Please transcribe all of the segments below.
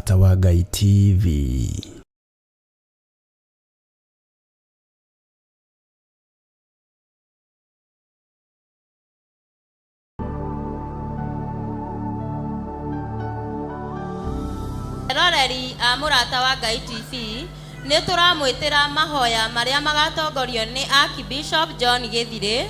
Mũrata wa Ngai TV. Eroreri a Mũrata wa Ngai TV, nĩ tũramwĩtĩra mahoya marĩa magatongorio nĩ Archbishop John Gĩthirĩ.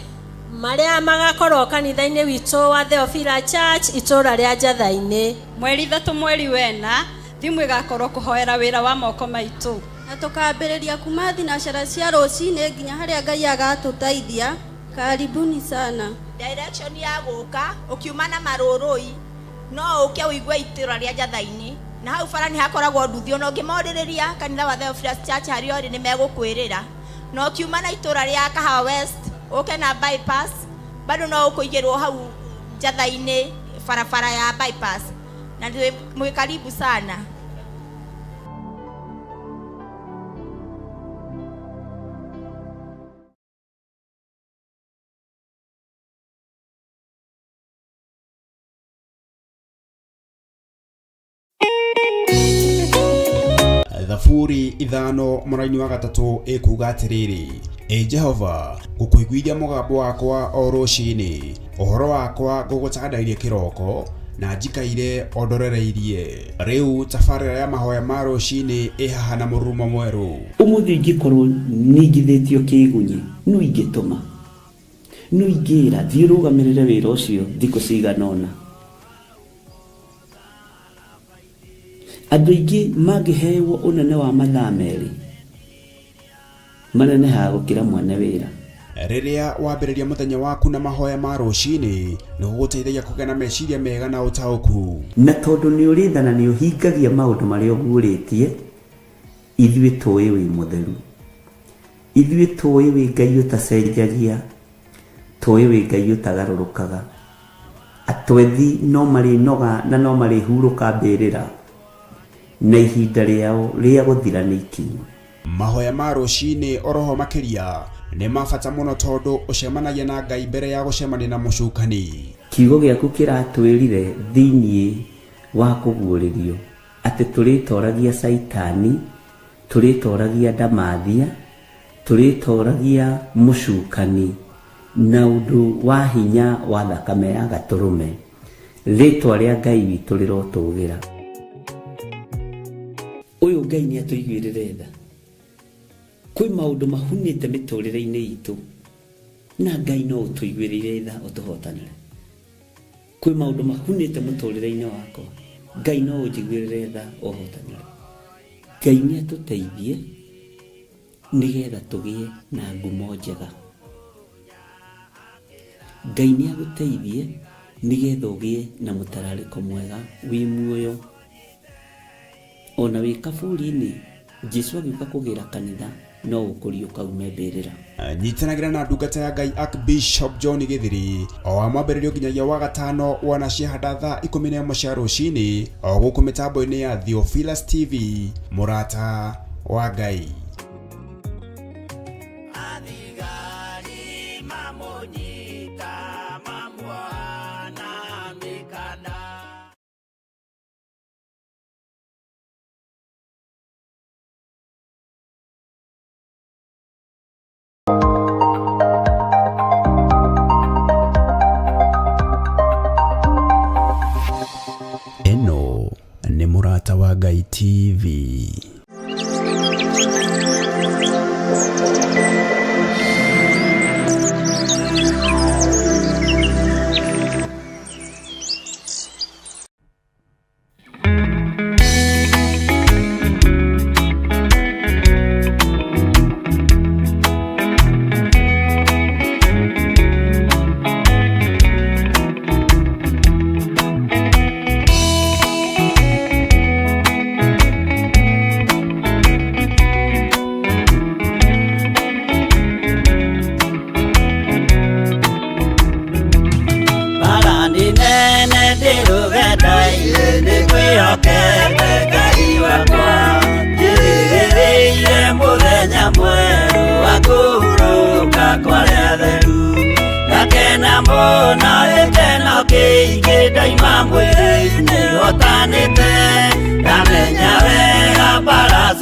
Marĩa magakorwo kanitha-inĩ witũ wa Theophila Church itũũra rĩa Njatha-inĩ. Mweri ithatũ mweri wena, thimũ ĩgakorwo kũhoera wĩra wa moko maitũ. Na tũkambĩrĩria kuma thinacara cia rũcinĩ nginya harĩa Ngai agatũteithia. Karibuni sana. Direction ya gũka ũkiuma na marũrũi no ũke ũigue itũra rĩa Njatha-inĩ na hau bara nĩ hakoragwo nduthi ona ũngĩmorĩrĩria kanitha wa Theophilus Church harĩa ũrĩ nĩ megũkwĩrĩra na ũkiuma na itũra rĩa Kahawa West ũke na bypass bado no ũkũigĩrwo hau Njatha-inĩ barabara ya bypass na mwĩ karibu sana. Thaburi ithano mũraini wa gatatũ ĩkuga atĩrĩrĩ, Ĩ Jehova, ngũkũiguithia mũgambo wakwa o rũcinĩ, ũhoro wakwa ngũgũtandairie kĩroko, na njikaire o ndorereirie. Rĩu tabarĩra ya mahoya ma rũcinĩ ĩ haha na mũrurumo mwerũ. Ũmũthĩ ingĩkorwo ningithĩtio kĩĩgunyĩ, nũ ingĩtũma? Nũ ingĩĩra, 'Thiĩ ũrũgamĩrĩre wĩra ũcio thikũ cigana ũna'? Andũ aingĩ mangĩhewo ũnene wa mathaa merĩ, manenehaga gũkĩra mwene wĩra. Rĩrĩa wambĩrĩria mũthenya waku na mahoya ma rũcinĩ, nĩ gũgũteithagia kũgĩa na meciria mega na ũtaũku. Na tondũ nĩ ũrĩ tha na nĩ ũhingagia maũndũ marĩa ũguũrĩtie, ithuĩ tũĩ wĩ mũtheru. Ithuĩ tũĩ wĩ Ngai ũtacenjagia, tũĩ wĩ Ngai ũtagarũrũkaga. Atwethi no marĩnoga na no marĩhurũka mbĩrĩra, na ihinda rĩao rĩa gũthira nĩ ikinyu. Mahoya ma rũcinĩ oroho makĩria nĩ ma bata mũno tondũ ũcemanagia na Ngai mbere ya gũcemania na mũcukani. Kiugo gĩaku kĩratwĩrire thĩinĩ wa kũguũrĩrio atĩ tũrĩtoragia Caitani, tũrĩtoragia ndamathia, tũrĩtoragia mũcukani na ũndũ wa hinya wa thakame ya Gatũrũme. Rĩtwa rĩa Ngai witũ rĩrotũgĩra. Ũyũ Ngai nĩ atũiguĩrĩre tha. Kwĩ maũndũ mahunĩte mĩtũrĩre-inĩ itũ na Ngai no ũtũiguĩrĩire tha ũtũhotanĩre. Kwĩ maũndũ mahunĩte mũtũrĩre-inĩ wakwa, Ngai no ũnjiguĩrĩre tha ũhotanĩre. Ngai nĩ atũteithie nĩgetha tũgĩe na ngumo njega. Ngai nĩ agũteithie nĩgetha ũgĩe na mũtararĩko mwega wĩ muoyo. Ona wĩ kaburi-inĩ, Jesu agĩũka kũgĩra kanitha no ũkũriũka ume mbĩrĩra. Nyitanagĩra na ndungata ya Ngai Archbishop John Gĩthiri o wa mwambĩrĩrio nginyagia wa gatano wana ciahanda thaa 11 cia rũcinĩ o gũkũ mĩtambo-inĩ ya Theophilus TV, mũrata wa Ngai. Ĩno nĩ Mũrata wa Ngai TV.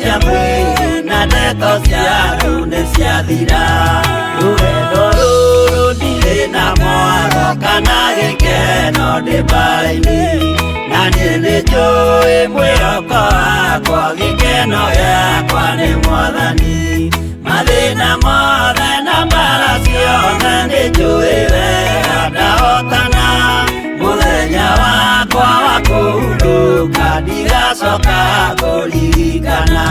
cia mwĩrĩ na ndeto ciaku nĩ ciathira. Rũgendo rũrũ ndirĩ na mwaro kana gĩkeno ndĩ mbara-inĩ, na niĩ nĩnjũĩ mwĩhoko wakwa gĩkeno gĩakwa nĩ Mwathani. Mathĩna mothe na mbara ciothe nĩnjũĩ wega ndahotana, mũthenya wakwa wa kũhurũka ndigacoka kũririkana.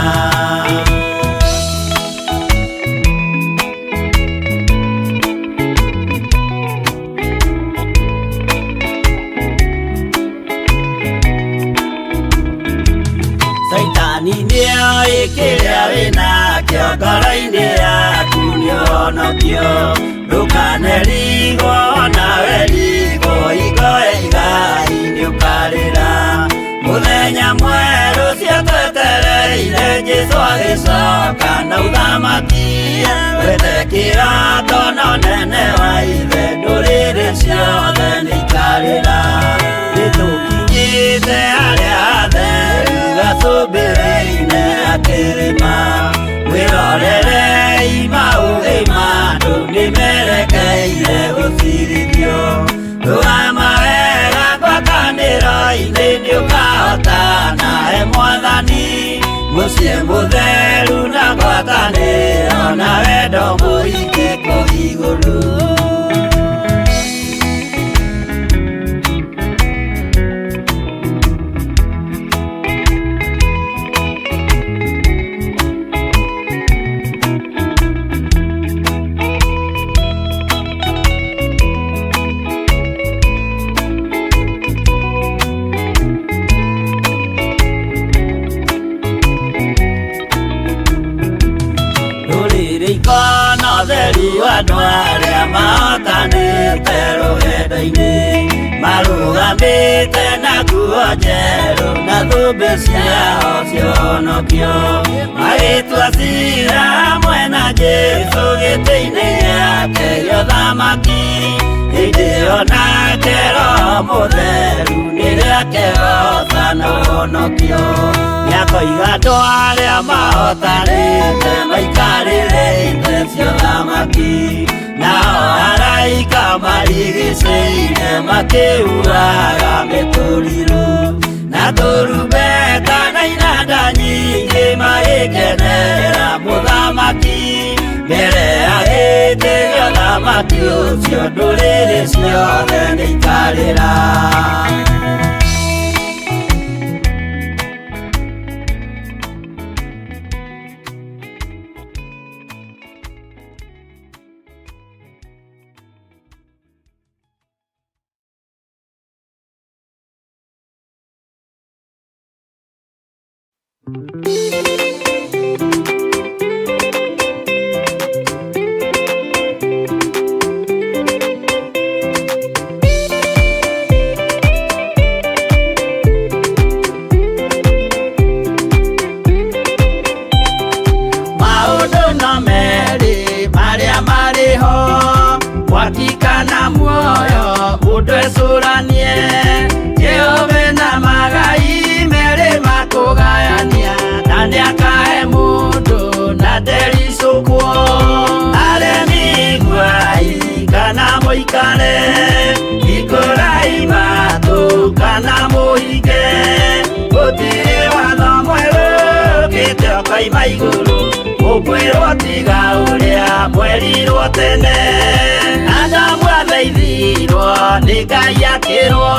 Caitani nĩoĩ kĩrĩa wĩnakĩo ngoro-inĩ yaku nĩũhonokio, ndũkanerigwo nawe rigwo hingo ya igai nĩũkarĩra. Mũthenya mwerũ ũcio twetereire Jesũ agĩcoka na ũthamaki, wethe kĩrato na ũnene wa ithe ndũrĩrĩ ciothe nĩikarĩra. Nĩtũkinyĩte harĩa hatheru gacũmbĩrĩ-inĩ ga kĩrĩma, mwĩrorerei maũthĩ ma andũ nĩmerekeire gũcirithio. Rũgama wega ngwatanĩro-inĩ nĩũkahotana he Mwathani, mũciĩ mũtheru na ngwatanĩro na wendo mũingĩ kũu igũrũ. Rũrĩrĩ ikona ũtheru andũ arĩa mahotanĩte rũgendo-inĩ, marũgamĩte na nguo njerũ na thũmbĩ ciao cionokio, magĩtua ciira hamwe na Jesũ gĩtĩ-inĩ gĩake gĩa ũthamaki. Hĩndĩ ĩyo nake Roho Mũtheru nĩrĩakehoota na ũhonokio, nĩakoiga andũ arĩa mahotanĩte maikarĩre itĩ cia ũthamaki, nao araika marigicĩire makĩhuhaga mĩtũrirũ na tũrumbeta na inanda nyingĩ magĩkenera mũthamaki. Mbere ya gĩtĩ gĩa ũthamaki ũcio ndũrĩrĩ ciothe nĩikarĩra. Maũndũ no merĩ marĩa marĩ ho, mwaki kana muoyo mũndũ ecũranie. Jehova na magai merĩ makũgayania, na nĩakahe mũndũ na ndericũkwo. Aremi iguai kana mũikare, hingũrai matũ kana mũhinge, gũtirĩ watho mwerũ ũkĩte ũkoima igũrũ, mũkwĩrwo tiga ũrĩa mwerirwo tene. Adamu athaithirwo nĩ Ngai akĩrwo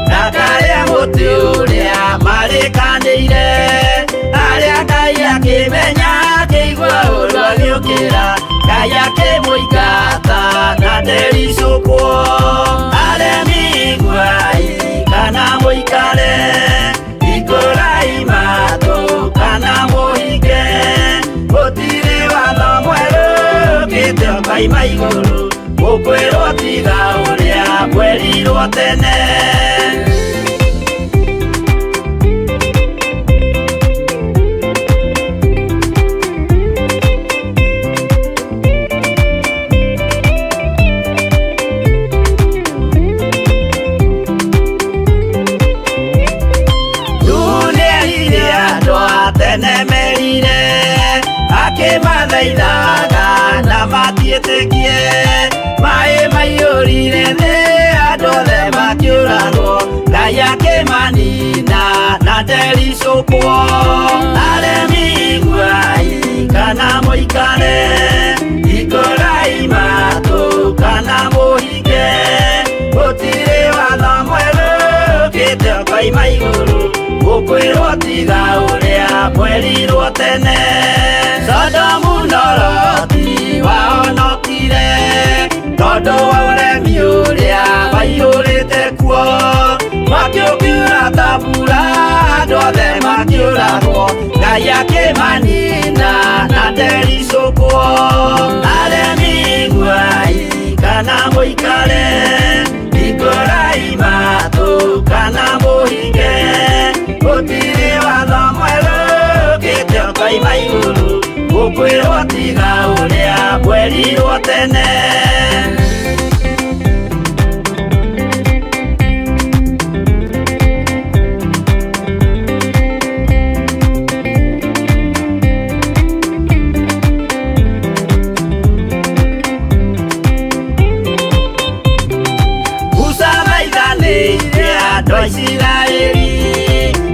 ndakarĩe mũtĩ ũrĩa marĩkanĩire, arĩa Ngai akĩmenya akĩigua ũru agĩũkĩra, Ngai akĩmũingata na ndericũkwo. Aremi iguai kana mũikare, hingũrai matũ kana mũhinge, gũtirĩ watho mwerũ ũkĩte ũkoima igũrũ, mũkwĩrwo tiga ũrĩa mwerirwo tene. Dunia ĩrĩ andũ a tene merire Ndĩmathaithaga na matiĩtĩkie. Maĩ maiyũrire thĩ, andũ othe makĩũragwo, Ngai akĩmanina na ndericũkwo. Aremi iguai kana mũikare, hingũrai matũ kana mũhinge, gũtirĩ watho mwerũ ũkĩte ũkoima igũrũ, gũkwĩrwo tiga ũrĩa mwerirwo tene. Sodomu na Loti wahonokire tondũ wa ũremi ũrĩa waiyũrĩte kuo. Mwaki ũkiura ta mbura, andũ othe makĩũragwo, Ngai akĩmanina na ndericũkwo. Aremi iguai kana mũikare, hingũrai matũ kana mũhinge, gũtirĩ watho mwerũ ũkĩte ũkoima igũrũ, gũkwĩrwo tiga ũrĩa mwerirwo tene. Musa thaithanĩire andũ a Isiraeli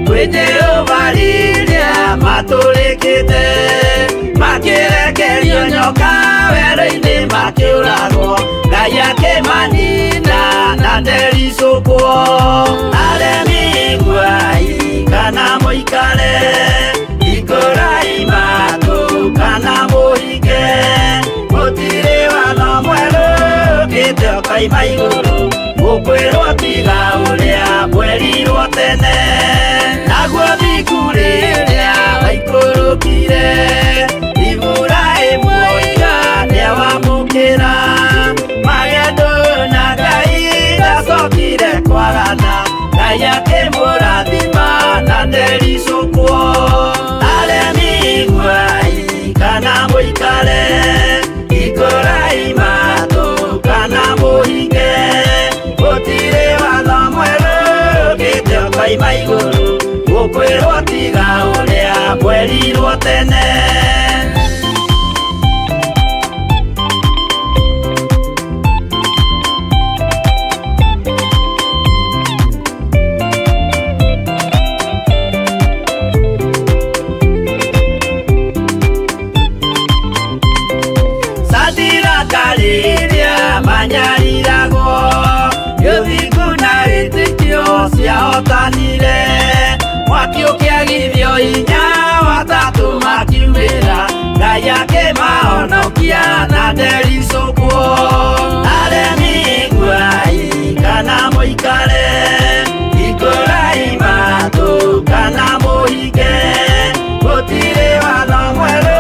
kwĩ Jehova rĩrĩa matũrĩkĩte, makĩrekerio nyoka werũ-inĩ makĩũragwo, Ngai akĩmanina na ndericũkwo. Aremi iguai kana mũikare, hingũrai matũ kana mũhinge, gũtirĩ watho mwerũ ũkĩte ũkoima igũrũ, gũkwĩrwo tiga ũrĩa mwerirwo tene. Naguo thingu rĩrĩa waikũrũkire, Iburahĩmu oiga nĩawamũkĩra, magendo na Ngai ndacokire kwagana, Ngai akĩmũrathima na ndericũkwo. Aremi iguai kana mũikare, hingũrai matũ kana mũhinge, gũtirĩ watho mwerũ ũkĩte ũkoima igũrũ, gũkwĩrwo tiga ũrĩa mwerirwo tene. Sadiraka rĩrĩa manyariragwo, gĩthingu na wĩtĩkio ciahotanire, mwaki ũkĩagithio hinya watatũ makiumĩra, Ngai akĩmahonokia na ndericũkwo. Aremi iguai kana mũikare, hingũrai matũ kana mũhinge, gũtirĩ watho mwerũ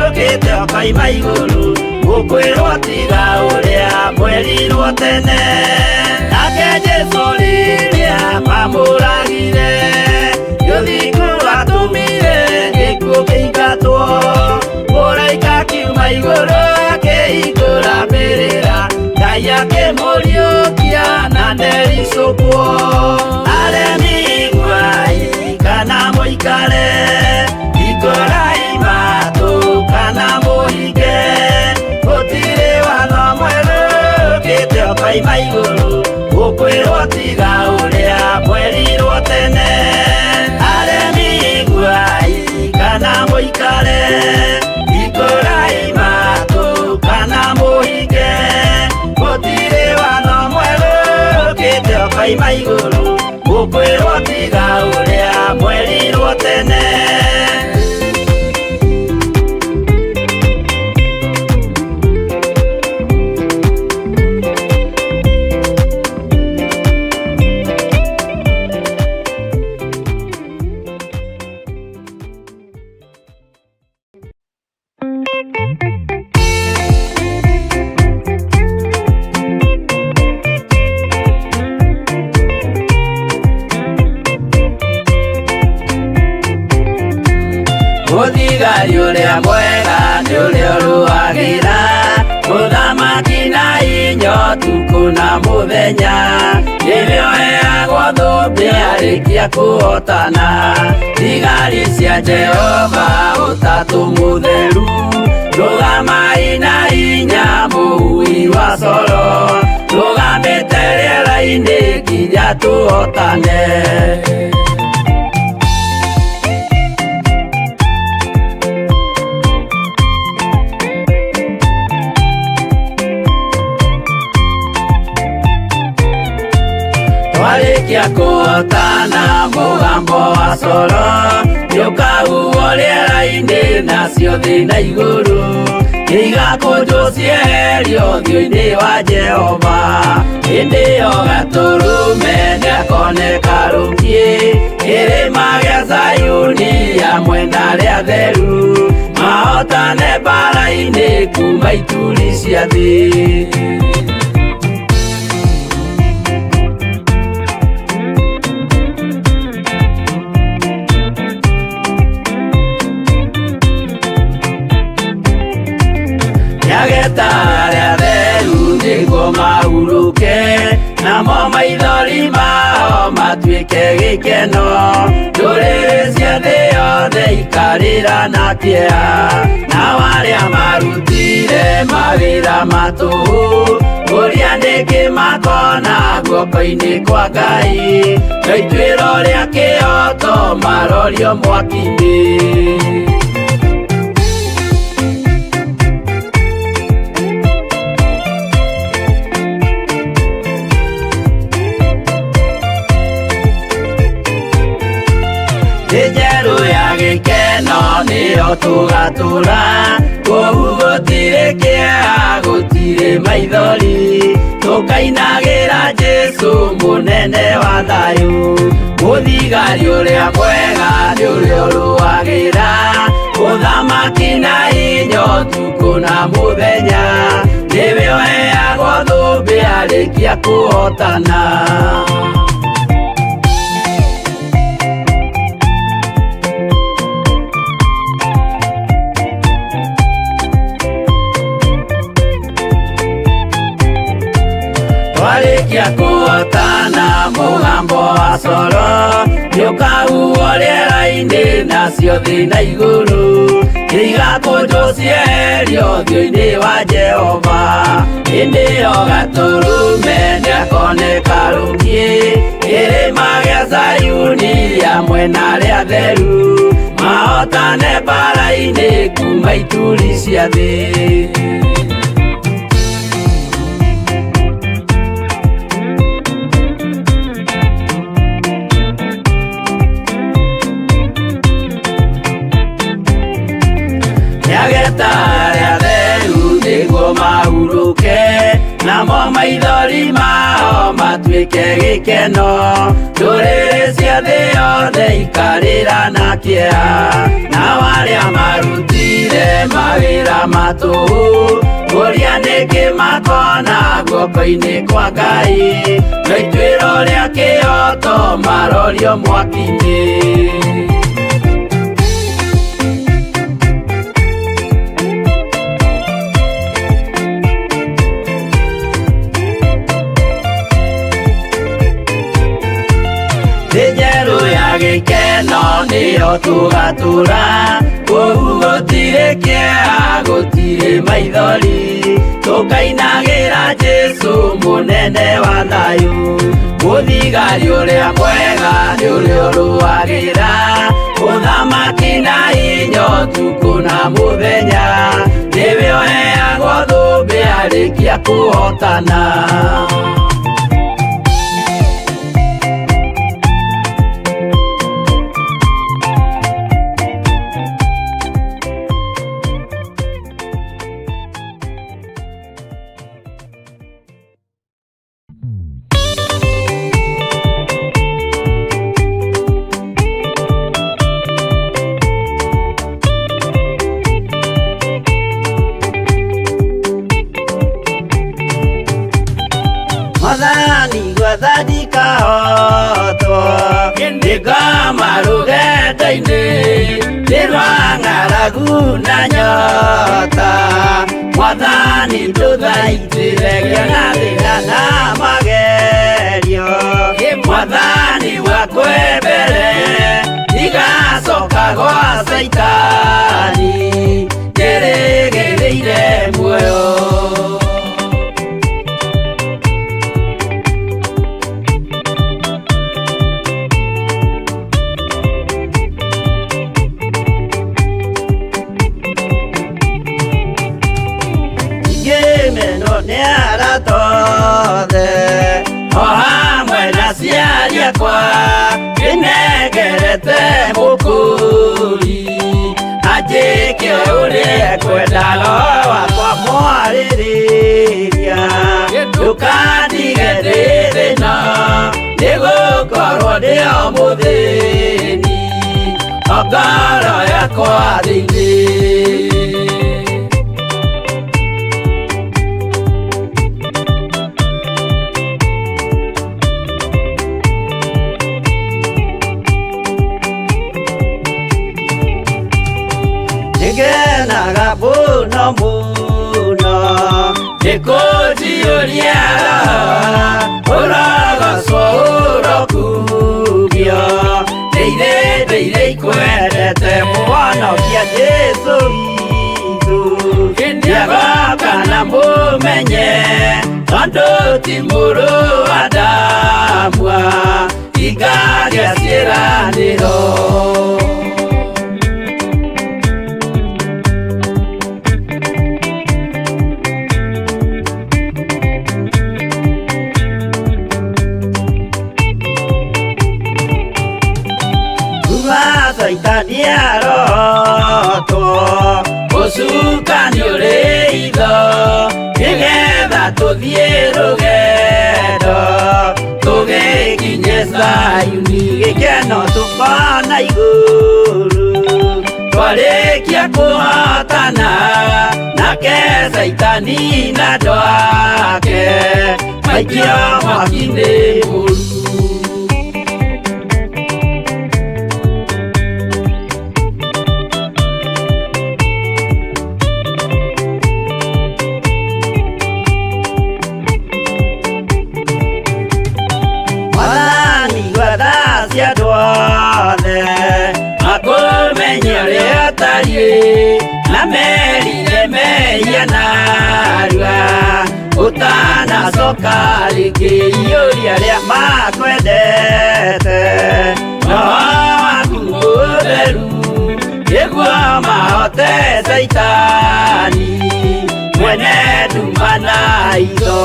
ũkĩte ũkoima igũrũ, gũkwĩrwo tiga ũrĩa mwerirwo tene. Nake Jesũ rĩrĩa mamũragire, gĩthingu atũmire gĩkuũ kĩingatwo, mũraika akiuma igũrũ akĩhingũra mbĩrĩra, Ngai akĩmũriũkia na ndericũkwo. Aremi iguai kana mũikare, hingũrai matũ kana mũhinge, gũtirĩ watho mwerũ ũkĩte ũkoima igũrũ, gũkwĩrwo tiga ũrĩa mwerirwo tene. Aremi iguai kana mũikare, hingũrai matũ kana mũhinge, gũtirĩ watho mwerũ ũkĩte ũkoima igũrũ, gũkwĩrwo tiga ũrĩa mwerirwo tene. Mũthigari ũrĩa mwega nĩ ũrĩa ũrũagĩra mũthamaki na inya ũtukũ na mũthenya, nĩwe ũheagwo thũmbĩ arĩ Twarĩkia kũhotana thigari cia Jehova ũtatũ mũtheru rũgamai na hinya mũhui wa coro rũgamĩte rĩera-inĩ nginya tũhotane. Twarĩkia kũhotana mũgambo wa coro nĩũkahuhwo rĩera-inĩ nacio thĩ na igũrũ igakũnjwo cieherio ũthiũ-inĩ wa Jehova hĩndĩ ĩyo gatũrũme nĩakoneka rũkiĩ kĩrĩma gĩa Zayuni hamwe na arĩa atheru mahotane mbaara-inĩ kuma ituri cia thĩ. Nĩageta arĩa atheru nĩguo mahurũke namo maithori mao matuĩke gĩkeno ndũrĩrĩ cia thĩ yothe ikarĩra na kĩeha nao arĩa marutire mawĩra ma tũhũ ũrĩa nĩkĩ makona guoko-inĩ kwa Ngai no ituĩro rĩa kĩhooto marorio mwaki-inĩ. Thĩ njerũ ya gĩkeno nĩyo tũgatũra kũu gũtirĩ kĩeha gũtirĩ maithori tũkainagĩra Jesũ mũnene wa thayũ mũthigari ũrĩa mwega nĩ ũrĩa ũrũagĩra ũthamaki na hinya ũtukũ na mũthenya nĩwe ũheagwo thũmbĩ arĩkia kũhotana. Twarĩkia kũhotana mũgambo wa coro nĩũkahuhwo rĩera-inĩ nacio thĩ na igũrũ igakũnjwo cieherio ũthiũ-inĩ wa Jehova hĩndĩ ĩyo gatũrũme nĩakoneka rũkiĩ kĩrĩma gĩa Zayuni hamwe na arĩa atheru mahotane mbaara-inĩ kuma ituri cia thĩ. Nĩageta arĩa atheru nĩguo mahurũke namo maithori mao matuĩke gĩkeno ndũrĩrĩ cia thĩ yothe ikarĩra na kĩeha nao arĩa marutire mawĩra ma tũhũ ũrĩa nĩkĩ makona guoko-inĩ kwa Ngai no ituĩro rĩa kĩhooto marorio mwaki-inĩ. Thĩ njerũ ya gĩkeno nĩyo tũgatũra kũu gũtirĩ kĩeha gũtirĩ maithori tũkainagĩra Jesũ mũnene wa thayũ mũthigari ũrĩa mwega nĩ ũrĩa ũrũagĩra ũthamaki na hinya ũtukũ na mũthenya nĩwe ũheagwo thũmbĩ arĩkia kũhotana. Mwathani gwathani kahotwo nĩngoma rũgendo-inĩ nĩ rwa ng'aragu na nyota Mwathani ndũthaitĩre ngĩona thĩna na magerio Mwathani wakwenda Othe o hamwe na aciari akwa ndĩnengerete mũkũri anjĩke ũrĩa ekwenda roho wakwa mwarĩrĩria ndũkandige ndĩ thĩna nĩgũkorwo ndĩ o mũthĩni o ngoro yakwa thĩinĩ. Nĩngenaga mũno mũno nĩkũnjiyũria ũrogocwo ũrokumio ndĩire ndĩire ikwendete mũhonokia Jesũ witũ nĩagoka na mũmenye tondũ ti mũrũ wa Adamu ingagĩa ciĩranĩro. Kuma Caitani arotwo ũcukani ũrĩ itho nĩgetha tũthiĩ rũgendo tũgĩkinye Zayuni gĩkeno tũkona igũrũ twarĩkia kũhotana nake Caitani na andũ ake maikio mwaki-inĩ mũru. Mwathani gwetha cia andũ othe makũmenye ũrĩa ũtariĩ na merire mehia narua ũtanacoka rĩngĩ iyũria arĩa makwendete roho waku mũtheru nĩguo mahote Caitani mwene nduma na itho.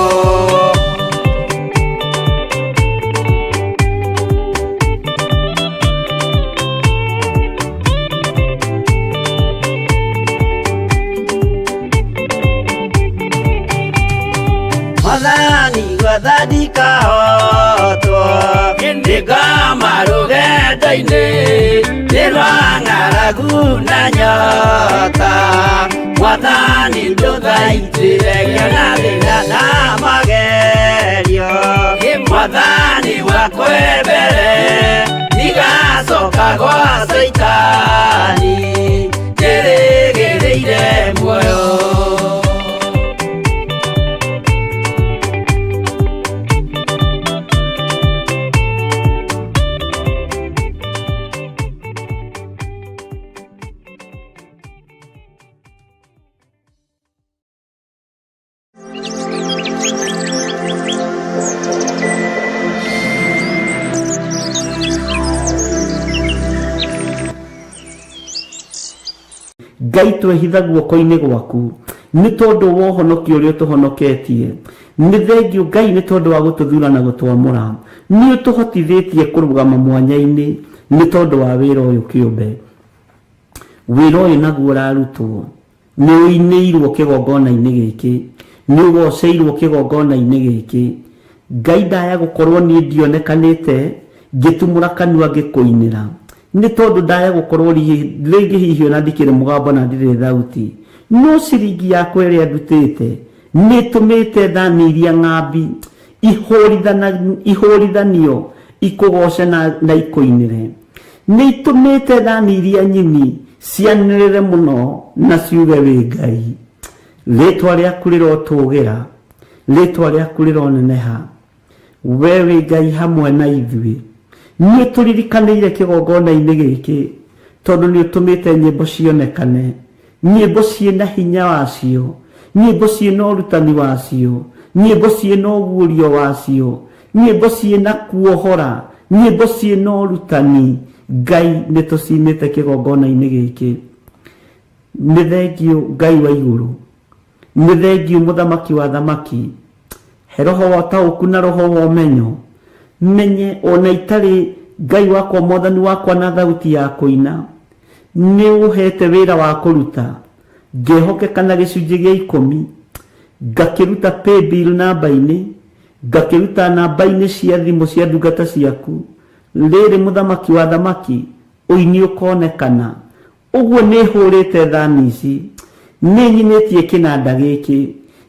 Mwathani gwetha ndikahotwo ndĩngoma rũgendo-inĩ nĩ rwa ng'aragu na nyota Mwathani ndũthaitĩre ngĩona thĩna na magerio Mwathani wakwa mbere ndigacoka gwa Caitani njĩrĩgĩrĩire muoyo. Ngai twehitha guoko-inĩ gwaku nĩ tondũ wa ũhonokio ũrĩa ũtũhonoketie nĩ thengio Ngai nĩ tondũ wa gũtũthura na gũtwamũra nĩ ũtũhotithĩtie kũrũgama mwanya-inĩ nĩ tondũ wa wĩra ũyũ kĩũmbe wĩra ũyũ naguo ũrarutwo nĩ ũinĩirwo kĩgongona-inĩ gĩkĩ nĩ ũgoceirwo kĩgongona-inĩ gĩkĩ Ngai ndaya gũkorwo niĩ ndionekanĩte ngĩtumũra kanua ngĩkũinĩra nĩ tondũ ndaya gũkorwo rĩngĩ hihi ona ndikĩrĩ mũgambo na ndirĩ thauti no ciringi yakwa ĩrĩa ndutĩte nĩ ĩtũmĩte thani iria ng'ambi ihũrithanio ikũgoce na ikũinĩre nĩ itũmĩte thani iria nyini cianĩrĩre mũno na ciuge wĩ Ngai rĩtwa rĩaku rĩrotũgĩra rĩtwa rĩaku rĩroneneha we wĩ Ngai hamwe na ithuĩ nĩ tũririkanĩire kĩgongona-inĩ gĩkĩ tondũ nĩ ũtũmĩte nyĩmbo cionekane nyĩmbo ciĩna hinya wacio nyĩmbo ciĩna ũrutani wacio nyĩmbo ciĩna ũguũrio wacio nyĩmbo ciĩna kuohora nyĩmbo ciĩna ũrutani Ngai nĩ tũcinĩte kĩgongona-inĩ gĩkĩ nĩ thengio Ngai wa igũrũ nĩ thengio mũthamaki wa thamaki He roho wa ũtaũku na roho wa ũmenyo, menye ona itarĩ Ngai wakwa mwathani wakwa na thauti ya kũina, nĩ ũhete wĩra wa kũruta, ngehokeka na gĩcunjĩ gĩa ikũmi, ngakĩruta paybill namba-inĩ, ngakĩruta namba-inĩ cia thimũ cia ndungata ciaku, rĩrĩ mũthamaki wa thamaki, ũini ũkonekana. Ũguo nĩ hũrĩte thani ici, nĩ nyinĩtie kĩnanda gĩkĩ,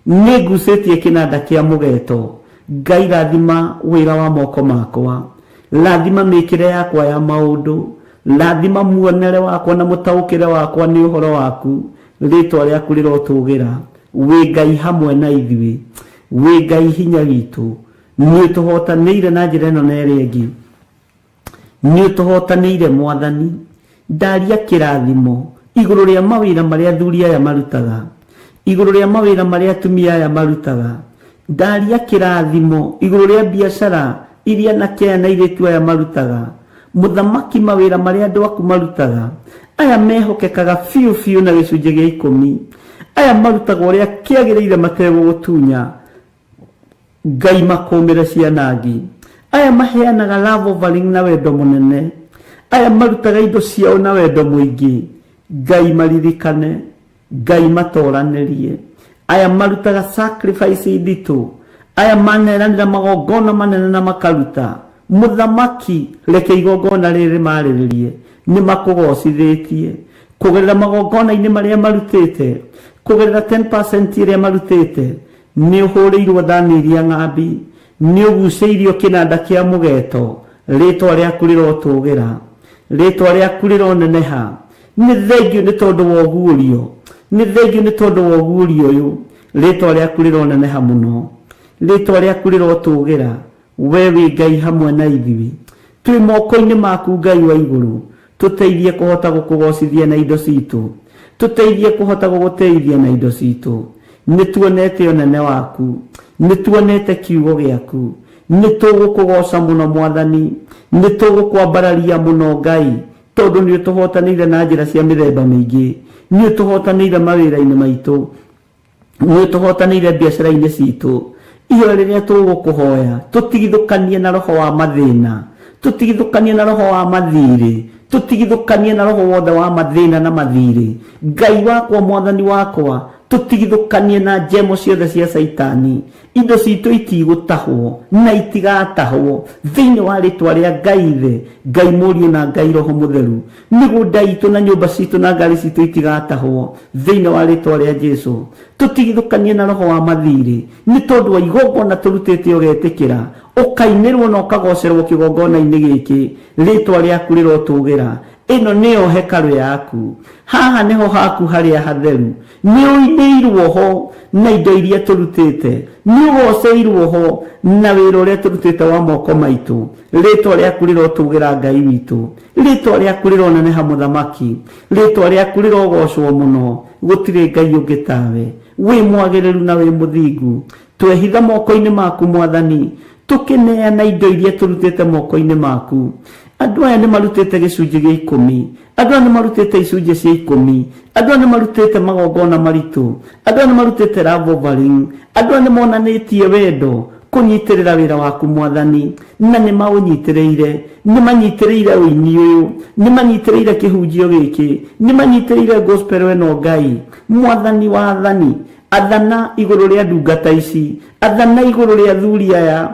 nĩ ngucĩtie kĩnanda kĩa mũgeto. Ngai rathima wĩra wa moko makwa, rathima mĩkĩre yakwa ya maũndũ, rathima muonere wakwa na mũtaũkĩre wakwa nĩ ũhoro waku, rĩtwa rĩaku rĩrotũgĩra. Wĩ Ngai hamwe na ithuĩ, wĩ Ngai hinya witũ, nĩ ũtũhotanĩire na njĩra ĩno na ĩrĩa ĩngĩ. Nĩ ũtũhotanĩire mwathani, ndaria kĩrathimo igũrũ rĩa mawĩra marĩa athuri aya marutaga, igũrũ rĩa mawĩra marĩa atumia aya marutaga, ndaria kĩrathimo igũrũ rĩa biacara iria anake aya na airĩtu aya marutaga, mũthamaki mawĩra marĩa andũ aku marutaga, aya mehokekaga biũ biũ na gĩcunjĩ gĩa ikũmi, aya marutaga ũrĩa kĩagĩrĩire mategũgũtunya, Ngai makũmĩre cianangi, aya maheanaga love offering na wendo mũnene, aya marutaga indo ciao na wendo mũingĩ, Ngai maririkane, Ngai matoranĩrie, aya marutaga sacrifice nditũ, aya maneranĩra magongona manene na makaruta, mũthamaki reke igongona rĩrĩ marĩrĩrie, nĩ makũgocithĩtie kũgerera magongona-inĩ marĩa marutĩte, kũgerera 10% ĩrĩa marutĩte, nĩ ũhũrĩirwo thani iria ng'ambi, nĩ ũgucĩirio kĩnanda kĩa mũgeto, rĩtwa rĩaku rĩrotũgĩra, rĩtwa rĩaku rĩroneneha. Nĩ thengio nĩ tondũ wa ũguũrio, nĩ thengio nĩ tondũ wa ũguũrio ũyũ, rĩtwa rĩaku rĩroneneha mũno, rĩtwa rĩaku rĩrotũgĩra. We wĩ Ngai hamwe na ithuĩ, twĩ moko-inĩ maku Ngai wa igũrũ, tũteithie kũhota gũkũgocithia na indo citũ, tũteithie kũhota gũgũteithia na indo citũ. Nĩ tuonete ũnene waku, nĩ tuonete kiugo gĩaku, nĩ tũgũkũgoca mũno mwathani, nĩ tũgũkwambararia mũno Ngai, tondũ nĩ ũtũhotanĩire na njĩra cia mĩthemba mĩingĩ, nĩ ũtũhotanĩire mawĩra-inĩ maitũ, nĩ ũtũhotanĩire biacara-inĩ citũ. Ihoya rĩrĩa tũgũkũhoya, tũtigithũkanie na roho wa mathĩna, tũtigithũkanie na roho wa mathirĩ, tũtigithũkanie na roho wothe wa mathĩna na mathirĩ. Ngai wakwa, mwathani wakwa, tũtigithũkanie na njemo ciothe cia Caitani. Indo citũ itigũtahwo na itigatahwo thĩinĩ wa rĩtwa rĩa Ngai Ithe, Ngai Mũriũ na Ngai Roho Mũtheru. Mĩgũnda itũ na nyũmba citũ na ngari citũ itigatahwo thĩinĩ wa rĩtwa rĩa Jesu. Tũtigithũkanie na roho wa mathirĩ, nĩ tondũ wa igongona tũrutĩte ũgetĩkĩra, ũkainĩrwo na ũkagocerwo kĩgongona-inĩ gĩkĩ, rĩtwa rĩaku rĩrotũgĩra. Ĩno nĩyo hekarũ yaku, haha nĩho haku harĩa hatheru, nĩ ũinĩirwo ho na indo iria tũrutĩte, nĩ ũgoceirwo ho na wĩra ũrĩa tũrutĩte wa moko maitũ. Rĩtwa rĩaku rĩrotũgĩra Ngai witũ, rĩtwa rĩaku rĩroneneha mũthamaki, rĩtwa rĩaku rĩrogocwo mũno, gũtirĩ Ngai ũngĩ tawe, wĩ mwagĩrĩru na wĩ mũthingu. Twehitha moko-inĩ maku mwathani, tũkĩneana indo iria tũrutĩte moko-inĩ maku. Andũ aya nĩ marutĩte gĩcunjĩ gĩa ikũmi, andũ aya nĩ marutĩte icunjĩ cia ikũmi, andũ aya nĩ marutĩte magongona maritũ, andũ aya nĩ marutĩte love offering, andũ aya nĩ monanĩtie wendo kũnyitĩrĩra wĩra waku mwathani, na nĩ maũnyitĩrĩire, nĩ manyitĩrĩire ũini ũyũ, nĩ manyitĩrĩire kĩhunjio gĩkĩ, nĩ manyitĩrĩire gospel ĩno Ngai, mwathani wa athani, athana igũrũ rĩa ndungata ici, athana igũrũ rĩa athuri aya,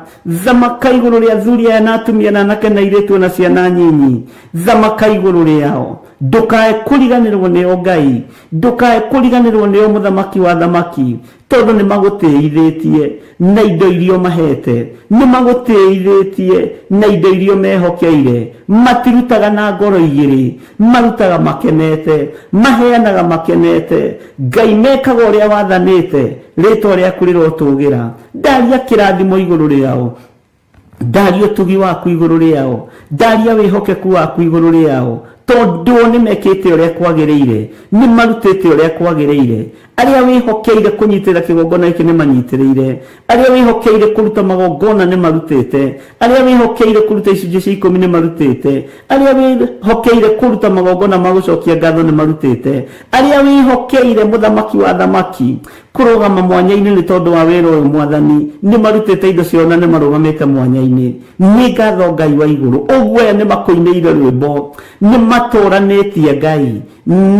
thamaka igũrũ rĩa athuri aya na atumia na anake na airĩtu na ciana nyinyi, thamaka igũrũ rĩao, ndũkae kũriganĩrwo nĩo Ngai, ndũkae kũriganĩrwo nĩo mũthamaki wa thamaki, tondũ nĩ magũtĩithĩtie na indo iria ũmahete, nĩ magũtĩithĩtie na indo iria ũmehokeire, matirutaga na ngoro igĩrĩ, marutaga makenete, maheanaga makenete, Ngai mekaga ũrĩa wathanĩte, rĩtwa rĩaku rĩrotũgĩra. Ndaria kĩrathimo igũrũ rĩao, ndaria ũtugi waku igũrũ rĩao, ndaria wĩhokeku waku igũrũ rĩao, Tondũ nĩ mekĩte ũrĩa kwagĩrĩire, nĩ marutĩte ũrĩa kwagĩrĩire. Arĩa wĩhokeire kũnyitĩrĩra kĩgongona gĩkĩ nĩ manyitĩrĩire, arĩa wĩhokeire kũruta magongona nĩ marutĩte, arĩa wĩhokeire kũruta icunjĩ cia ikũmi nĩ marutĩte, arĩa wĩhokeire kũruta magongona ma gũcokia ngatho nĩ marutĩte, arĩa wĩhokeire mũthamaki wa thamaki kũrũgama mwanya-inĩ nĩ tondũ wa wĩra ũyũ mwathani nĩ marutĩte indo ciao na nĩ marũgamĩte mwanya-inĩ. Nĩ ngatho Ngai wa igũrũ, ũguo aya nĩ makũinĩire rwĩmbo, nĩ matũranĩtie Ngai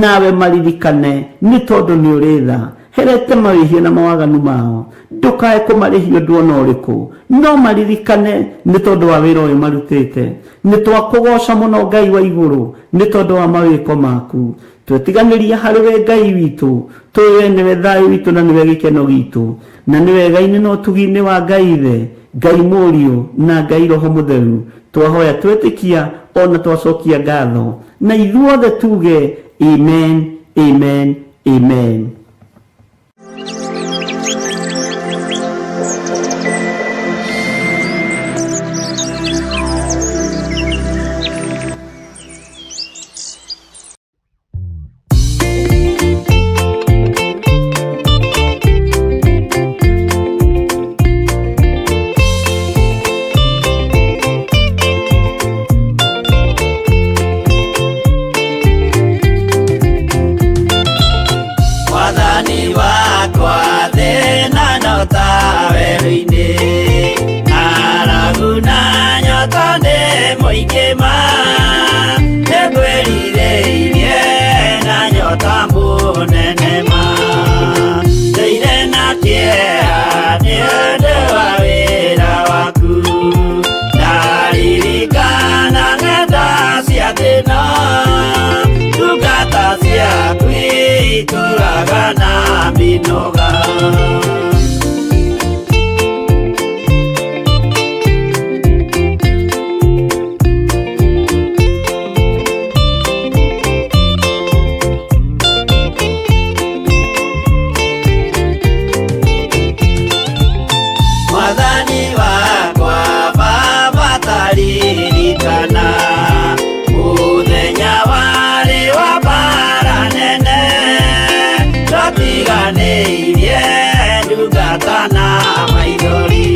nawe maririkane nĩ tondũ nĩ ũrĩ tha. Herete mawĩhia na mawaganu mao, ndũkae kũmarĩhia ũndũ ona ũrĩkũ, no maririkane nĩ tondũ wa wĩra ũyũ marutĩte. Nĩ twakũgoca mũno Ngai wa igũrũ nĩ tondũ wa mawĩko maku. Twetiganĩria harĩ we Ngai witũ, tũĩ we nĩwe thayũ witũ na nĩwe gĩkeno gitũ, na nĩ wega-inĩ na ũtugi-inĩ wa Ngai Ithe, Ngai Mũriũ na Ngai Roho Mũtheru, twahoya twetĩkia ona twacokia ngatho, na ithuothe tuge amen, amen, amen. Mwathani wakwa thĩna no ta werũ-inĩ, ng'aragu na nyota nĩ mũingĩ ma, nĩngwĩrirĩirie na nyota mũnene ma, ndũire na kĩeha nĩ ũndũ wa wĩra waku, ndaririkana ng'enda cia thĩna, ndungata ciaku itũraga na mĩnoga. Mwathani wakwa Baba taririkana mũthenya warĩ wa mbara nene, twatiganĩirie ndungata na maithori,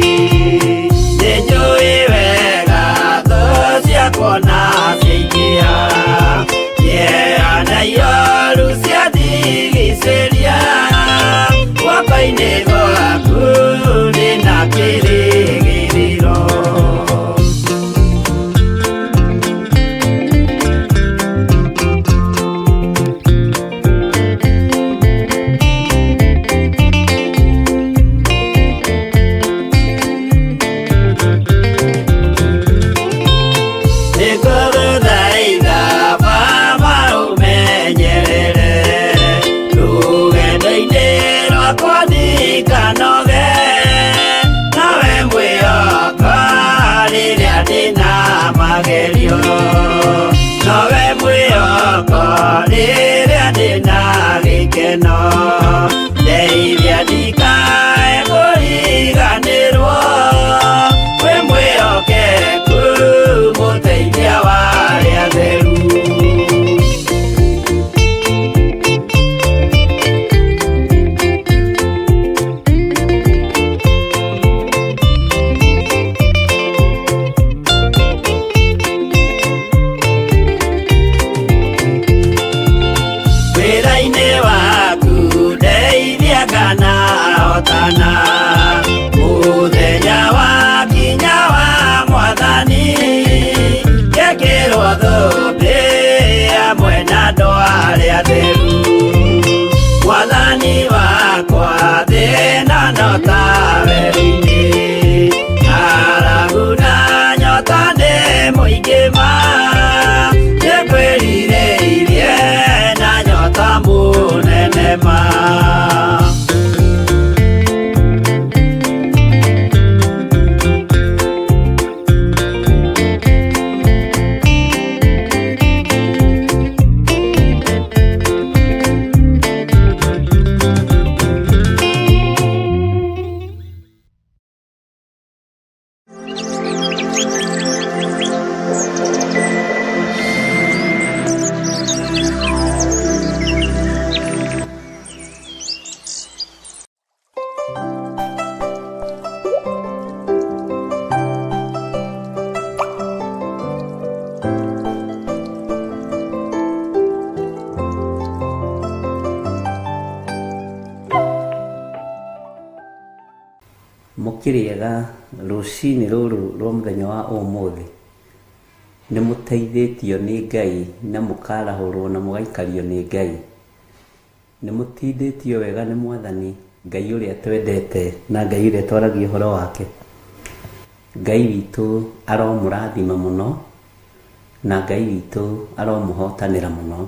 nĩnjũĩ wega thũ ciakwa na ciaingĩha, kĩeha na ioru ciandigicĩria, guoko-inĩ gwaku ndĩna kĩrĩgĩrĩro. Nĩngũgũthaitha Baba ũmenyerere rũgendo-inĩ rwakwa ndikanoge, nawe mwĩhoko rĩrĩa ndĩna magerio, nowe mwĩhoko rĩrĩa ndĩna gĩkeno, ndeithia ndikae kũriganĩrwo, wĩ mwĩhokeku mũteithia wa arĩa atheru. Wĩra-inĩ waku ndeithia kana hotana, mũthenya wakinya wa mwathani, ngekĩrwo thũmbĩ hamwe na andũ arĩa atheru. Mwathani wakwa thĩna no ta werũ-inĩ, ng'aragu na nyota nĩ mũingĩ ma, nĩngwĩrirĩirie na nyota mũnene ma. Mũkĩrĩega rũcinĩ rũrũ rwa mũthenya wa ũmũthĩ? Nĩ mũteithĩtio nĩ Ngai na mũkarahũrwo na mũgaikario nĩ Ngai. Nĩ mũtindĩtio wega nĩ Mwathani Ngai ũrĩa twendete na Ngai ũrĩa twaragia ũhoro wake. Ngai witũ aromũrathima mũno na Ngai witũ aromũhotanĩra mũno.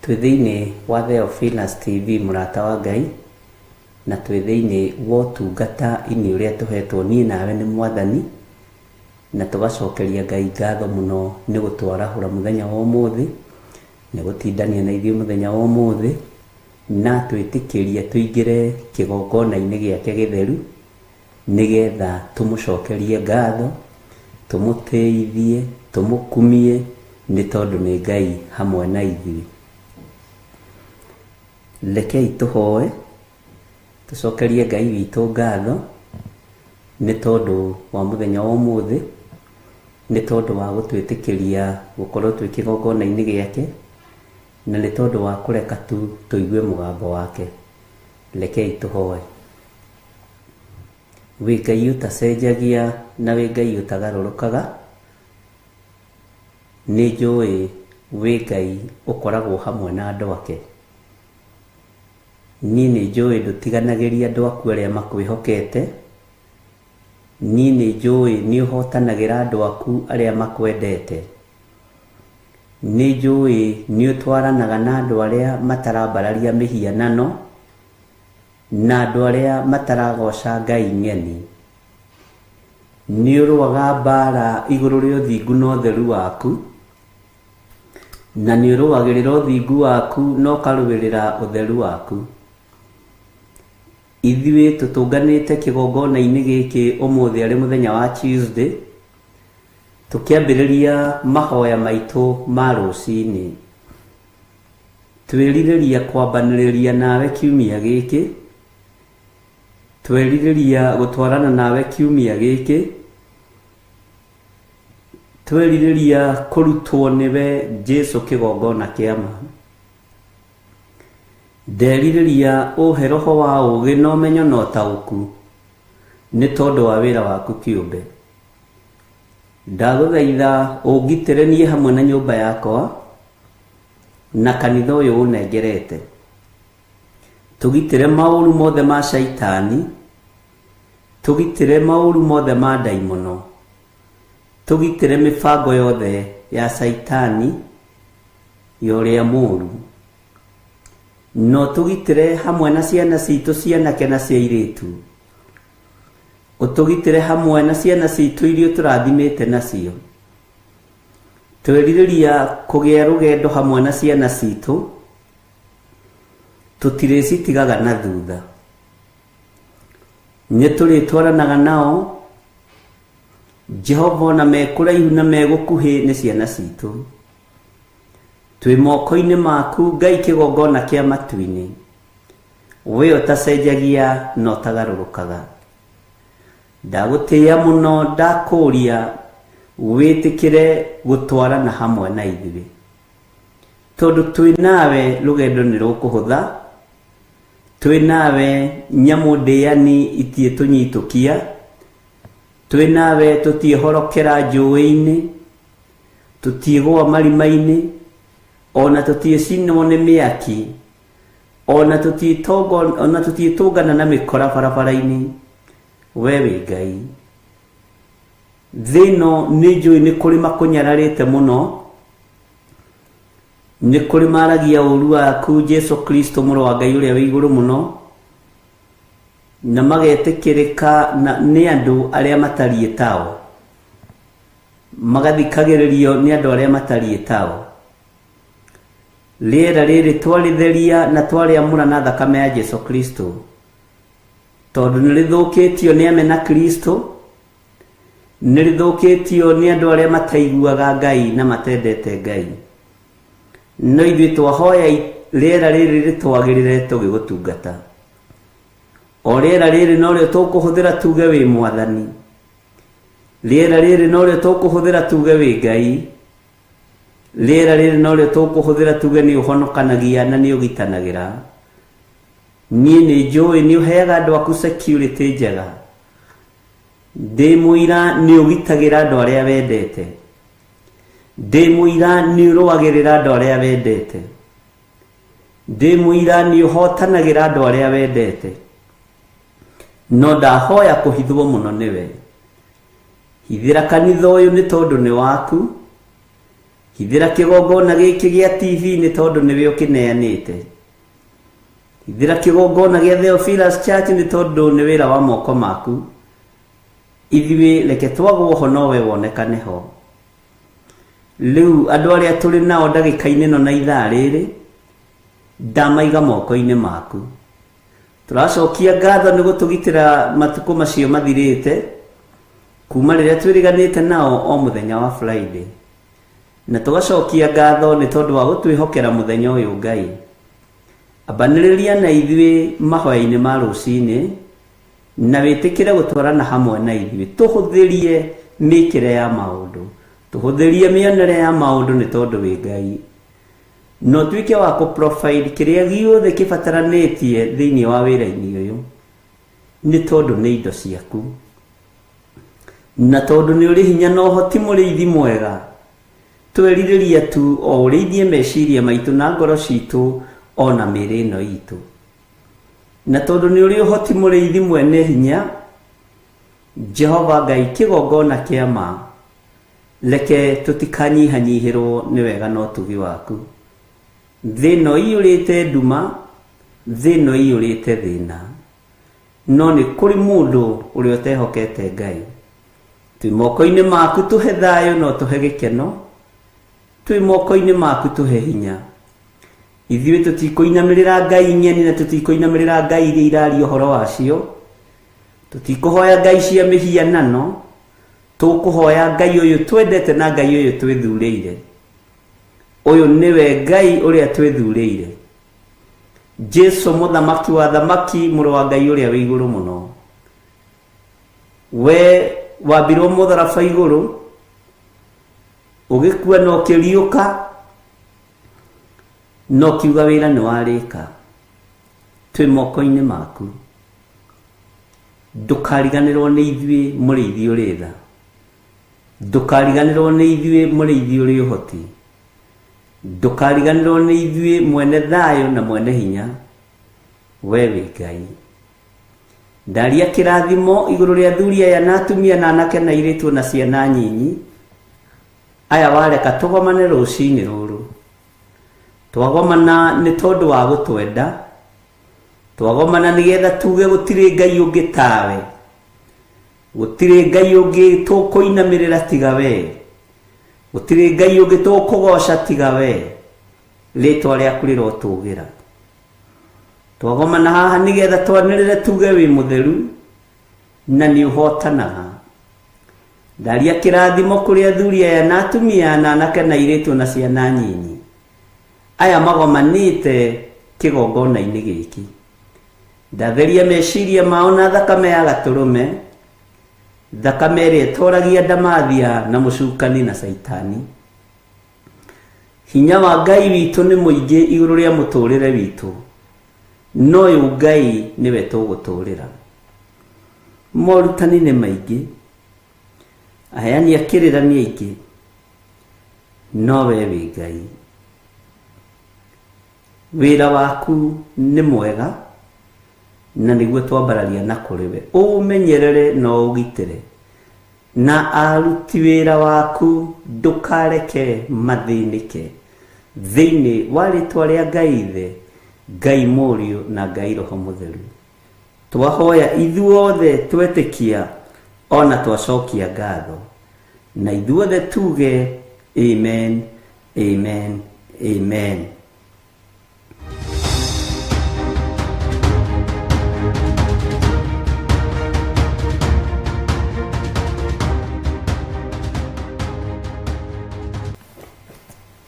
Twĩ thĩinĩ wa Theophilus TV mũrata wa Ngai, na twĩ thĩinĩ wa ũtungata-inĩ ũrĩa tũhetwo niĩ nawe nĩ Mwathani, na tũgacokeria Ngai ngatho mũno nĩ gũtwarahũra mũthenya wa ũmũthĩ, nĩ gũtindania na ithuĩ mũthenya wa ũmũthĩ, na twĩtĩkĩrie tũingĩre kĩgongona-inĩ gĩake gĩtheru, nĩgetha tũmũcokerie ngatho, tũmũtĩithie, tũmũkumie, nĩ tondũ nĩ Ngai hamwe na ithuĩ. Rekei tũhoe, tũcokerie Ngai witũ ngatho nĩ tondũ wa mũthenya wa ũmũthĩ, nĩ tondũ wa gũtwĩtĩkĩria gũkorwo twĩ kĩgongona-inĩ gĩake, na nĩ tondũ wa kũreka tu tũigue mũgambo wake. Rekei tũhoe. Wĩ Ngai ũtacenjagia na wĩ Ngai ũtagarũrũkaga, nĩ njũĩ wĩ Ngai ũkoragwo hamwe na andũ ake. Niĩ nĩ njũĩ ndũtiganagĩria andũ aku arĩa makwĩhokete. Niĩ nĩ njũĩ nĩ ũhotanagĩra andũ aku arĩa makwendete. Nĩ njũĩ nĩ ũtwaranaga na andũ arĩa matarambararia mĩhianano na andũ arĩa mataragoca Ngai ng'eni. Nĩ ũrũaga mbara igũrũ rĩa ũthingu na ũtheru waku, na nĩ ũrũagĩrĩra ũthingu waku na ũkarũĩrĩra ũtheru waku. Ithuĩ tũtũnganĩte kĩgongona-inĩ gĩkĩ ũmũthĩ arĩ mũthenya wa Tuesday, tũkĩambĩrĩria mahoya maitũ ma rũcinĩ. Twĩrirĩria kwambanĩrĩria nawe kiumia gĩkĩ, twerirĩria gũtwarana nawe kiumia gĩkĩ, twerirĩria kũrutwo nĩwe Jesũ kĩgongona kĩa ma. Nderirĩria ũhe roho wa ũũgĩ na ũmenyo na ũtaũku nĩ tondũ wa wĩra waku kĩũmbe. Ndagũthaitha ũngitĩre niĩ hamwe na nyũmba yakwa na kanitha ũyũ ũnengerete. Tũgitĩre maũru mothe ma shaitani, tũgitĩre maũru mothe ma ndaimono, tũgitĩre mĩbango yothe ya shaitani ya ũrĩa mũũru. No tũgitĩre hamwe na ciana citũ cianake na cia airĩtu. Ũtũgitĩre hamwe na ciana citũ iria ũtũrathimĩte nacio. Twerirĩria kũgĩa rũgendo hamwe na ciana citũ, tũtirĩcitigaga na thutha. Nĩ tũrĩtwaranaga nao, Jehova ona me kũraihu na me gũkuhĩ nĩ ciana citũ. Twĩ moko-inĩ maku Ngai kĩgongona kĩa matu-inĩ, we ũtacenjagia na ũtagarũrũkaga. Ndagũtĩĩa mũno, ndakũũria wĩtĩkĩre gũtwarana hamwe na ithuĩ, tondũ twĩ nawe rũgendo nĩ rũkũhũtha, twĩ nawe nyamũ ndĩani itiĩtũnyitũkia, twĩ nawe tũtiĩhorokera njũĩ-inĩ, tũtiĩgũa marima-inĩ, ona tũtiĩcinwo nĩ mĩaki, ona tũtiĩtũngana na mĩkora barabara-inĩ. We wĩ Ngai. Thĩ ĩno nĩ njũĩ nĩ kũrĩ makũnyararĩte mũno, nĩ kũrĩ maragia ũũru waku Jesũ Kristo mũrũ wa Ngai ũrĩa wĩ igũrũ mũno, na magetĩkĩrĩka nĩ andũ arĩa matariĩ tao, magathikagĩrĩrio nĩ andũ arĩa matariĩ tao. Rĩera rĩrĩ twarĩtheria na twarĩamũra na thakame ya Jesũ Kristo, tondũ nĩ rĩthũkĩtio nĩ amena Kristo, nĩ rĩthũkĩtio nĩ andũ arĩa mataiguaga Ngai na matendete Ngai. No ithuĩ twahoya rĩera rĩrĩ rĩtwagĩrĩre tũgĩgũtungata. O rĩera rĩrĩ norĩo tũkũhũthĩra tuge wĩ Mwathani. Rĩera rĩrĩ norĩo tũkũhũthĩra tuge wĩ Ngai. Rĩera rĩrĩ norĩo tũkũhũthĩra tuge nĩ ũhonokanagia na nĩ ũgitanagĩra. Niĩ nĩ njũĩ nĩ ũheaga andũ aku security njega. Ndĩ mũira nĩ ũgitagĩra andũ arĩa wendete. Ndĩ mũira nĩ ũrũagĩrĩra andũ arĩa wendete. Ndĩ mũira nĩ ũhotanagĩra andũ arĩa wendete. No ndahoya kũhithwo mũno nĩwe. Hithĩra kanitha ũyũ nĩ tondũ nĩ waku. Hithĩra kĩgongona gĩkĩ gĩa TV nĩ tondũ nĩwe ũkĩneanĩte. Hithĩra kĩgongona gĩa Theophilus Church nĩ tondũ nĩ wĩra wa moko maku. Ithuĩ reke twagwo ho nowe wonekane ho. Rĩu andũ arĩa tũrĩ nao ndagĩka-inĩ ĩno na ithaa rĩrĩ, ndamaiga moko-inĩ maku. Tũracokia ngatho nĩ gũtũgitĩra matukũ macio mathirĩte kuma rĩrĩa twĩrĩganĩte nao o mũthenya wa Friday. Na tũgacokia ngatho nĩ tondũ wa gũtwĩhokera mũthenya ũyũ Ngai. Ambanĩrĩria na ithuĩ mahoya-inĩ ma rũcinĩ na wĩtĩkĩre gũtwarana hamwe na ithuĩ. Tũhũthĩrie mĩkĩre ya maũndũ, tũhũthĩrie mĩonere ya maũndũ nĩ tondũ wĩ Ngai. No tuĩke wa kũ-provide kĩrĩa gĩothe kĩbataranĩtie thĩinĩ wa wĩra-inĩ ũyũ nĩ tondũ nĩ indo ciaku. Na tondũ nĩ ũrĩ hinya na ũhoti mũrĩithi mwega, twerirĩria tu o ũrĩithie meciria maitũ na ngoro citũ ona mĩĩrĩ ĩno itũ. Na tondũ nĩ ũrĩ ũhoti mũrĩithi mwene hinya, Jehova Ngai kĩgongona kĩa ma, reke tũtikanyihanyihĩrwo nĩ wega na ũtugi waku. Thĩ ĩno iyũrĩte nduma, thĩ ĩno iyũrĩte thĩna, no nĩ kũrĩ mũndũ ũrĩa ũtehokete Ngai. Twĩ moko-inĩ maku tũhe thayũ na ũtũhe gĩkeno. Twĩ moko-inĩ maku tũhe hinya. Ithuĩ tũtikũinamĩrĩra Ngai ng'eni na tũtikũinamĩrĩra Ngai iria iraria ũhoro wacio. Tũtikũhoya Ngai cia mĩhianano, tũkũhoya Ngai ũyũ twendete na Ngai ũyũ twĩthurĩire. Ũyũ nĩwe Ngai ũrĩa twĩthurĩire. Jesu mũthamaki wa thamaki, mũrũ wa Ngai ũrĩa wĩ igũrũ mũno. We wambirwo mũtharaba igũrũ, ũgĩkua na ũkĩriũka, na ũkiuga wĩra nĩ warĩka. Twĩ moko-inĩ maku. Ndũkariganĩrwo nĩ ithuĩ mũrĩithi ũrĩ tha. Ndũkariganĩrwo nĩ ithuĩ mũrĩithi ũrĩ ũhoti. Ndũkariganĩrwo nĩ ithuĩ mwene thayũ na mwene hinya. We wĩ Ngai. Ndaria kĩrathimo igũrũ rĩa athuri aya na atumia na anake na airĩtu na ciana nyinyi. Aya wareka tũgomane rũcinĩ rũrũ. Twagomana nĩ tondũ wa gũtwenda. Twagomana nĩgetha tuge gũtirĩ Ngai ũngĩ tawe. Gũtirĩ Ngai ũngĩ tũkũinamĩrĩra tiga we. Gũtirĩ Ngai ũngĩ tũkũgoca tiga we. Rĩtwa rĩaku rĩrotũgĩra. Twagomana haha nĩgetha twanĩrĩre tuge wĩ mũtheru na nĩ ũhotanaga. Ndaria kĩrathimo kũrĩ athuri aya na atumia na anake na airĩtu na ciana nyinyi. Aya magomanĩte kĩgongona-inĩ gĩkĩ. Ndatheria meciria mao na thakame ya gatũrũme, thakame ĩrĩa ĩtoragia ndamathia na mũcukani na caitani. Hinya wa Ngai witũ nĩ mũingĩ igũrũ rĩa mũtũrĩre witũ, no ũyũ Ngai nĩwe tũgũtũrĩra. Morutani nĩ maingĩ, aheani a kĩrĩra nĩ aingĩ, no we wĩ Ngai. Wĩra waku nĩ mwega na nĩguo twambararia na kũrĩ we. Ũmenyerere na ũgitĩre na aruti wĩra waku ndũkareke mathĩnĩke. Thĩinĩ wa rĩtwa rĩa Ngai Ithe, Ngai Mũriũ na Ngai Roho Mũtheru. Twahoya ithuothe twetĩkia ona twacokia ngatho. Na ithuothe tuge amen, amen, amen.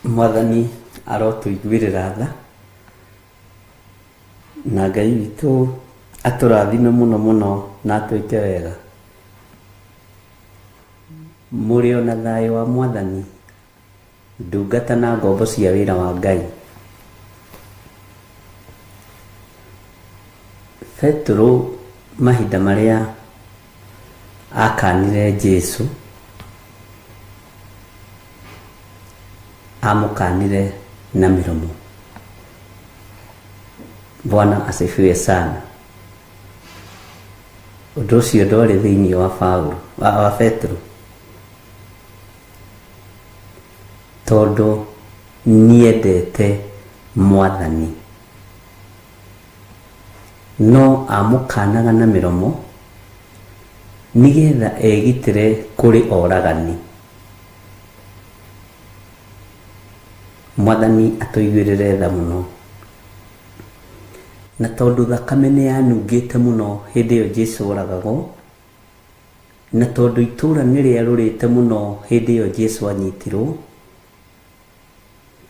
Mwathani arotũiguĩrĩra tha na Ngai witũ atũrathime mũno mũno na atwĩke wega. Mũrĩ ona thayũ wa Mwathani, ndungata na ngombo cia wĩra wa Ngai. Petero mahinda marĩa akanire Jesu amũkanire na mĩromo. Bwana asifiwe sana. Ũndũ ũcio ndwarĩ thĩinĩ wa Paulo, wa Petero, tondũ niendete Mwathani, no amũkanaga na mĩromo nĩgetha egitĩre kũrĩ oragani. Mwathani atũiguĩrĩre tha mũno. Na tondũ thakame nĩ yanungĩte mũno hĩndĩ ĩyo Jesu oragagwo, na tondũ itũũra nĩ rĩarũrĩte mũno hĩndĩ ĩyo Jesu anyitirwo,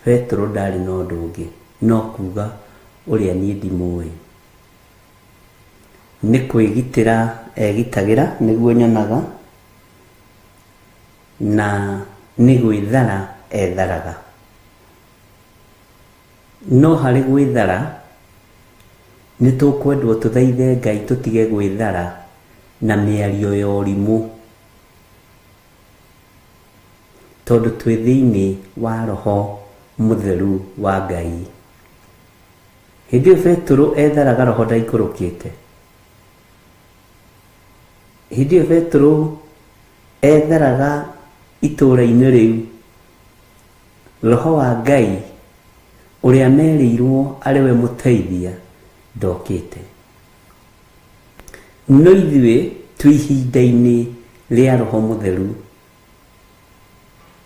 Petero ndarĩ na ũndũ ũngĩ no kuga ũrĩa niĩ ndimũĩ. Nĩ kwĩgitĩra egitagĩra nĩguo nyonaga, na nĩ gwĩthara etharaga. No harĩ gwĩthara nĩ tũkwendwo tũthaithe Ngai tũtige gwĩthara na mĩario ya ũrimũ, tondũ twĩ thĩinĩ wa Roho Mũtheru wa Ngai. Hĩndĩ ĩyo Petero etharaga Roho ndaikũrũkĩte. Hĩndĩ ĩyo Petero etharaga itũũra-inĩ rĩu, Roho wa Ngai ũrĩa merĩirwo arĩ we mũteithia ndokĩte. No ithuĩ twĩ ihinda-inĩ rĩa Roho Mũtheru.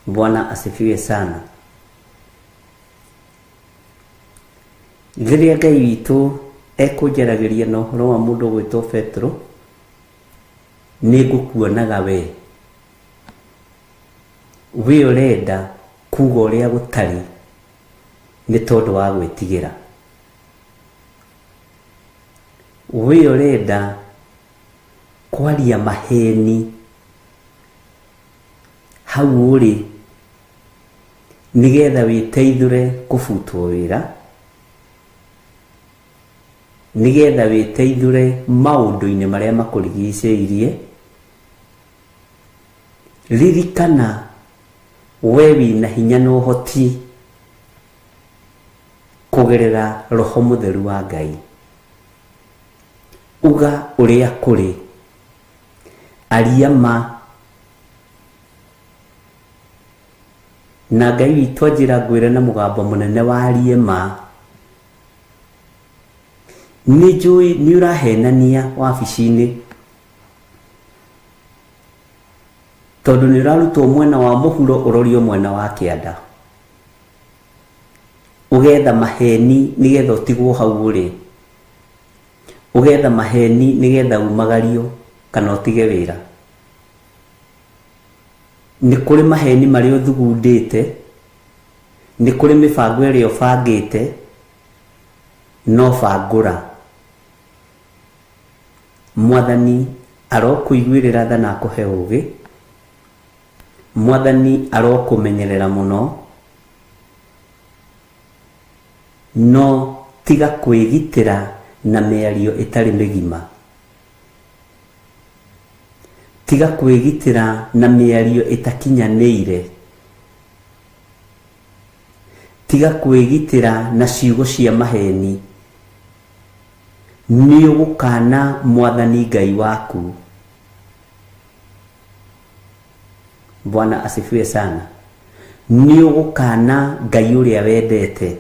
Bwana asifiwe sana. Rĩrĩa Ngai witũ ekũnjaragĩria na ũhoro wa mũndũ ũgwĩtwo Petero, nĩ ngũkuonaga we. We ũrenda kuga ũrĩa gũtarĩ nĩ tondũ wa gwĩtigĩra. We ũrenda kwaria maheni hau ũrĩ nĩgetha wĩteithũre kũbutwo wĩra, nĩgetha wĩteithũre maũndũ-inĩ marĩa makũrigicĩirie. Ririkana we wĩna hinya na ũhoti kũgerera Roho Mũtheru wa Ngai. Uga ũrĩa kũrĩ, aria ma, na Ngai witũ anjĩra ngwĩre na mũgambo mũnene warie ma. Nĩ njũĩ nĩ ũrahenania wabici-inĩ, tondũ nĩ ũrarutwo mwena wa mũhuro ũrorio mwena wa kĩanda, ũgetha maheni nĩgetha ũtigwo hau ũrĩ, ũgetha maheni nĩgetha umagario kana ũtige wĩra. Nĩ kũrĩ maheni marĩa ũthugundĩte, nĩ kũrĩ mĩbango ĩrĩa ũbangĩte, no bangũra. Mwathani arokũiguĩrĩra tha na akũhe ũũgĩ. Mwathani arokũmenyerera mũno, no tiga kwĩgitĩra na mĩario ĩtarĩ mĩgima. Tiga kwĩgitĩra na mĩario ĩtakinyanĩire. Tiga kwĩgitĩra na ciugo cia maheni. Nĩ ũgũkana Mwathani Ngai waku. Bwana asifiwe sana. Nĩ ũgũkana Ngai ũrĩa wendete.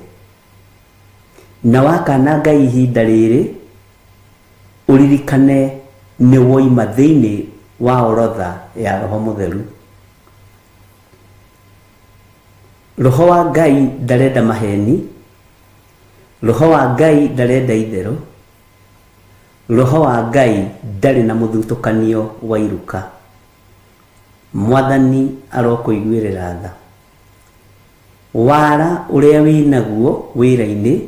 Na wakana Ngai ihinda rĩrĩ, ũririkane nĩ woima thĩinĩ wa orodha ya Roho Mũtheru. Roho wa Ngai ndarenda maheni, Roho wa Ngai ndarenda itherũ, Roho wa Ngai ndarĩ na mũthutũkanio wa iruka. Mwathani arokũiguĩrĩra tha. Wara ũrĩa wĩnaguo wĩra-inĩ,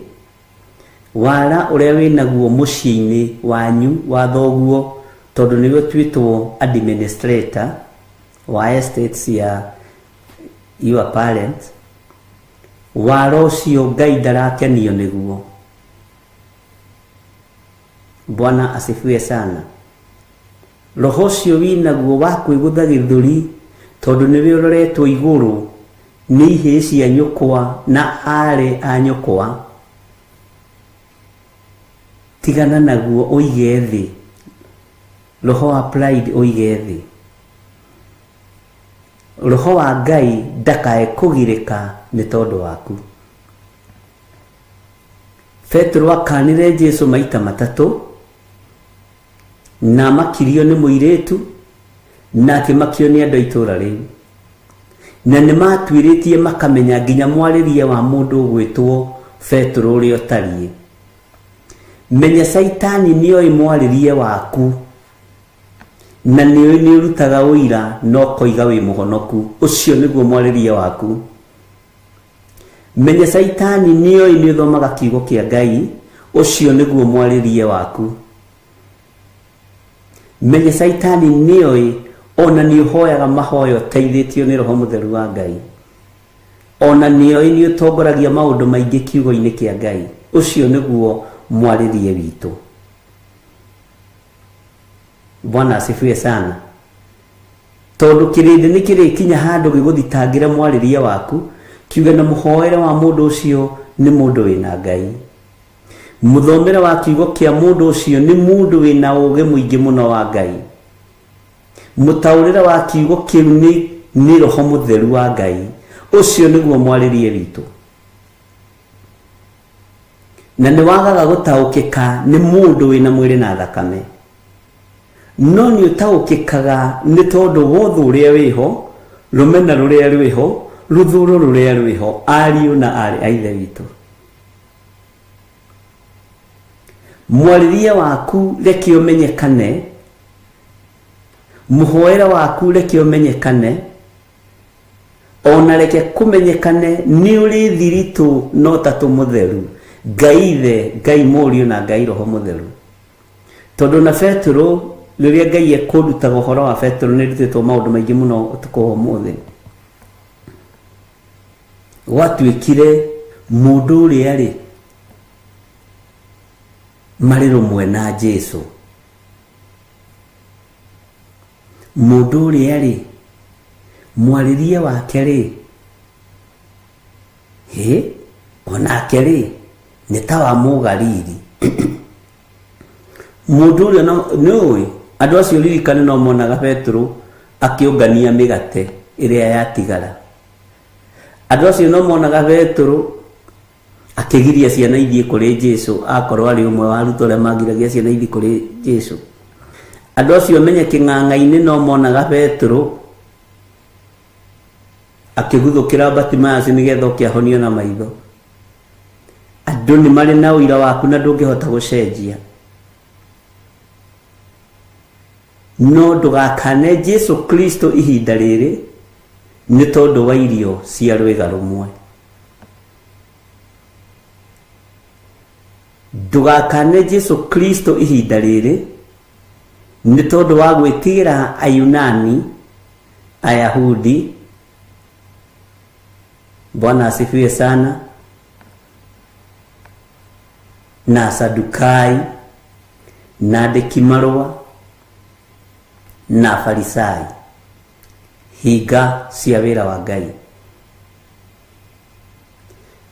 wara ũrĩa wĩnaguo mũciĩ-inĩ wanyu wa thoguo, tondũ nĩwe ũtuĩtwo administrator wa estates ya your parents, wara ũcio Ngai ndarakenio nĩguo. Bwana asifiwe sana. Roho ũcio wĩnaguo wa kwĩgũtha gĩthũri tondũ nĩwe ũroretwo igũrũ nĩ ihĩĩ cia nyũkwa na aarĩ a nyũkwa, tigana naguo ũige thĩ. Roho wa pride ũige thĩ. Roho wa Ngai ndakae kũgirĩka nĩ tondũ waku. Petero akanire Jesu maita matatũ na makirio nĩ mũirĩtu na akĩmakio nĩ andũ a itũũra rĩu, na nĩ matuĩrĩtie makamenya nginya mwarĩrie wa mũndũ ũgwĩtwo Petero ũrĩa ũtariĩ. Menya Caitani nĩoĩ mwarĩrie waku na nĩoĩ nĩ ũrutaga ũira na ũkoiga wĩ mũhonoku, ũcio nĩguo mwarĩrie waku. Menya Caitani nĩoĩ nĩ ũthomaga kiugo kĩa Ngai, ũcio nĩguo mwarĩrie waku. Menya Caitani nĩoĩ ona nĩ ũhoyaga mahoya ũteithĩtio nĩ Roho Mũtheru wa Ngai, ona nĩoĩ nĩ ũtongoragia maũndũ maingĩ kiugo-inĩ kĩa Ngai, ũcio nĩguo mwarĩrie witũ. Bwana asifiwe sana. Tondũ kĩrĩndĩ nĩ kĩrĩkinya handũ gĩgũthitangĩra mwarĩrie waku, kiuge na mũhoere wa mũndũ ũcio nĩ mũndũ wĩna Ngai, mũthomere wa kiugo kĩa mũndũ ũcio nĩ mũndũ wĩna ũũgĩ mũingĩ mũno wa Ngai, mũtaũrĩre wa kiugo kĩu nĩ Roho Mũtheru wa Ngai, ũcio nĩguo mwarĩrie witũ. Na nĩ wagaga gũtaũkĩka nĩ mũndũ wĩna mwĩrĩ na thakame, no nĩ ũtaũkĩkaga nĩ tondũ wothe ũrĩa wĩho, rũmena rũrĩa rwĩho, rũthũro rũrĩa rwĩho, ariũ na aarĩ a Ithe witũ. Mwarĩrie waku reke ũmenyekane, mũhoere waku reke ũmenyekane, ona reke kũmenyekane nĩ ũrĩ thiritũ no tatũ mũtheru, Ngai Ithe, Ngai Mũriũ na Ngai Roho Mũtheru. Tondũ na Petero rĩrĩa Ngai ekũndutaga ũhoro wa Petero nĩ ndutĩtwo maũndũ maingĩ mũno ũtukũ wa ũmũthĩ. Gwatuĩkire mũndũ ũrĩa rĩ marĩ rũmwe na Jesu, mũndũ ũrĩa rĩ mwarĩrie wake rĩ hĩ onake rĩ nĩ ta wa Mũgalili. Mũndũ ũrĩa nĩũĩ andũ acio ririkane no monaga Petero akĩũngania mĩgate ĩrĩa yatigara. Andũ acio no monaga Petero akĩgiria ciana ithiĩ kũrĩ Jesu, akorwo arĩ ũmwe wa arutwo arĩa magiragia ciana ithiĩ kũrĩ Jesu. Andũ acio menye kĩng'ang'a-inĩ no monaga Petero akĩguthũkĩra Bartimaeus nĩgetha oke ahonio na maitho. Andũ nĩ marĩ na ũira waku na ndũngĩhota gũcenjia. No ndũgakane Jesu Kristo ihinda rĩrĩ nĩ tondũ wa irio cia rwĩga rũmwe. Ndũgakane Jesu Kristo ihinda rĩrĩ nĩ tondũ wa gwĩtigĩra Ayunani, Ayahudi. Bwana asifiwe sana. Na Sadukai, na andĩki marũa, na Farisai, hinga cia wĩra wa Ngai.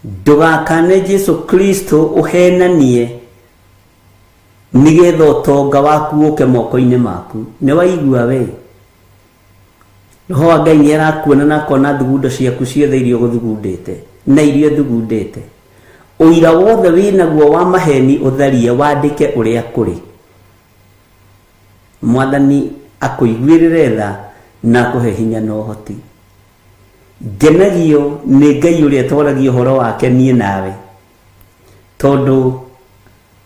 Ndũgakane Jesu Kristo ũhenanie nĩgetha ũtonga waku ũke moko-inĩ maku. Nĩ waigua we? Roho wa Ngai nĩ arakuona na akona thugundo ciaku ciothe iria ũgũthugundĩte na iria ũthugundĩte. Ũira wothe wĩnaguo wa maheni ũtharie, wandĩke ũrĩa kũrĩ. Mwathani akũiguĩrĩre tha na akũhe hinya na ũhoti. Ngenagio nĩ Ngai ũrĩa twaragia ũhoro wake niĩ nawe, tondũ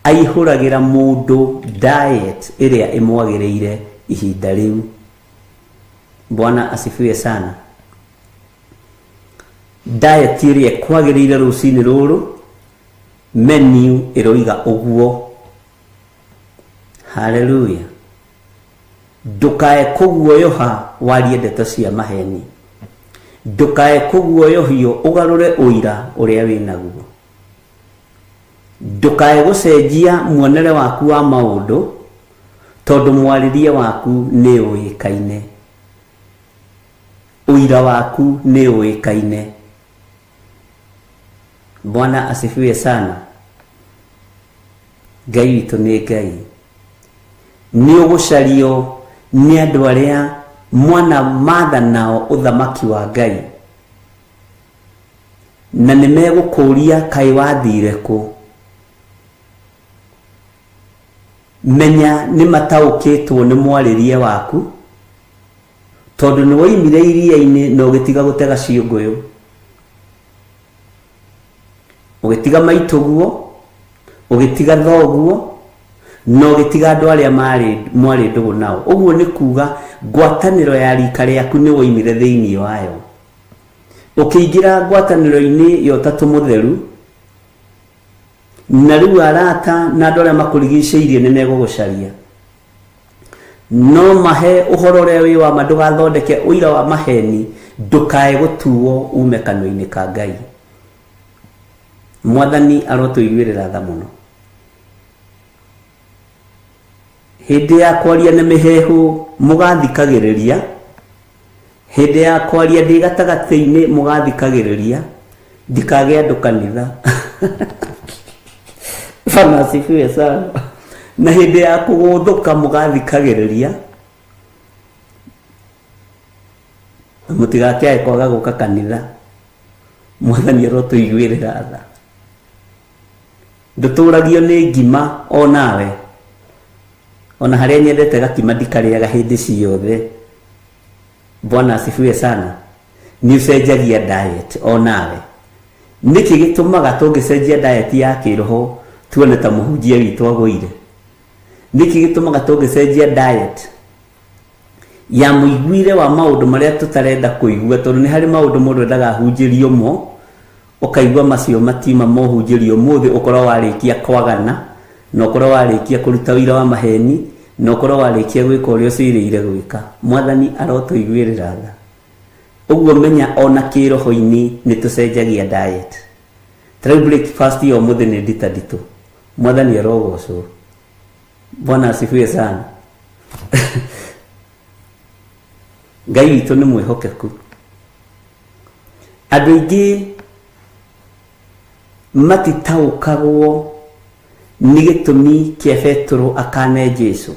aihũragĩra mũndũ diet ĩrĩa ĩmwagĩrĩire ihinda rĩu. Bwana asifiwe sana. Diet ĩrĩa ĩkwagĩrĩire rũcinĩ rũrũ, menu ĩroiga ũguo. Haleluya. Ndũkae kũguoyoha warie ndeto cia maheni, ndũkae kũguoyohio ũgarũre ũira ũrĩa wĩnaguo. Ndũkae gũcenjia muonere waku wa maũndũ tondũ mwarĩrie waku nĩ ũĩkaine, ũira waku nĩ ũĩkaine. Bwana asifiwe sana. Ngai witũ nĩ Ngai. Nĩ ũgũcario nĩ andũ arĩa mwana matha nao ũthamaki wa Ngai, na nĩ megũkũria kaĩ wathire kũ. Menya nĩ mataũkĩtwo nĩ mwarĩrie waku tondũ nĩ woimire iria-inĩ na ũgĩtiga gũtega ciũngũyũ, ũgĩtiga maitũguo, ũgĩtiga thoguo, na ũgĩtiga andũ arĩa mwarĩ ndũgũ nao. Ũguo nĩ kuga ngwatanĩro ya rika rĩaku nĩ woimire thĩinĩ wayo, ũkĩingĩra ngwatanĩro-inĩ ya Ũtatũ Mũtheru, na rĩu arata na andũ arĩa makũrigicĩirie nĩ megũgũcaria. No mahe ũhoro ũrĩa wĩ wa ma, ndũgathondeke ũira wa maheni, ndũkae gũtuo ume kanua-inĩ ka Ngai. Mwathani arotũiguĩrĩra tha mũno. Hĩndĩ ya kwaria na mĩheehũ mũgathikagĩrĩria, hĩndĩ ya kwaria ndĩ gatagatĩ-inĩ mũgathikagĩrĩria, ndikagĩa andũ kanitha. Bwana asifiwe sana. Na hĩndĩ ya kũgũthũka mũgathikagĩrĩria, mũtigakĩae kwaga gũka kanitha. Mwathani arotũiguĩrĩra tha. Ndũtũragio nĩ ngima o nawe, ona harĩa nyendete gakima ndikarĩaga hĩndĩ ciothe. Bwana asifiwe sana. Nĩ ũcenjagia diet o nawe. Nĩkĩ gĩtũmaga tũngĩcenjia diet ya kĩroho tuone ta mũhunjia witũ agũire? Nĩkĩ gĩtũmaga tũngĩcenjia diet ya mũiguire wa maũndũ marĩa tũtarenda kũigua? Tondũ nĩ harĩ maũndũ mũndũ endaga ahunjĩrio mo, ũkaigua macio matiuma mohunjĩrio ũmũthĩ, ũkorwo warĩkia kwagana, na ũkorwo warĩkia kũruta wĩra wa maheni, na ũkorwo warĩkia gwĩka ũrĩa ũcirĩire gwĩka. Mwathani arotũiguĩrĩra tha. Ũguo menya ona kĩroho-inĩ nĩ tũcenjagia diet. Ta rĩu breakfast ya ũmũthĩ nĩ ndita nditũ. Mwathani arogocwo. Bwana asifiwe sana. Ngai witũ nĩ mwĩhokeku. Andũ aingĩ matitaũkagwo nĩ gĩtũmi kĩa Petero akane Jesũ.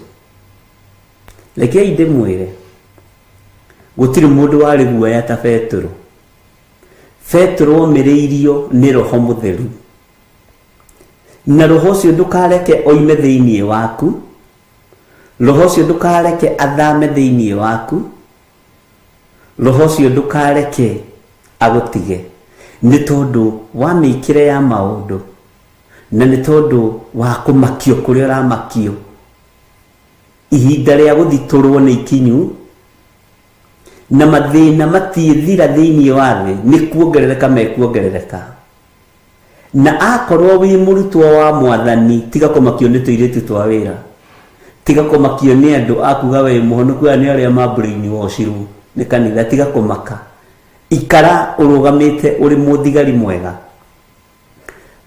Rekei ndĩmwĩre, gũtirĩ mũndũ warĩ guoya ta Petero. Petero omĩrĩirio nĩ Roho Mũtheru, na Roho ũcio ndũkareke oime thĩinĩ waku, Roho ũcio ndũkareke athame thĩinĩ waku, Roho ũcio ndũkareke agũtige, nĩ tondũ wa mĩikĩre ya maũndũ, na nĩ tondũ wa kũmakio kũrĩa ũramakio. Ihinda rĩa gũthitũrwo nĩ ikinyu, na mathĩna matiĩthira thĩinĩ wa thĩ, nĩ kuongerereka mekuongerereka. Na akorwo wĩ mũrutwo wa Mwathani, tiga kũmakio nĩ tũirĩtu twa wĩra, tiga kũmakio nĩ andũ akuga we mũhonoku, aya nĩ arĩa ma brainwashirwo nĩ kanitha. Tiga kũmaka, ikara ũrũgamĩte ũrĩ mũthigari mwega.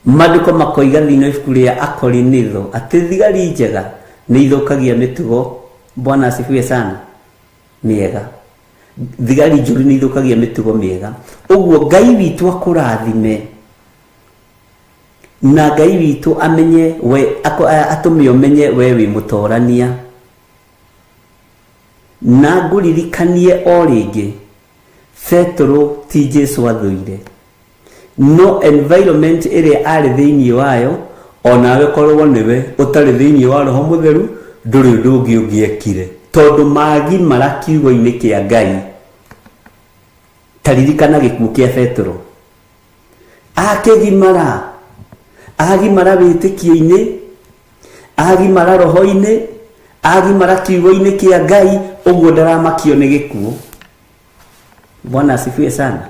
Maandĩko makoiga thĩinĩ wa ibuku rĩa Akorinitho atĩ thigari njega nĩ ithũkagia mĩtugo. Bwana asifiwe sana. Mĩega, thigari njũru nĩ ithũkagia mĩtugo mĩega. Ũguo Ngai witũ akũrathime, na Ngai witũ amenye we, atũme ũmenye we wĩ mũtorania. Na ngũririkanie o rĩngĩ, Petero ti Jesũ athũire, no environment ĩrĩa arĩ thĩinĩ wayo, onawe korwo nĩwe ũtarĩ thĩinĩ wa Roho Mũtheru, ndũrĩ ũndũ ũngĩ ũngĩekire, tondũ magimara kiugo-inĩ kĩa Ngai. Ta ririkana gĩkuũ kĩa Petero, akĩgimara, agimara wĩtĩkio-inĩ, agimara roho-inĩ, agimara kiugo-inĩ kĩa Ngai, ũguo ndaramakio nĩ gĩkuũ. Bwana asifiwe sana.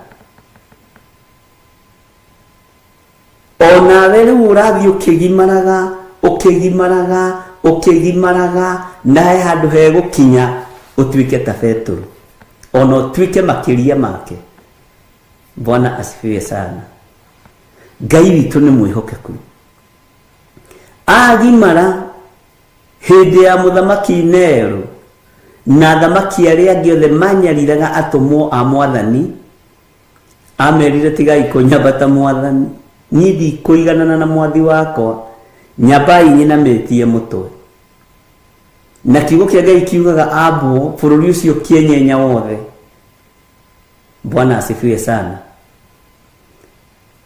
Onawe rĩu ũrathiĩ ũkĩgimaraga, ũkĩgimaraga, ũkĩgimaraga, na he handũ hegũkinya ũtuĩke ta Petero, ona ũtuĩke makĩria make. Bwana asifiwe sana. Ngai witũ nĩ mwĩhokeku. Agimara hĩndĩ ya mũthamaki Nero na athamaki arĩa angĩ othe manyariraga atũmwo a mwathani, amerire tigai kũnyambata mwathani, niĩ ndikũiganana na mwathi wakwa, nyambai nyinamĩtie mũtwe. Na kiugo kĩa Ngai kiugaga ambwo bũrũri ũcio kĩenyenya wothe. Bwana asifiwe sana.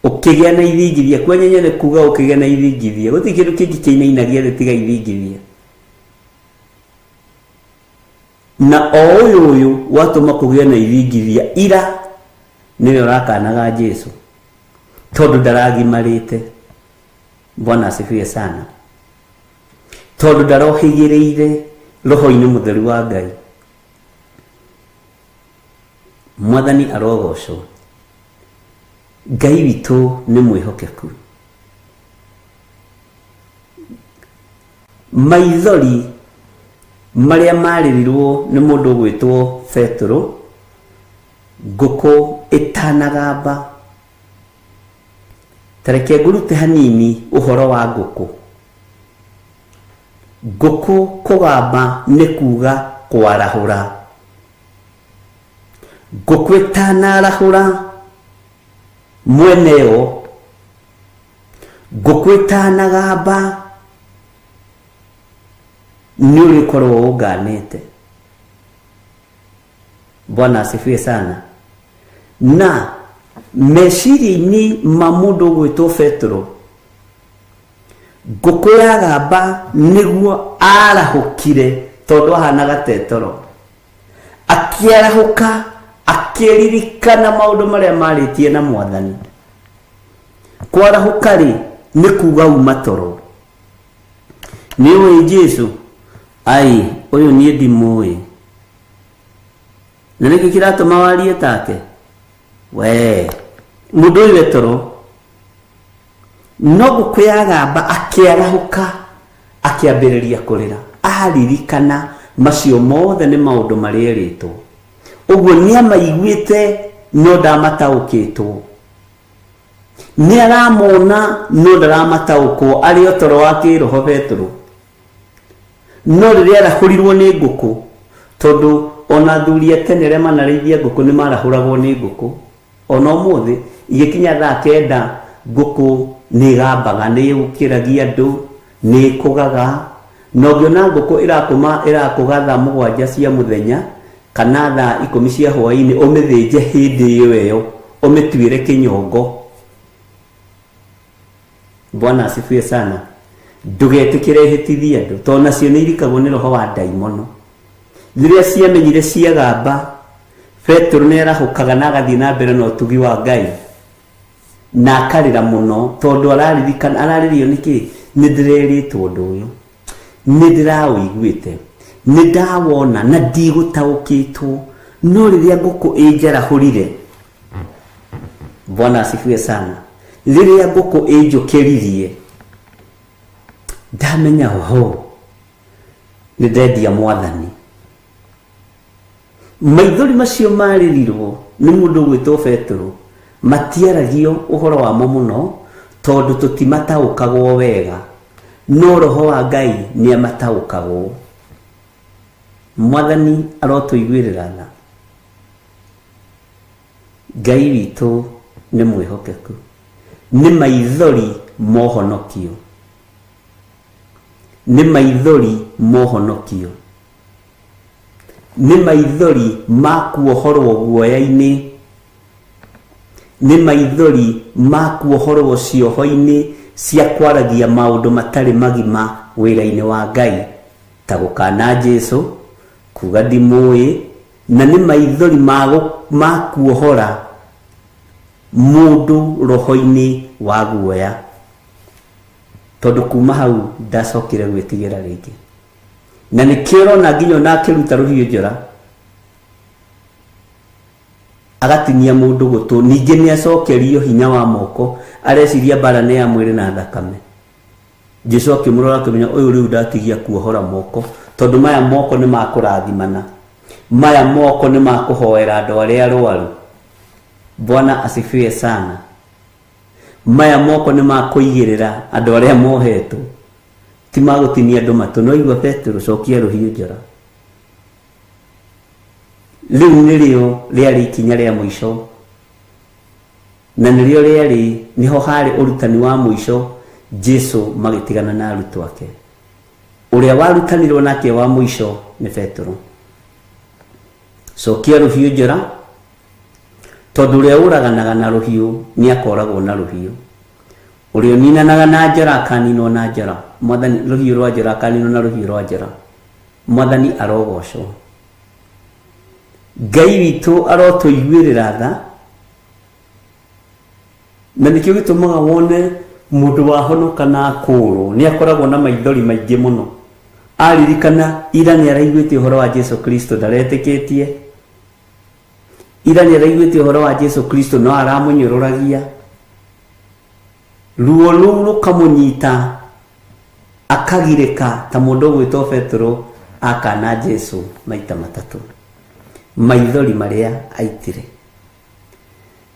Ũkĩgĩa na ithingithia, kwenyenya nĩ kuga ũkĩgĩa na ithingithia, gũtirĩ kĩndũ kĩngĩ kĩinainagia thĩ tiga ithingithia. Na o ũyũ ũyũ watũma kũgĩe na ithingithia ira nĩwe ũrakanaga Jesu tondũ ndaragimarĩte. Bwana asifiwe sana. Tondũ ndarohĩgĩrĩire roho-inĩ mũtheru wa Ngai. Mwathani arogocwo. Ngai witũ nĩ mwĩhokeku. Maithori marĩa marĩrirwo nĩ mũndũ ũgwĩtwo Petero, ngũkũ ĩtanagamba. Ta reke ngũrute hanini ũhoro wa ngũkũ. Ngũkũ kũgamba nĩ kuga kwarahũra. Ngũkũ ĩtanarahũra mweneo, ngũkũ ĩtanagamba nĩ ũrĩkorwo ũnganĩte. Bwana asifiwe sana. Na meciria-inĩ ma mũndũ ũgwĩtwo Petero, ngũkũ yagamba nĩguo arahũkire tondũ ahanaga tetoro. Akĩarahũka akĩririkana maũndũ marĩa marĩtie na mwathani. Kwarahũka rĩ nĩ kuga uma toro. Nĩ ũĩ Jesu? Ai, ũyũ niĩ ndimũĩ. Na nĩkĩ kĩratũma warie take? We, mũndũ ũyũ e toro. No ngũkũ yagamba akĩarahũka akĩambĩrĩria kũrĩra. Aririkana macio mothe nĩ maũndũ marĩa erĩtwo. Ũguo nĩamaiguĩte no ndamataũkĩtwo. Nĩaramona no ndaramataũkwo, arĩ o toro wa kĩroho Petero. No rĩrĩa arahũrirwo nĩ ngũkũ, tondũ ona athuri a tene arĩa manarĩithia ngũkũ nĩ marahũragwo nĩ ngũkũ. Ona ũmũthĩ igĩkinya thaa 9 ngũkũ nĩ ĩgambaga, nĩ ĩũkĩragia andũ, nĩ ĩkũgaga. Na ũngĩona ngũkũ ĩrakũga thaa 7 cia mũthenya kana thaa 10 cia hwaĩ-inĩ, ũmĩthĩnje hĩndĩ ĩyo ĩyo, ũmĩtuĩre kĩnyongo. Bwana asifiwe sana. Ndũgetĩkĩre ĩhĩtithie andũ, tondũ nacio nĩ irikagwo nĩ roho wa ndaimono. Rĩrĩa ciamenyire ciagamba, Petero nĩ arahũkaga na agathiĩ na mbere na ũtugi wa Ngai. Na akarĩra mũno tondũ araririkana, ararĩrio nĩkĩ? Nĩ ndĩrerĩtwo ũndũ ũyũ, nĩ ndĩraũiguĩte, nĩ ndawona na ndigũtaũkĩtwo. No rĩrĩa ngũkũ ĩnjarahũrire, Bwana asifiwe sana, rĩrĩa ngũkũ ĩnjũkĩririe, ndamenya oho nĩ ndendia mwathani. Maithori macio marĩrirwo nĩ mũndũ ũgwĩtwo Petero matiaragio ũhoro wamo mũno tondũ tũtimataũkagwo wega, no roho wa Ngai nĩ amataũkagwo. Mwathani arotũiguĩrĩra tha. Ngai witũ nĩ mwĩhokeku. Nĩ maithori mohonokio. Nĩ maithori mohonokio. Nĩ maithori ma kuohorwo guoya-inĩ. Nĩ maithori ma kuohorwo cioho-inĩ cia kwaragia maũndũ matarĩ magima wĩra-inĩ wa Ngai, ta gũkana Jesu, kuga ndimũĩ, na nĩ maithori ma kuohora mũndũ roho-inĩ wa guoya. Tondũ kuma hau ndacokire gwĩtigĩra rĩngĩ. Na nĩkĩo ũrona nginya ona akĩruta rũhiũ njora agatinia mũndũ gũtũ, ningĩ nĩ acokerio hinya wa moko, areciria mbara nĩ ya mwĩrĩ na thakame. Jesu akĩmũrora akĩmenya ũyũ rĩu ndatigia kuohora moko, tondũ maya moko nĩ ma kũrathimana, maya moko nĩ ma kũhoera andũ arĩa arwaru. Bwana asifiwe sana. Maya moko nĩ ma kũigĩrĩra andũ arĩa mohetwo. Ti ma gũtinia andũ matũ, no igua Petero cokia rũhiũ njora. Rĩu nĩrĩo rĩarĩ ikinya rĩa mũico, na nĩrĩo rĩarĩ nĩho harĩ ũrutani wa mũico Jesu magĩtigana na arutwo ake. Ũrĩa warutanirwo nake wa mũico nĩ Petero. Cokia rũhiũ njora, tondũ ũrĩa ũraganaga na rũhiũ nĩ akoragwo na rũhiũ, ũrĩa ũninanaga na njora akaninwo na njora. Mwathani, rũhiũ rwa njora akaninwo na rũhiũ rwa njora. Mwathani arogocwo. Ngai witũ arotũiguĩrĩra tha, na nĩkĩo gĩtũmaga wone mũndũ wahonoka na akũrwo nĩ akoragwo na maithori maingĩ mũno. Aririkana ira nĩ araiguĩte ũhoro wa Jesu Kristo ndaretĩkĩtie, ira nĩ araiguĩte ũhoro wa Jesu Kristo no aramũnyũrũragia, ruo rũu rũkamũnyita akagirĩka ta mũndũ ũgwĩtwo Petero akana Jesu maita matatũ. Maithori marĩa aitire.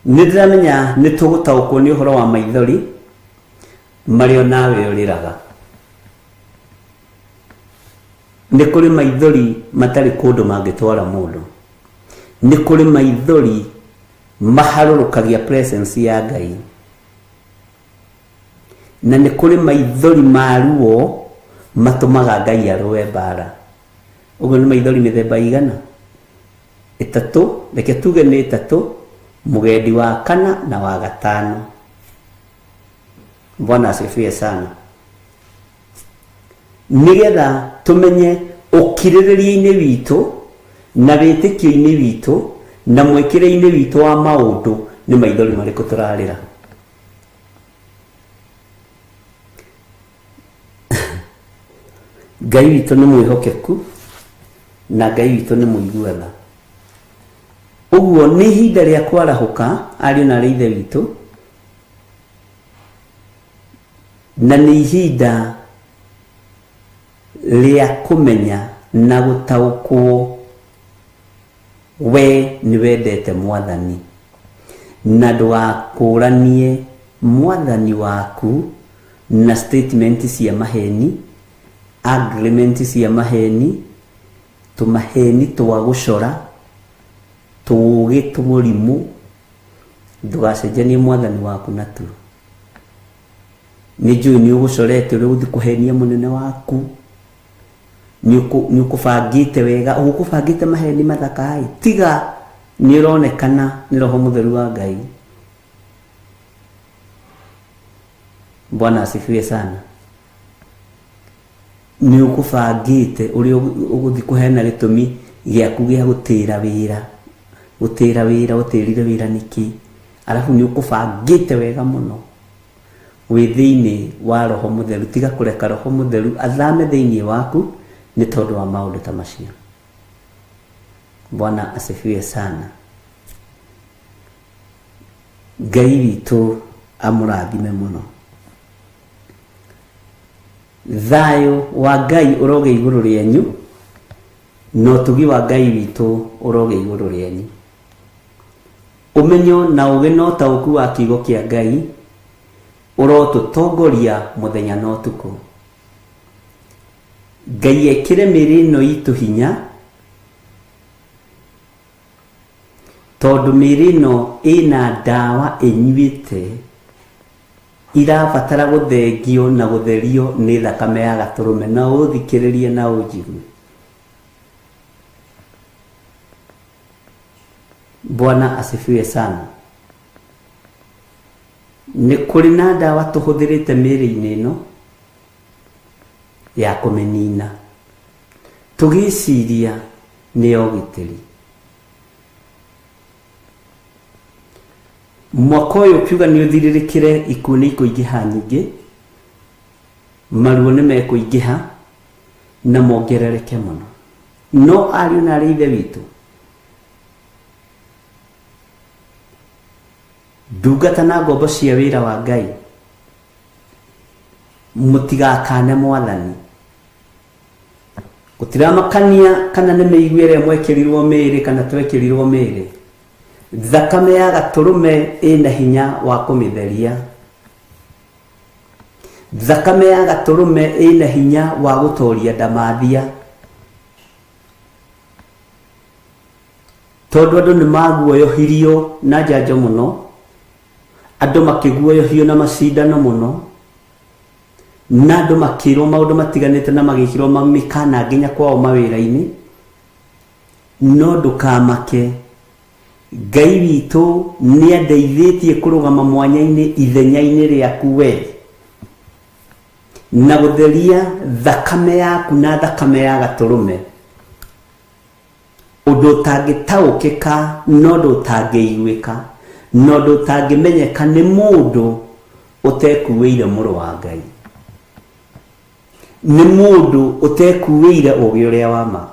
Nĩ ndĩramenya nĩ tũgũtaũkwo nĩ ũhoro wa maithori marĩa nawe ũrĩraga. Nĩ kũrĩ maithori matarĩ kũndũ mangĩtwara mũndũ. Nĩ kũrĩ maithori maharũrũkagia presence ya Ngai, na nĩ kũrĩ maithori ma ruo matũmaga Ngai arũe mbara. Ũguo nĩ maithori mĩthemba igana? Ĩtatũ, reke tuge nĩ ĩtatũ, mũgendi wa kana na wa gatano. Bwana asifiwe sana. Nĩgetha tũmenye ũkirĩrĩria-inĩ witũ na wĩtĩkio-inĩ witũ na mwĩkĩre-inĩ witũ wa maũndũ nĩ maithori marĩkũ tũrarĩra. Ngai witũ nĩ mwĩhokeku na Ngai witũ nĩ mũigua tha. Ũguo nĩ ihinda rĩa kwarahũka ariũ na arĩ ithe witũ, na nĩ ihinda rĩa kũmenya na gũtaũkwo we nĩ wendete Mwathani, na ndũgakũranie Mwathani waku na statement cia maheni, agreement cia maheni, tũmaheni twa gũcora, tũũgĩ tũmũrimũ. Ndũgacenjanie Mwathani waku natuo. Nĩ njũĩ nĩ ũgũcorete ũrĩa ũgũthiĩ kũhenia mũnene waku, nĩ ũkũbangĩte wega, ũgũkũbangĩte maheni mathaka ĩ, tiga nĩ ũronekana nĩ Roho Mũtheru wa Ngai. Bwana asifiwe sana. Nĩ ũkũbangĩte ũrĩa ũgũthiĩ kũheana gĩtũmi gĩaku gĩa gũtĩra wĩra, gũtĩra wĩra, ũtĩrire wĩra nĩkĩ, arabu nĩ ũkũbangĩte wega mũno wĩ thĩinĩ wa Roho Mũtheru. Tiga kũreka Roho Mũtheru athame thĩinĩ waku nĩ tondũ wa maũndũ ta macio. Bwana asifiwe sana. Ngai witũ amũrathime mũno. Thayũ wa Ngai ũroge igũrũ rĩanyu, na ũtugi wa Ngai witũ ũroge igũrũ rĩanyu. Ũmenyo na ũũgĩ na ũtaũku wa kiugo kĩa Ngai ũrotũtongoria mũthenya na ũtukũ. Ngai ekĩre mĩĩrĩ ĩno itũ hinya, tondũ mĩĩrĩ ĩno ĩna ndawa ĩnyuĩte irabatara gũthengio na gũtherio nĩ thakame ya gatũrũme. Na ũthikĩrĩrie na ũnjigue. Bwana asifiwe sana. Nĩ kũrĩ na ndawa tũhũthĩrĩte mĩĩrĩ-inĩ ĩno ya kũmĩnina, tũgĩciria nĩ ya ũgitĩri. Mwaka ũyũ ũkiuga nĩ ũthirĩrĩkĩre, ikuũ nĩ ikũingĩha nyingĩ, maruo nĩ mekũingĩha na mongerereke mũno. No ariũ na arĩ ithe witũ, ndungata na ngombo cia wĩra wa Ngai, mũtigakane Mwathani. Gũtiramakania kana nĩ mĩigua ĩrĩa mwekĩrirwo mĩĩrĩ kana twekĩrirwo mĩĩrĩ, thakame ya gatũrũme ĩna hinya wa kũmĩtheria. Thakame ya gatũrũme ĩna hinya wa gũtoria ndamathia. Tondũ andũ nĩ maguoyohirio na njanjo mũno, andũ makĩguoyohio na macindano mũno, na andũ makĩrwo maũndũ matiganĩte na magĩkĩrwo mĩkana nginya kwao mawĩra-inĩ. No ndũkamake, Ngai witũ nĩ andeithĩtie kũrũgama mwanya-inĩ ithenya-inĩ rĩaku we, na gũtheria thakame yaku na thakame ya gatũrũme, ũndũ ũtangĩtaũkĩka na ũndũ ũtangĩiguĩka na ũndũ ũtangĩmenyeka nĩ mũndũ ũtekuĩire mũrũ wa Ngai, nĩ mũndũ ũtekuĩire ũũgĩ ũrĩa wa ma,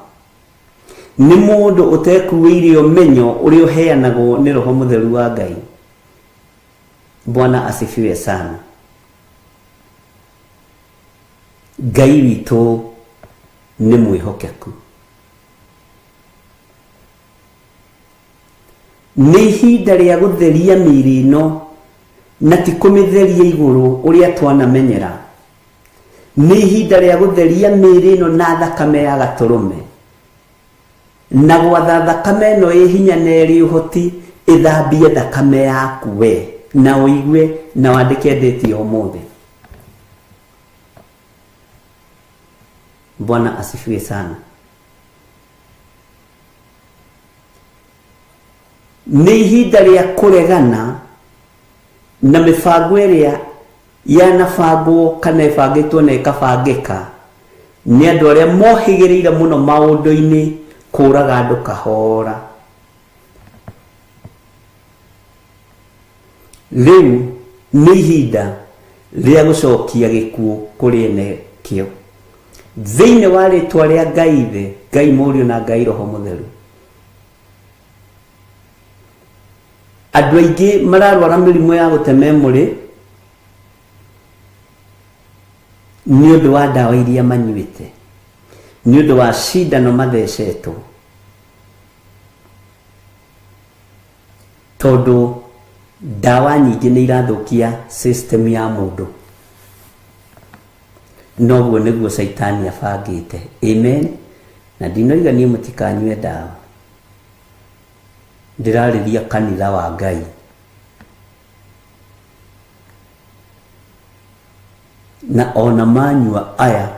nĩ mũndũ ũtekuĩire ũmenyo ũrĩa ũheanagwo nĩ Roho Mũtheru wa Ngai. Bwana asifiwe sana. Ngai witũ nĩ mwĩhokeku. Nĩ ihinda rĩa gũtheria mĩĩrĩ ĩno na ti kũmĩtheria igũrũ ũrĩa twanamenyera. Nĩ ihinda rĩa gũtheria mĩĩrĩ ĩno na thakame ya gatũrũme, na gwatha thakame ĩno ĩ hinya na ĩrĩ ũhoti ĩthambie thakame yaku we, na ũigue na wandĩke ndĩti ya ũmũthĩ. Bwana asifiwe sana. Nĩ ihinda rĩa kũregana na mĩbango ĩrĩa yanabangwo kana ĩbangĩtwo na ĩkabangĩka nĩ andũ arĩa mohĩgĩrĩire mũno maũndũ-inĩ kũraga andũ kahora. Rĩu nĩ ihinda rĩa gũcokia gĩkuũ kũrĩ ene kĩo thĩinĩ wa rĩtwa rĩa Ngai Ithe, Ngai Mũriũ na Ngai Roho Mũtheru. Andũ aingĩ mararwara mĩrimũ ya gũte memory nĩ ũndũ wa ndawa iria manyuĩte, nĩ ũndũ wa cindano mathecetwo, tondũ ndawa nyingĩ nĩ irathũkia system ya mũndũ. Noguo nĩguo Caitani abangĩte. Amen. Na ndinoiga niĩ mũtikanyue ndawa, ndĩrarĩria kanitha wa Ngai. Na ona manyua aya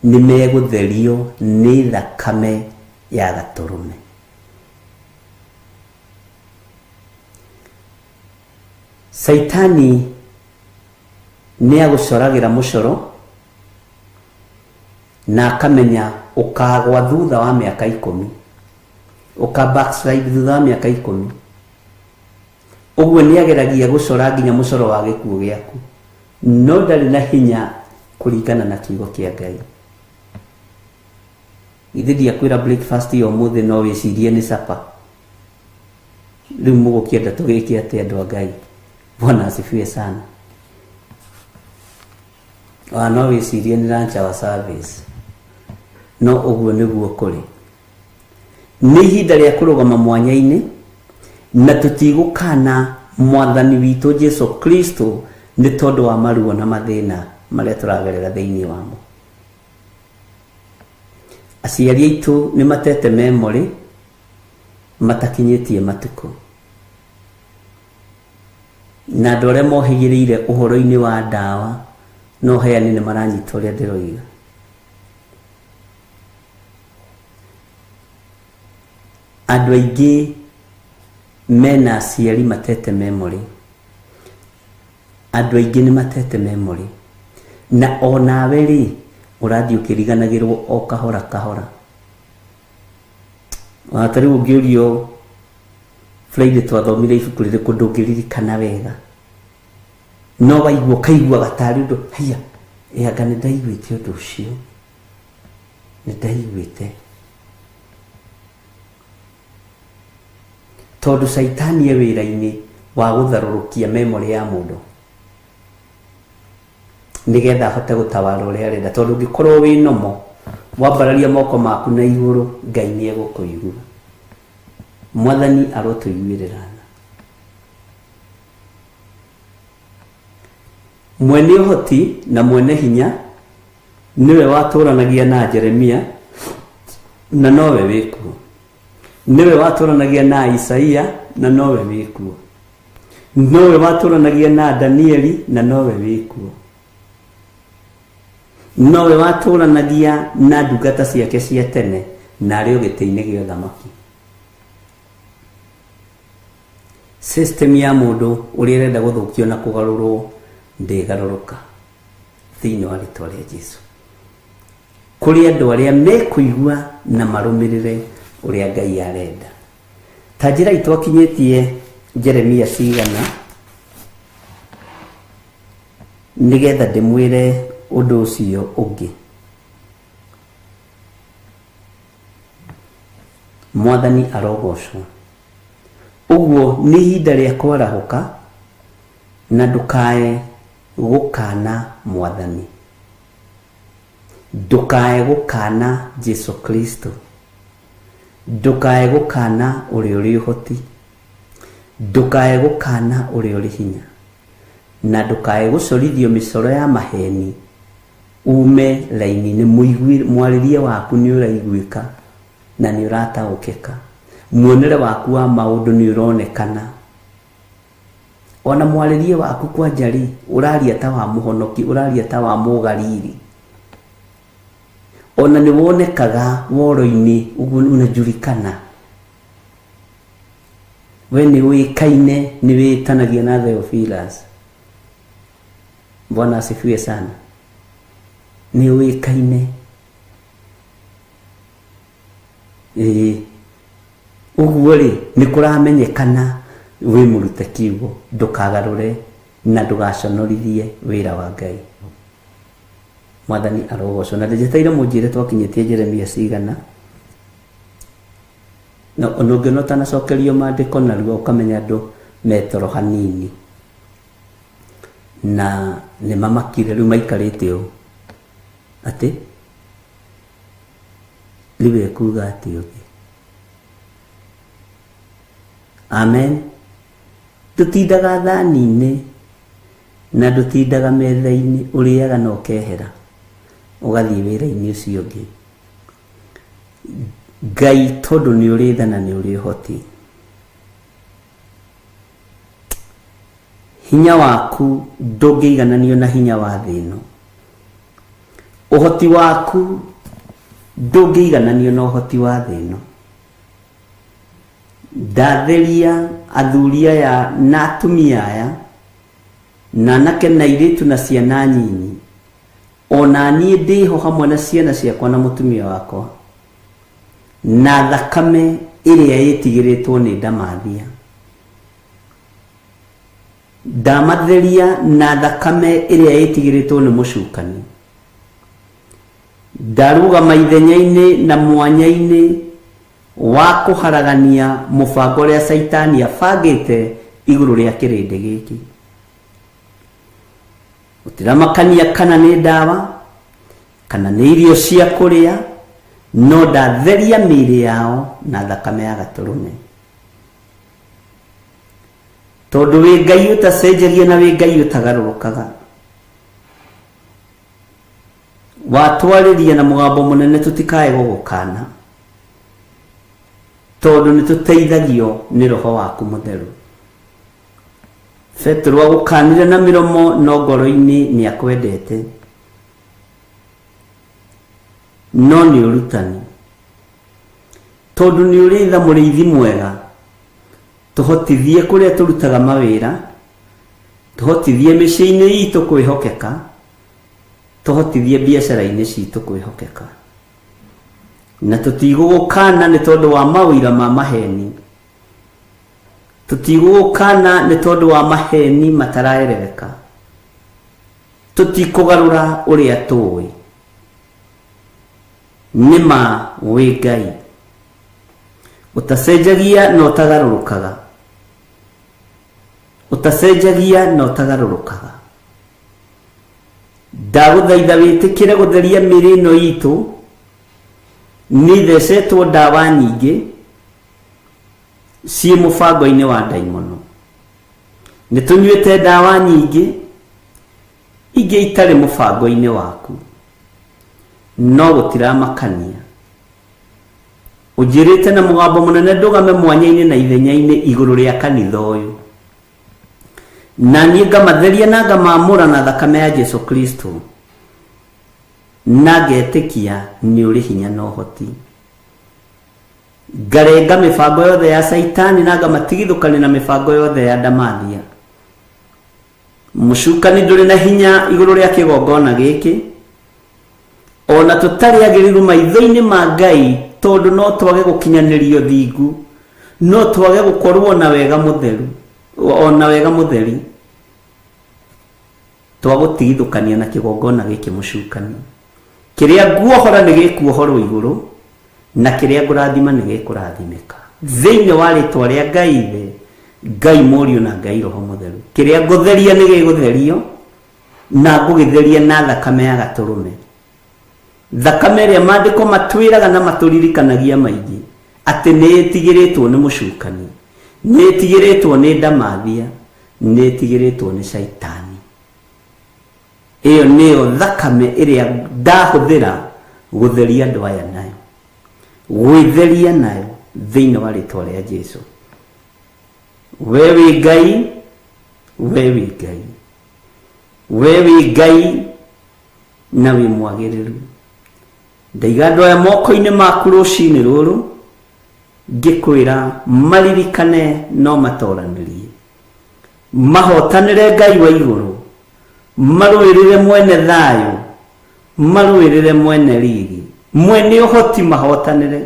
nĩ megũtherio nĩ thakame ya gatũrũme. Caitani nĩ agũcoragĩra mũcoro na akamenya ũkagwa thutha wa mĩaka 10, ũka backslide thutha wa mĩaka 10. Ũguo nĩ ageragia gũcora nginya mũcoro wa gĩkuũ gĩaku, no ndarĩ na hinya kũringana na kiugo kĩa Ngai. Ithe ndiakwĩra breakfast ya ũmũthĩ no wĩcirie nĩ sapa. Rĩu mũgũkĩenda tũgĩke atĩa andũ a Ngai? Bwana asifiwe sana. Ona no wĩcirie nĩ lunch hour service, no ũguo nĩguo kũrĩ. Nĩ ihinda rĩa kũrũgama mwanya-inĩ na tũtigũkana Mwathani witũ Jesu Kristo nĩ tondũ wa maruo na mathĩna marĩa tũragerera thĩinĩ wamo. Aciari aitũ nĩ matete memory matakinyĩtie matukũ, na andũ arĩa mohĩgĩrĩire ũhoro-inĩ wa ndawa no heani nĩ maranyita ũrĩa ndĩroiga. Andũ aingĩ mena aciari matete memory, andũ aingĩ nĩ matete memory, na onawe rĩ ũrathiĩ ũkĩriganagĩrwo o kahora kahora. Ona ta rĩu ũngĩũrio Friday twathomire ibuku rĩrĩkũ ndũngĩririkana wega, no waigua ũkaigua gatarĩ ũndũ, haiya, ĩ anga nĩ ndaiguĩte ũndũ ũcio, nĩ ndaiguĩte. Tondũ Caitani e wĩra-inĩ wa gũtharũrũkia memory ya mũndũ nĩgetha ahote gũtawara ũrĩa arenda. Tondũ ũngĩkorwo wĩ nomo wambararia moko maku na igũrũ, Ngai nĩ egũkũigua. Mwathani arotũiguĩrĩra tha. Mwene ũhoti na mwene hinya nĩwe watũranagia na Jeremia na nowe wĩkuo. Nĩwe watũranagia na Isaia na nowe wĩkuo. Nowe watũranagia na Danieli na nowe wĩkuo. Nowe watũranagia na ndungata ciake cia tene na arĩ o gĩtĩ-inĩ gĩa ũthamaki. System ya mũndũ ũrĩa ĩrenda gũthũkio na kũgarũrwo ndĩgarũrũka thĩinĩ wa rĩtwa rĩa Jesu. Kũrĩ andũ arĩa mekũigua na marũmĩrĩre ũrĩa Ngai arenda. Ta njĩra itwakinyĩtie Jeremia cigana nĩgetha ndĩmwĩre ũndũ ũcio ũngĩ. Mwathani arogocwo. Ũguo nĩ ihinda rĩa kwarahũka na ndũkae gũkana Mwathani. Ndũkae gũkana Jesu Kristo. Ndũkae gũkana ũrĩa ũrĩ ũhoti. Ndũkae gũkana ũrĩa ũrĩ hinya. Na ndũkae gũcorithio mĩcoro ya maheni ume raini-inĩ. Mwarĩrie waku nĩ ũraiguĩka na nĩ ũrataũkĩka. Muonere waku wa maũndũ nĩ ũronekana. Ona mwarĩrie waku kwanja rĩ, ũraria ta wa mũhonoki, ũraria ta wa mũgariri. Ona nĩ wonekaga woro-inĩ ũguo unajulikana. We nĩ ũĩkaine, nĩ wĩtanagia na Theophilus. Bwana asifiwe sana. Nĩ ũĩkaine. Ĩĩ. Ũguo rĩ, nĩ kũramenyekana wĩ mũrute kiugo, ndũkagarũre na ndũgaconorithie wĩra wa Ngai. Mwathani arogocwo. Na ndĩnjeteire mũnjĩre twakinyĩtie Jeremia cigana. Na ona ũngĩona ũtanacokerio maandĩko narua ũkamenya andũ metoro hanini. Na nĩ mamakire rĩu maikarĩte ũũ. Atĩ rĩu ekuga atĩ ũngĩ. Amen. Ndũtindaga thani-inĩ na ndũtindaga metha-inĩ, ũrĩaga na ũkehera ũgathiĩ wĩra-inĩ ũcio ũngĩ. Ngai tondũ nĩ ũrĩ tha na nĩ ũrĩ ũhoti, hinya waku ndũngĩigananio na hinya wa thĩ ĩno. Ũhoti waku ndũngĩigananio na ũhoti wa thĩ ĩno. Ndatheria athuri aya na atumia aya na anake na airĩtu na ciana nyinyi, ona niĩ ndĩho hamwe na ciana ciakwa na mũtumia wakwa, na thakame ĩrĩa ĩtigĩrĩtwo nĩ ndamathia. Ndamatheria na thakame ĩrĩa ĩtigĩrĩtwo nĩ mũcukani. Ndarũgama ithenya-inĩ na mwanya-inĩ wa kũharagania mũbango ũrĩa Caitani abangĩte igũrũ rĩa kĩrĩndĩ gĩkĩ. Gũtiramakania kana nĩ ndawa kana nĩ irio cia kũrĩa, no ndatheria mĩĩrĩ yao na thakame ya gatũrũme. Tondũ wĩ Ngai ũtacenjagia na wĩ Ngai ũtagarũrũkaga. Watwarĩria na mũgambo mũnene tũtikae gũgũkana, tondũ nĩ tũteithagio nĩ Roho waku mũtheru. Petero agũkanire na mĩromo no ngoro-inĩ nĩ akwendete. No nĩ ũrutani. Tondũ nĩ ũrĩ tha mũrĩithi mwega, tũhotithie kũrĩa tũrutaga mawĩra, tũhotithie mĩciĩ-inĩ itũ kwĩhokeka, tũhotithie biacara-inĩ citũ kwĩhokeka. Na tũtigũgũkana nĩ tondũ wa maũira ma maheni. Tũtigũgũkana nĩ tondũ wa maheni mataraerereka. Tũtikũgarũra ũrĩa tũĩ. Nĩ ma wĩ Ngai ũtacenjagia na ũtagarũrũkaga. Ũtacenjagia na ũtagarũrũkaga. Ndagũthaitha wĩtĩkĩre gũtheria mĩĩrĩ ĩno itũ nĩ ithecetwo ndawa nyingĩ ciĩ mũbango-inĩ wa ndaimono. Nĩ tũnyuĩte ndawa nyingĩ Ingĩ itarĩ mũbango-inĩ waku no gũtiramakania. Ũnjĩrĩte na mũgambo mũnene ndũgame mwanya-inĩ na ithenya-inĩ igũrũ rĩa kanitha ũyũ, na niĩ ngamatheria na ngamaamũra na thakame ya Jesu Kristo, na ngetĩkia nĩ ũrĩ hinya na ũhoti. Ngarenga mĩbango yothe ya Saitani na ngamatigithũkania na mĩbango yothe ya Ndamathia. Mũcukani ndũrĩ na hinya igũrũ rĩa kĩgongona gĩkĩ, ona tũtarĩ agĩrĩru maitho-inĩ ma Ngai, tondũ no twage gũkinyanĩrio thingu, no twage gũkorwo na wega mũtheru, ona wega mũtheri, twagũtigithũkania na kĩgongona gĩkĩ mũcukani. Kĩrĩa nguohora nĩ gĩkuohorwo igũrũ, na kĩrĩa ngũrathima nĩ gĩkũrathimĩka. Thĩinĩ wa rĩtwa rĩa Ngai Ithe, Ngai Mũriũ na Ngai Roho Mũtheru. Kĩrĩa ngũtheria nĩ gĩgũtherio, na ngũgĩtheria na thakame ya gatũrũme. Thakame ĩrĩa maandĩko matwĩraga na matũririkanagia maingĩ atĩ nĩ ĩtigĩrĩtwo nĩ mũcukani, nĩ ĩtigĩrĩtwo nĩ Ndamathia, nĩ ĩtigĩrĩtwo nĩ Shaitani. Ĩyo nĩyo thakame ĩrĩa ndahũthĩra gũtheria andũ aya nayo, gwĩtheria nayo thĩinĩ wa rĩtwa rĩa Jesu. We wĩ Ngai, we wĩ Ngai, we wĩ Ngai na wĩ mwagĩrĩru. Ndaiga andũ aya moko-inĩ maku rũcinĩ rũrũ, ngĩkwĩra maririkane no matoranĩrie, mahotanĩre Ngai wa igũrũ, marũĩrĩre mwene thayũ, marũĩrĩre mwene riri, mwene ũhoti, mahotanĩre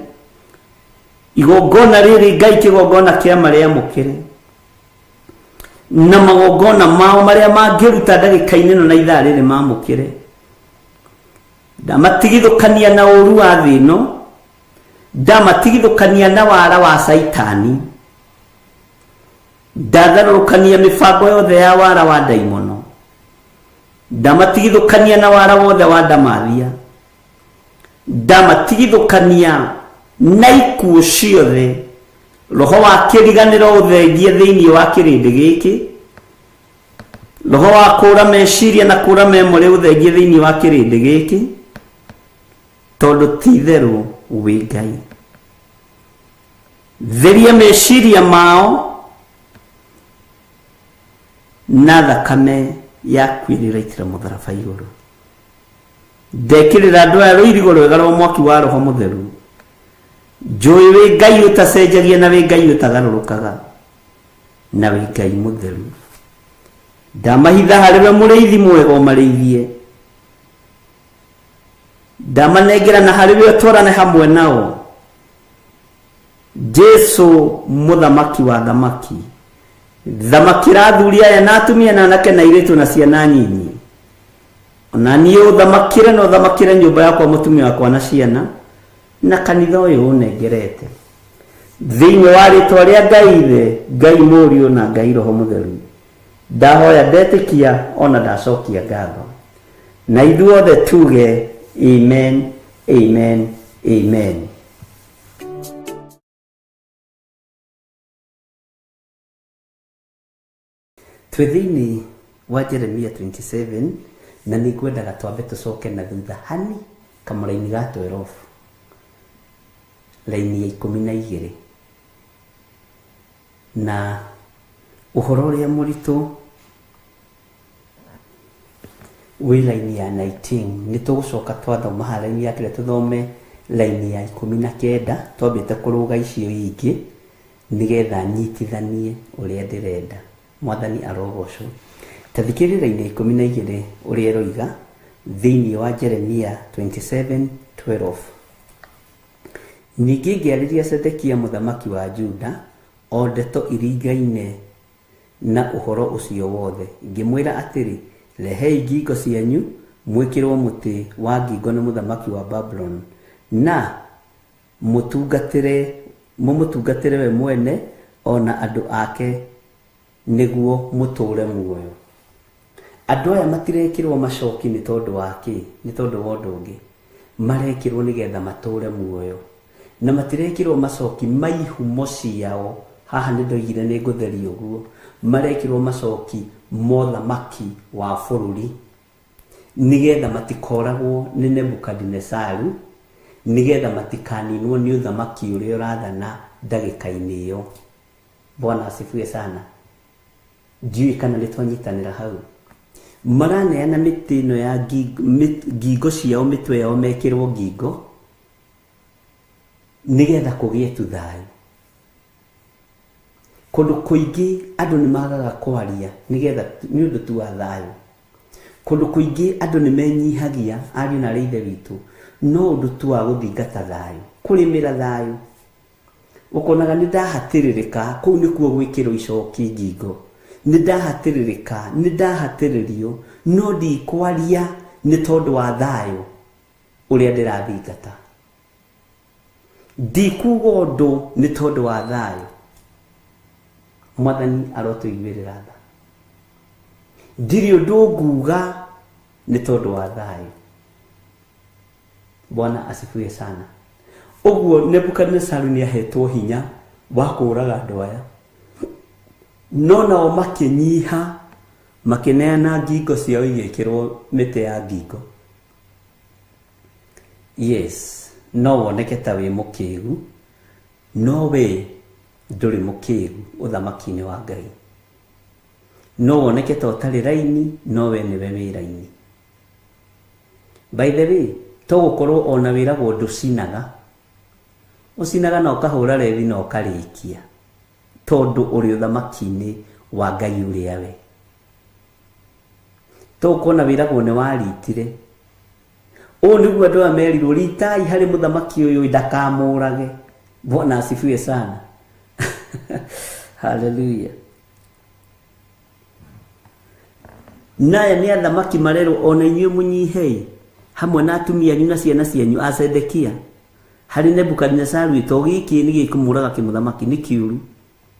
igongona rĩrĩ Ngai, kĩgongona kĩa marĩamũkĩre, na magongona mao marĩa mangĩruta ndagĩka-inĩ ĩno na ithaa rĩrĩ mamũkĩre. Ndamatigithũkania na ũru wa thĩ ĩno, ndamatigithũkania na wara wa Saitani, ndatharũrũkania mĩbango yothe ya wara wa ndaimono, ndamatigithũkania na wara wothe wa Ndamathia, ndamatigithũkania na ikuũ ciothe. Roho wa kĩriganĩro ũthengie thĩinĩ wa kĩrĩndĩ gĩkĩ, roho wa kũra meciria na kũra memory ũthengie thĩinĩ wa kĩrĩndĩ gĩkĩ, tondũ ti itherũ wĩ Ngai. Theria meciria mao na thakame yaku ĩrĩa ĩraitĩra mũtharaba igũrũ. Ndekĩrĩra andũ aya rũirigo rwega rwa mwaki wa Roho Mũtheru. Njũĩ wĩ Ngai ũtacenjagia na wĩ Ngai ũtagarũrũkaga, na wĩ Ngai mũtheru. Ndamahitha harĩ we mũrĩithi mwega ũmarĩithie, ndamanengera na harĩ we ũtwarane hamwe nao. Jesu mũthamaki wa thamaki, thamakĩra athuri aya na atumia na anake na airĩtu na ciana nyinyi. Ona niĩ ũthamakĩre na ũthamakĩre nyũmba yakwa, mũtumia wakwa na ciana, na kanitha ũyũ ũnengerete. Thĩinĩ wa rĩtwa rĩa Ngai Ithe, Ngai Mũriũ na Ngai Roho Mũtheru, ndahoya ndetĩkia ona ndacokia ngatho. Na ithuothe tuge amen, amen, amen. Twĩ thĩinĩ wa Jeremia 27, na nĩ ngwendaga twambe tũcoke na thutha hani kamũraini ga 12, raini ya 12, na ũhoro ũrĩa mũritũ wĩ raini ya 19. Nĩ tũgũcoka twathoma haha raini ya kĩrĩa, tũthome raini ya 19, twambĩte kũrũga icio ingĩ nĩgetha nyitithanie ũrĩa ndĩrenda. Mwathani arogocwo. Ta thikĩrĩria raini ya 12 ũrĩa ĩroiga thĩinĩ wa Jeremia 27:12. Ningĩ ngĩarĩria Zedekia mũthamaki wa Juda o ndeto iringaine na ũhoro ũcio wothe, ngĩmwĩra atĩrĩ, rehei ngingo cianyu mwĩkĩrwo mũtĩ wa ngingo nĩ mũthamaki wa Babuloni, na mũmũtungatĩre we mwene ona andũ ake nĩguo mũtũũre muoyo. Andũ aya matirekĩrwo macoki nĩ tondũ wa kĩ? Nĩ tondũ wa ũndũ ũngĩ. Marekĩrwo nĩgetha matũũre muoyo. Na matirekĩrwo macoki ma ihumo ciao. Haha nĩ ndoigire nĩ ngũtheria ũguo. Marekĩrwo macoki mothamaki wa bũrũri. Nĩgetha matikoragwo nĩ Nebukadinesaru, nĩgetha matikaninwo nĩ ũthamaki ũrĩa ũrathana ndagĩka-inĩ ĩyo. Bwana asifiwe sana. Ndiũĩ kana nĩ twanyitanĩra hau. Maraneana mĩtĩ ĩno ya ngingo ciao, mĩtwe yao mekĩrwo ngingo nĩgetha kũgĩe tu thayũ. Kũndũ kũingĩ andũ nĩ magaga kwaria nĩgetha nĩ ũndũ tu wa thayũ. Kũndũ kũingĩ andũ nĩ menyihagia, ariũ na arĩ ithe witũ, no ũndũ tu wa gũthingata thayũ, kũrĩmĩra thayũ. Ũkonaga nĩ ndahatĩrĩrĩka, kũu nĩkuo gwĩkĩrwo icoki ngingo. Nĩ ndahatĩrĩrĩka, nĩ ndahatĩrĩrio, no ndikwaria nĩ tondũ wa thayũ ũrĩa ndĩrathingata. Ndikuga ũndũ nĩ tondũ wa thayũ. Mwathani arotũiguĩrĩra tha. Ndirĩ ũndũ nguga nĩ tondũ wa thayũ. Bwana asifiwe sana. Ũguo Nebukadnesaru nĩ ahetwo hinya wa kũũraga andũ aya, no nao makĩnyiha, makĩneana ngingo ciao igĩkĩrwo mĩtĩ ya ngingo. Yes, no woneke ta wĩ mũkĩgu, no we ndũrĩ mũkĩgu ũthamaki-inĩ wa Ngai. No woneke ta ũtarĩ raini, no we nĩwe wĩ raini. By the way, to gũkorwo ona wĩragwo ndũcinaga, ũcinaga na ũkahũra rethi na ũkarĩkia, tondũ ũrĩ ũthamaki-inĩ wa Ngai ũrĩa we. To gũkorwo wĩragwo nĩ waritire. Ũũ nĩguo andũ aya merirwo, ritai harĩ mũthamaki ũyũ ndakamũrage. Bwana asifiwe sana. Hallelujah. Naya nĩ athamaki marerwo ona inyuĩ mũnyihei hamwe na atumia anyu na ciana cianyu a Zedekia harĩ Nebukadinesaru, to gĩkĩ nĩ gĩkũmũraga kĩmũthamaki nĩ kĩũru.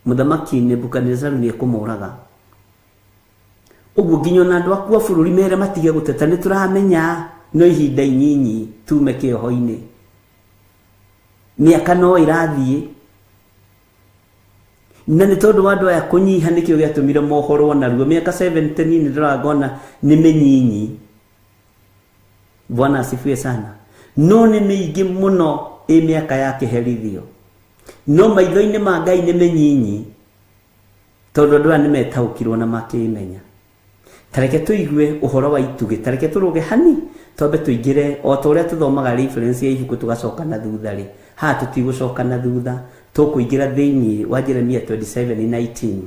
Mũthamaki Nebukadinesaru nĩ ekũmũraga. Ũguo nginya ona andũ aku a bũrũri mere matige gũteta, nĩ tũramenya no ihinda inyinyi tume kĩoho-inĩ. Mĩaka no ĩrathiĩ, na nĩ tondũ wa andũ aya kũnyiha nĩkĩo gĩatũmire mohorwo naruo. Mĩaka 70 nĩ ndĩrangona nĩ mĩnyinyi. Bwana asifiwe sana. No nĩ mĩingĩ mũno ĩ mĩaka ya kĩherithio, no maitho-inĩ ma Ngai nĩ mĩnyinyi, tondũ andũ aya nĩ metaũkirwo na makĩmenya. Tareke tũigue ũhoro wa itugĩ, tareke tũrũge hani twambe tũingĩre o ta ũrĩa tũthomaga reference ya ibuku tũgacoka na thutha rĩ. Haha tũtigũcoka na thutha, tũkũingĩra thĩinĩ wa Jeremia 27:19.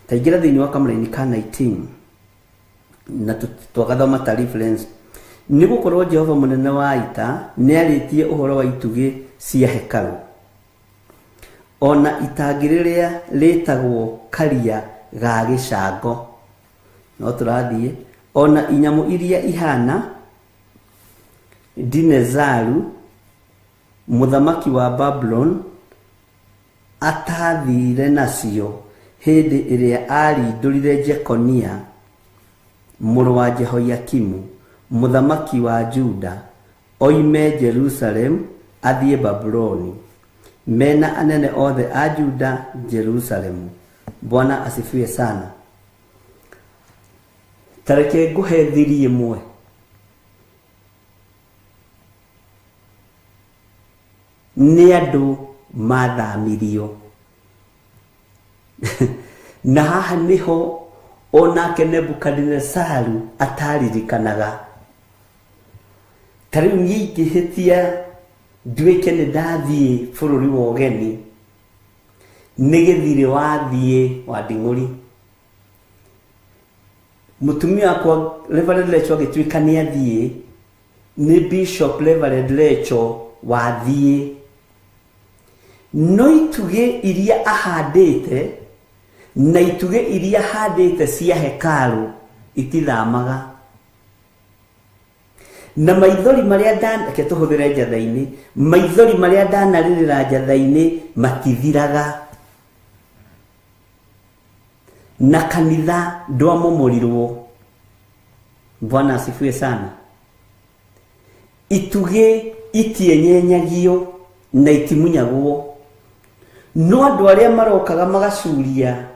Taingĩra thĩinĩ wa kamũraini ka 19 na twagathoma ta reference. Nĩ gũkorwo Jehova mũnene wa ita nĩ arĩtie ũhoro wa itugĩ cia hekarũ, ona itangi rĩrĩa rĩtagwo karia ga gĩcango. No tũrathiĩ ona inyamũ iria ihana Dinezaru mũthamaki wa Babulon atathire nacio hĩndĩ ĩrĩa arindũrire Jekonia mũrũ wa Jehoiakimu mũthamaki wa Juda oime Jerusalem athiĩ Babuloni mena anene othe a Juda Jerusalemu. Bwana asifiwe sana. Tareke ngũhe thiri ĩmwe. Nĩ andũ mathamirio. Na haha nĩho onake Nebukadinesaru ataririkanaga. Ta rĩu niĩ ingĩhĩtia nduĩke nĩ ndathiĩ bũrũri wa ũgeni, nĩ gĩthirĩ wathiĩ wa nding'ũri. Mũtumia wakwa Reverend Lecho agĩtuĩka nĩ athiĩ, nĩ Bishop Reverend Lecho wathiĩ. No itugĩ iria ahandĩte na itugĩ iria ahandĩte cia hekarũ itithamaga. Na maithori marĩa reke tũhũthĩre njatha-inĩ, maithori marĩa ndanarĩrĩra njatha-inĩ matithiraga. Na kanitha ndwamomorĩrwo. Bwana asifiwe sana. Itugĩ itienyenyagio na itimunyagwo, no andũ arĩa marokaga magacuria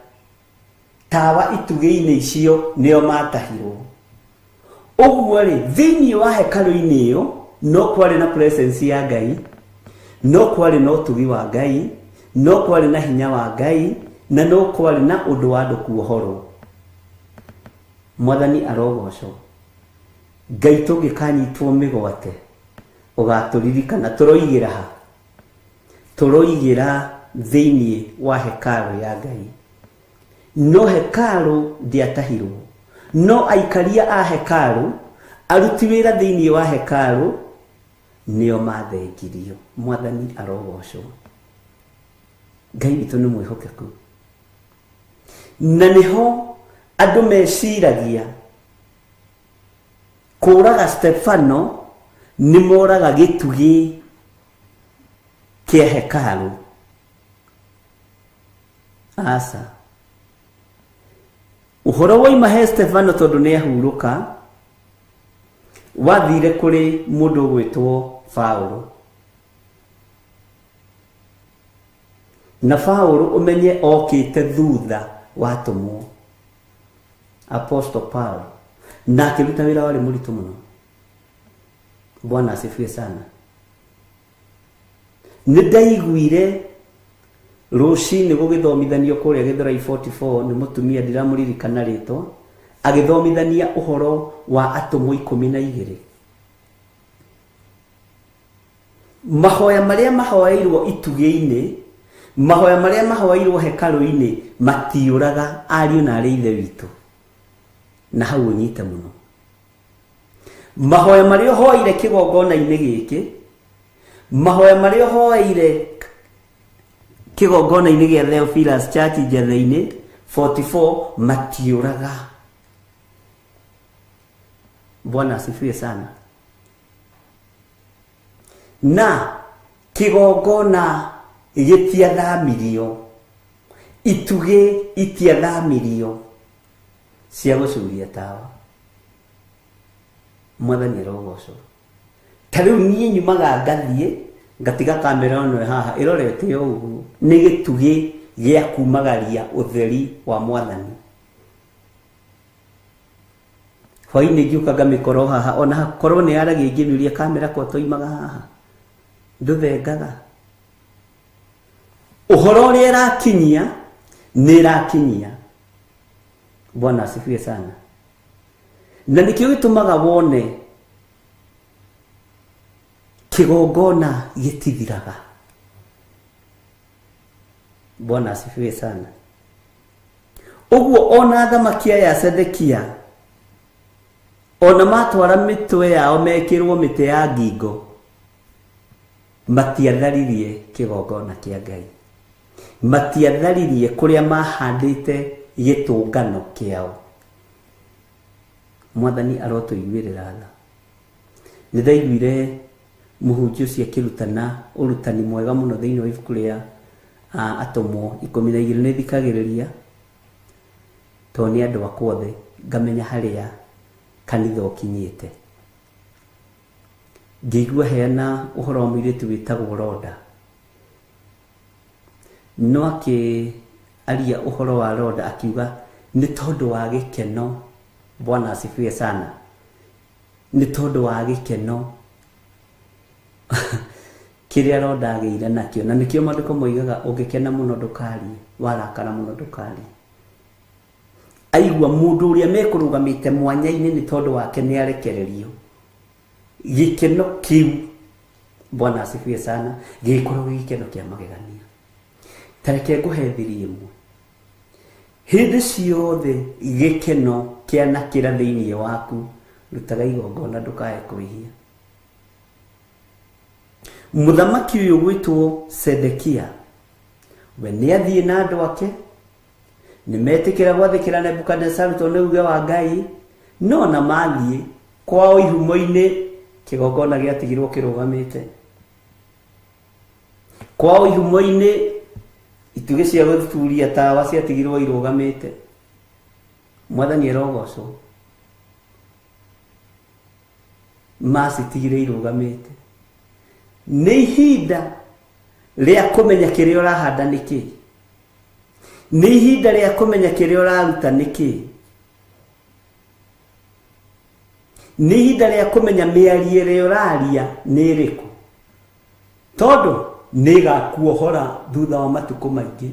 tawa itugĩ-inĩ icio nĩo matahirwo. Ũguo rĩ, thĩinĩ wa hekarũ-inĩ ĩyo no kwarĩ na presence ya Ngai, no kwarĩ na ũtugi wa Ngai, no kwarĩ na hinya wa Ngai, na no kwarĩ na ũndũ wa andũ kuohorwo. Mwathani arogocwo. Ngai tũngĩkanyitwo mĩgwate ũgatũririkana. Tũroigĩra ha? Tũroigĩra thĩinĩ wa hekarũ ya Ngai. No hekarũ ndĩatahirwo, no aikaria a hekarũ, aruti wĩra thĩinĩ wa hekarũ nĩo mathengirio. Mwathani arogocwo. Ngai witũ nĩ mwĩhokeku. Na nĩho andũ meciragia kũraga Stefano nĩ moraga gĩtugĩ kĩa hekarũ. Aca, ũhoro woima he Stefano tondũ nĩ ahurũka, wathire kũrĩ mũndũ ũgwĩtwo Paulo. Na Paulo ũmenye okĩte thutha watũmwo, Apostle Paul, na akĩruta wĩra warĩ mũritũ mũno. Bwana asifiwe sana. Nĩ ndaiguire rũcinĩ gũgĩthomithanio kũrĩa Gĩthũrai 44 nĩ mũtumia ndiramũririkana rĩtwa, agĩthomithania ũhoro wa atũmwo 12. Mahoya marĩa mahoeirwo itugĩ-inĩ, mahoya marĩa mahoeirwo hekarũ-inĩ matiũraga ariũ na arĩ ithe witũ. Na hau ũnyite mũno. Mahoya marĩa ũhoeire kĩgongona-inĩ gĩkĩ, mahoya marĩa ũhoeire kĩgongona-inĩ gĩa Theophilus Church Njatheinĩ 44 matiũraga. Bwana asifiwe sana. Na kĩgongona gĩtiathamirio, itugĩ itiathamirio cia gũcuria tawa. Mwathani arogocwo. Ta rĩu niĩ nyumaga ngathiĩ ngatiga kamera ĩno haha ĩrorete o ũguo, nĩ gĩtugĩ gĩa kumagaria ũtheri wa Mwathani. Hwainĩ ngĩũka ngamĩkorwo haha, ona korwo nĩ yaragia ingĩmĩũria kamera kwa toimaga haha, ndũthengaga. Ũhoro ũrĩa ĩrakinyia nĩ ĩrakinyia. Bwana asifiwe sana. Na nĩkĩo gĩtũmaga wone kĩgongona gĩtithiraga. Bwana asifiwe sana. Ũguo ona athamaki aya Sedekia ona matwara mĩtwe yao mekĩrwo mĩtĩ ya ngingo, matiatharirie kĩgongona kĩa Ngai, matiatharirie kũrĩa mahandĩte gĩtũngano kĩao. Mwathani arotũiguĩrĩra tha. Nĩ ndaiguire mũhunjia ũcio akĩrutana ũrutani mwega mũno thĩinĩ wa ibuku rĩa Atũmwo 12. Nĩ thikagĩrĩria tondũ nĩ andũ akwa othe, ngamenya harĩa kanitha ũkinyĩte. Ngĩigua heana ũhoro wa mũirĩtu wĩtagwo Roda, no akĩaria ũhoro wa Roda akiuga nĩ tondũ wa gĩkeno. Bwana asifiwe sana. Nĩ tondũ wa gĩkeno kĩrĩa Roda agĩire nakĩo, na nĩkĩo maandĩko moigaga ũngĩkena mũno ndũkarie, warakara mũno ndũkarie. Aigua mũndũ ũrĩa mekũrũgamĩte mwanya-inĩ nĩ tondũ wake nĩ arekererio, gĩkeno kĩu, Bwana asifiwe sana, gĩgĩkorwo gĩ gĩkeno kĩa magegania. Ta reke ngũhe thiri ĩmwe. Hĩndĩ ciothe gĩkeno kĩanakĩra thĩinĩ waku, rutaga igongona ndũkae kwĩhia. Mũthamaki ũyũ gwĩtwo Sedekia, we nĩ athiĩ na andũ ake, nĩ metĩkĩra gwathĩkĩra Nebukadnezaru tondũ nĩ uge wa Ngai, no na mathiĩ kwao ihumo-inĩ kĩgongona gĩatigirwo kĩrũgamĩte. Kwao ihumo-inĩ itugĩ cia gũturia tawa ciatigirwo irũgamĩte. Mwathani arogocwo. Macitigire irũgamĩte. Nĩ ihinda rĩa kũmenya kĩrĩa ũrahanda nĩ kĩĩ, nĩ ihinda rĩa kũmenya kĩrĩa ũraruta nĩ kĩĩ, Nĩ ihinda rĩa kũmenya mĩario ĩrĩa ũraria nĩ ĩrĩkũ, tondũ nĩĩgakuohora thutha wa matukũ maingĩ,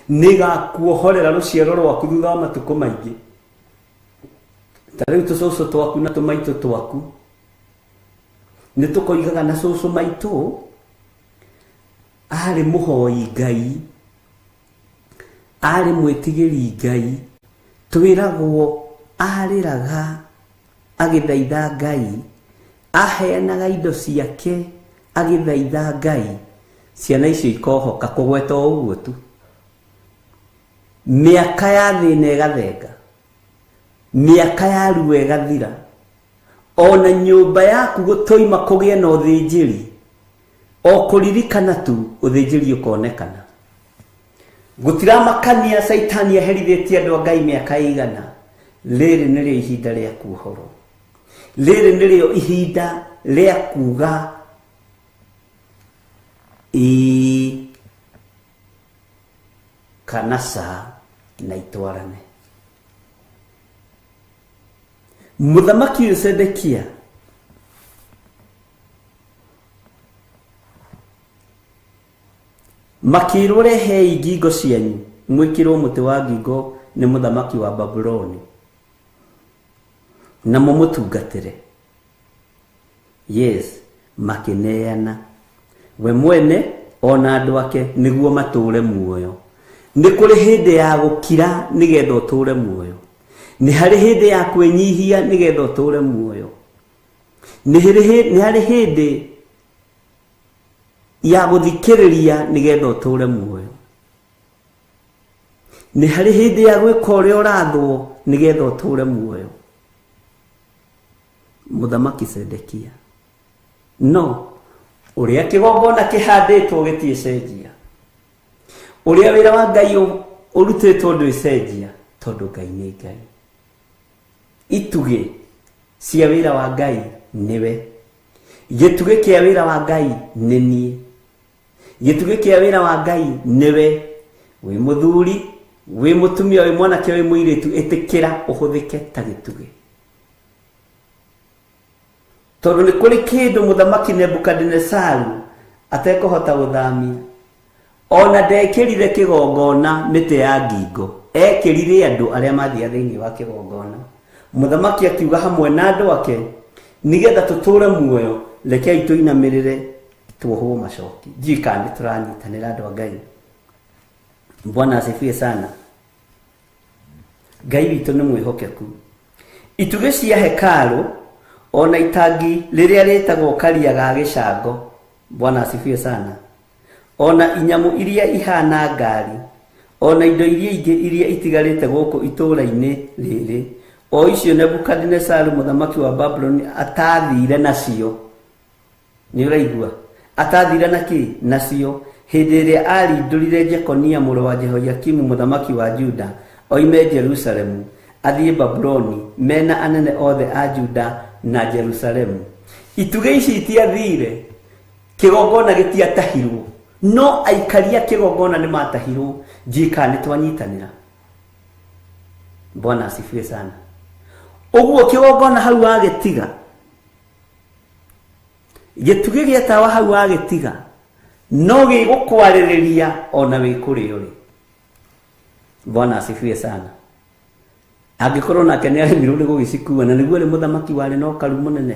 nĩĩgakuohorera rũciaro rwaku thutha wa matukũ maingĩ. Ta rĩu tũcũcũ twaku na tũmaitũ twaku nĩ tũkoigaga na cũcũ maitũ arĩ mũhoi Ngai, arĩ mwĩtigĩri Ngai, twĩragwo arĩraga agĩthaitha Ngai, aheanaga indo ciake agĩthaitha Ngai. Ciana icio ikohoka kũgweta o ũguo tu. Mĩaka ya thĩna ĩgathenga, mĩaka ya ruo ĩgathira, ona nyũmba yaku gũtoima kũgĩe na ũthĩnjĩri, o kũririkana tu ũthĩnjĩri ũkonekana. Gũtiramakania Caitani aherithĩtie andũ a Ngai mĩaka ĩigana, rĩrĩ nĩrĩo ihinda rĩa kuohorwo, rĩrĩ nĩrĩo ihinda rĩa kuga ĩĩ kana ca na itwarane. Mũthamaki ũyũ Sedekia makĩrwo rehei ngingo cianyu mwĩkĩrwo mũtĩ wa ngingo nĩ mũthamaki wa Babuloni na mũmũtungatĩre. Yes, makĩneana we mwene ona andũ ake nĩguo matũre muoyo. Nĩ kũrĩ hĩndĩ ya gũkira nĩgetha ũtũre muoyo, nĩ harĩ hĩndĩ ya kwĩnyihia nĩgetha ũtũre muoyo, nĩ harĩ hĩndĩ ya gũthikĩrĩria nĩgetha ũtũre muoyo, nĩ harĩ hĩndĩ ya gwĩka ũrĩa ũrathwo nĩgetha ũtũre muoyo. Mũthamaki Sedekia no ũrĩa kĩgongona kĩhandĩtwo gĩtiĩcenjia, ũrĩa wĩra wa Ngai ũrutĩtwo ndwĩcenjia, tondũ Ngai nĩ Ngai. Itugĩ cia wĩra wa Ngai nĩwe, gĩtugĩ kĩa wĩra wa Ngai nĩ niĩ, gĩtugĩ kĩa wĩra wa Ngai nĩwe. Wĩ mũthuri, wĩ mũtumia, wĩ mwanake, wĩ mũirĩtu, ĩtĩkĩra ũhũthĩke ta gĩtugĩ, tondũ nĩ kũrĩ kĩndũ mũthamaki Nebukadinesaru atekũhota gũthamia. Ona ndekĩrire kĩgongona mĩtĩ ya ngingo, ekĩrire andũ arĩa mathiaga thĩinĩ wa kĩgongona. Mũthamaki akiuga hamwe na andũ ake, nĩgetha tũtũre muoyo, rekei tũinamĩrĩre tuohwo macoki. Ndiũĩ kana nĩ tũranyitanĩra andũ a Ngai. Bwana asifiwe sana. Ngai witũ nĩ mwĩhokeku. Itugĩ cia hekarũ ona itangi rĩrĩa rĩtagwo karia ga gĩcango, Bwana asifiwe sana, ona inyamũ iria ihana ngari, ona indo iria ingĩ iria itigarĩte gũkũ itũũra-inĩ rĩrĩ, o icio Nebukadinesaru mũthamaki wa Babuloni atathire nacio. Nĩ ũraigua? Atathire na kĩ? Nacio hĩndĩ ĩrĩa arindũrire Jekonia mũrũ wa Jehoiakimu mũthamaki wa Juda oime Jerusalemu athiĩ Babuloni mena anene othe a Juda na Jerusalemu. Itugĩ ici itiathire, kĩgongona gĩtiatahirwo, no aikaria kĩgongona nĩ matahirwo. Ndiũĩ kana nĩ twanyitanĩra. Bwana asifiwe sana. Ũguo kĩgongona hau wagĩtiga, gĩtugĩ gĩa tawa hau wagĩtiga, no gĩgũkwarĩrĩria ona wĩ kũrĩa ũrĩ. Bwana asifiwe sana. Angĩkorwo nake nĩ aremirwo nĩ gũgĩcikua, na nĩguo arĩ mũthamaki warĩ na ũkaru mũnene,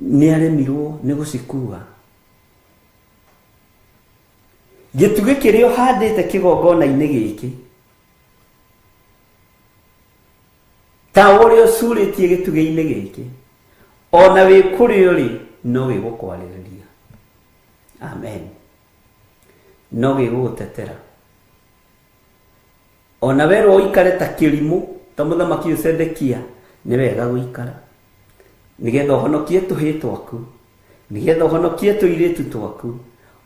nĩ aremirwo nĩ gũcikua. Gĩtugĩ kĩrĩa ũhandĩte kĩgongona-inĩ gĩkĩ, ta ũrĩa ũcurĩtie gĩtugĩ-inĩ gĩkĩ, ona wĩ kũrĩa ũrĩ no gĩgũkwarĩrĩria. Amen. No gĩgũgũtetera. Ona werwo ũikare ta kĩrimũ ta mũthamaki ũyũ Sedekia, nĩ wega gũikara nĩgetha ũhonokie tũhĩĩ twaku, nĩgetha ũhonokie tũirĩtu twaku,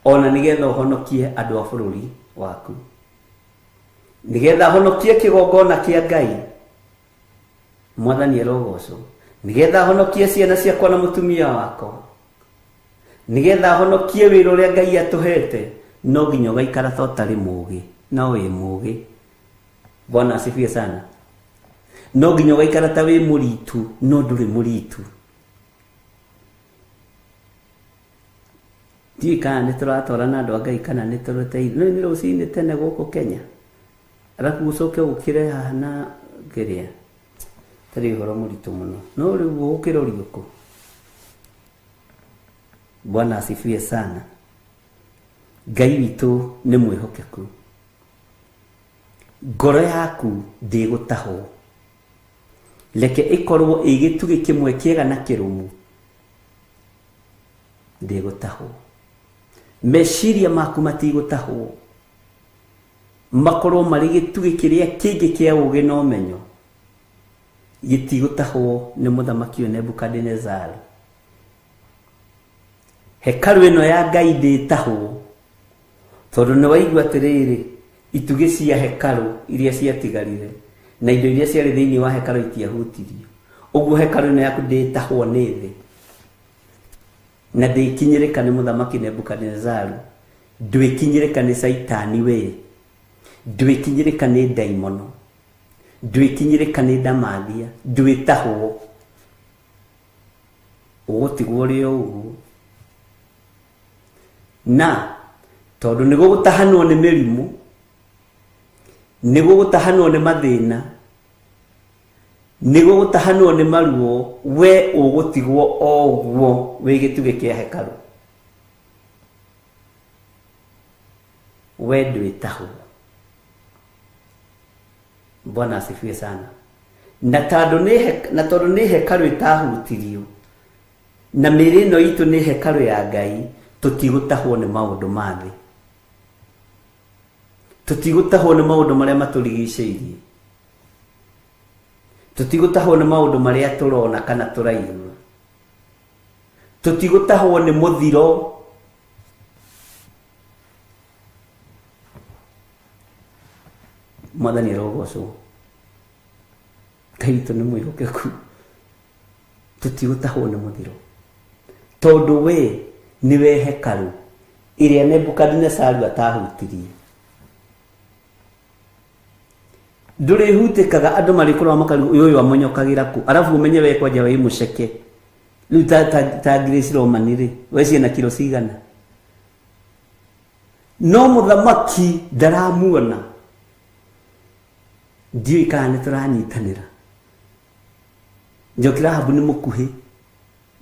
ona nĩgetha ũhonokie andũ a bũrũri waku, nĩgetha honokie kĩgongona kĩa Ngai. Mwathani arogocwo. Nĩgetha honokie ciana ciakwa na mũtumia wakwa, nĩgetha honokie wĩra ũrĩa Ngai atũhete, no nginya ũgaikara ta ũtarĩ mũũgĩ, no wĩ mũũgĩ. Bwana asifiwe sana. No nginya ũgaikara ta wĩ mũritu no ndũrĩ mũritu. Ndiũĩ kana nĩ tũratwarana andũ a Ngai kana nĩ tũrũteithio. No nĩ rũcinĩ tene gũkũ Kenya. Arabu ũcoke ũkĩre haha na kĩrĩa. Tarĩ ũhoro mũritũ mũno. No rĩu ũgũkĩrorio kũ? Bwana asifiwe sana. Ngai witũ nĩ mwĩhokeku. Ngoro yaku ndĩgũtahwo. Reke ĩkorwo ĩ gĩtugĩ kĩmwe kĩega na kĩrũmu. Ndĩgũtahwo. Meciria maku matigũtahwo. Makorwo marĩ gĩtugĩ kĩrĩa kĩngĩ kĩa ũũgĩ na ũmenyo. Gĩtigũtahwo nĩ mũthamaki ũyũ Nebukadinezari. Hekarũ ĩno ya Ngai ndĩtahwo. Tondũ nĩ waigua atĩrĩrĩ, itugĩ cia hekarũ iria ciatigarire na indo iria ciarĩ thĩinĩ wa hekarũ itiahutirio. Ũguo hekarũ ĩno yaku ndĩtahwo nĩ thĩ. Na ndĩkinyĩrĩka nĩ mũthamaki Nebukadinezari. Ndwĩkinyĩrĩka nĩ Caitani we. Ndwĩkinyĩrĩka nĩ ndaimono. Ndwĩkinyĩrĩka nĩ ndamathia. Ndwĩtahwo. Ũgũtigwo ũrĩ o ũguo. Na tondũ nĩ gũgũtahanwo nĩ mĩrimũ, nĩ gũgũtahanwo nĩ mathĩna, nĩ gũgũtahanwo nĩ maruo, we ũgũtigwo o ũguo wĩ gĩtugĩ kĩa hekarũ. We ndwĩtahwo. Bwana asifiwe sana. Na tondũ nĩ hekarũ ĩtahutirio, na mĩĩrĩ ĩno itũ nĩ hekarũ ya Ngai, tũtigũtahwo nĩ maũndũ ma thĩ. Tũtigũtahwo nĩ maũndũ marĩa matũrigicĩirie. Tũtigũtahwo nĩ maũndũ marĩa tũrona kana tũraigua. Tũtigũtahwo nĩ mũthiro. Mwathani arogocwo. Ngai witũ nĩ mwĩhokeku. Tũtigũtahwo nĩ mũthiro. Tondũ we nĩwe hekarũ ĩrĩa Nebukadinezari atahutirie. Ndũrĩhutĩkaga andũ marĩkoragwo makarigwo ũyũ amonyokagĩra kũ, arabu ũmenye we kwanja wĩ mũceke. Rĩu ta Grace Roman rĩ, we ciĩna kiro cigana? No mũthamaki ndaramuona. Ndiũĩ kana nĩ tũranyitanĩra. Njoki Rahabu nĩ mũkuhĩ.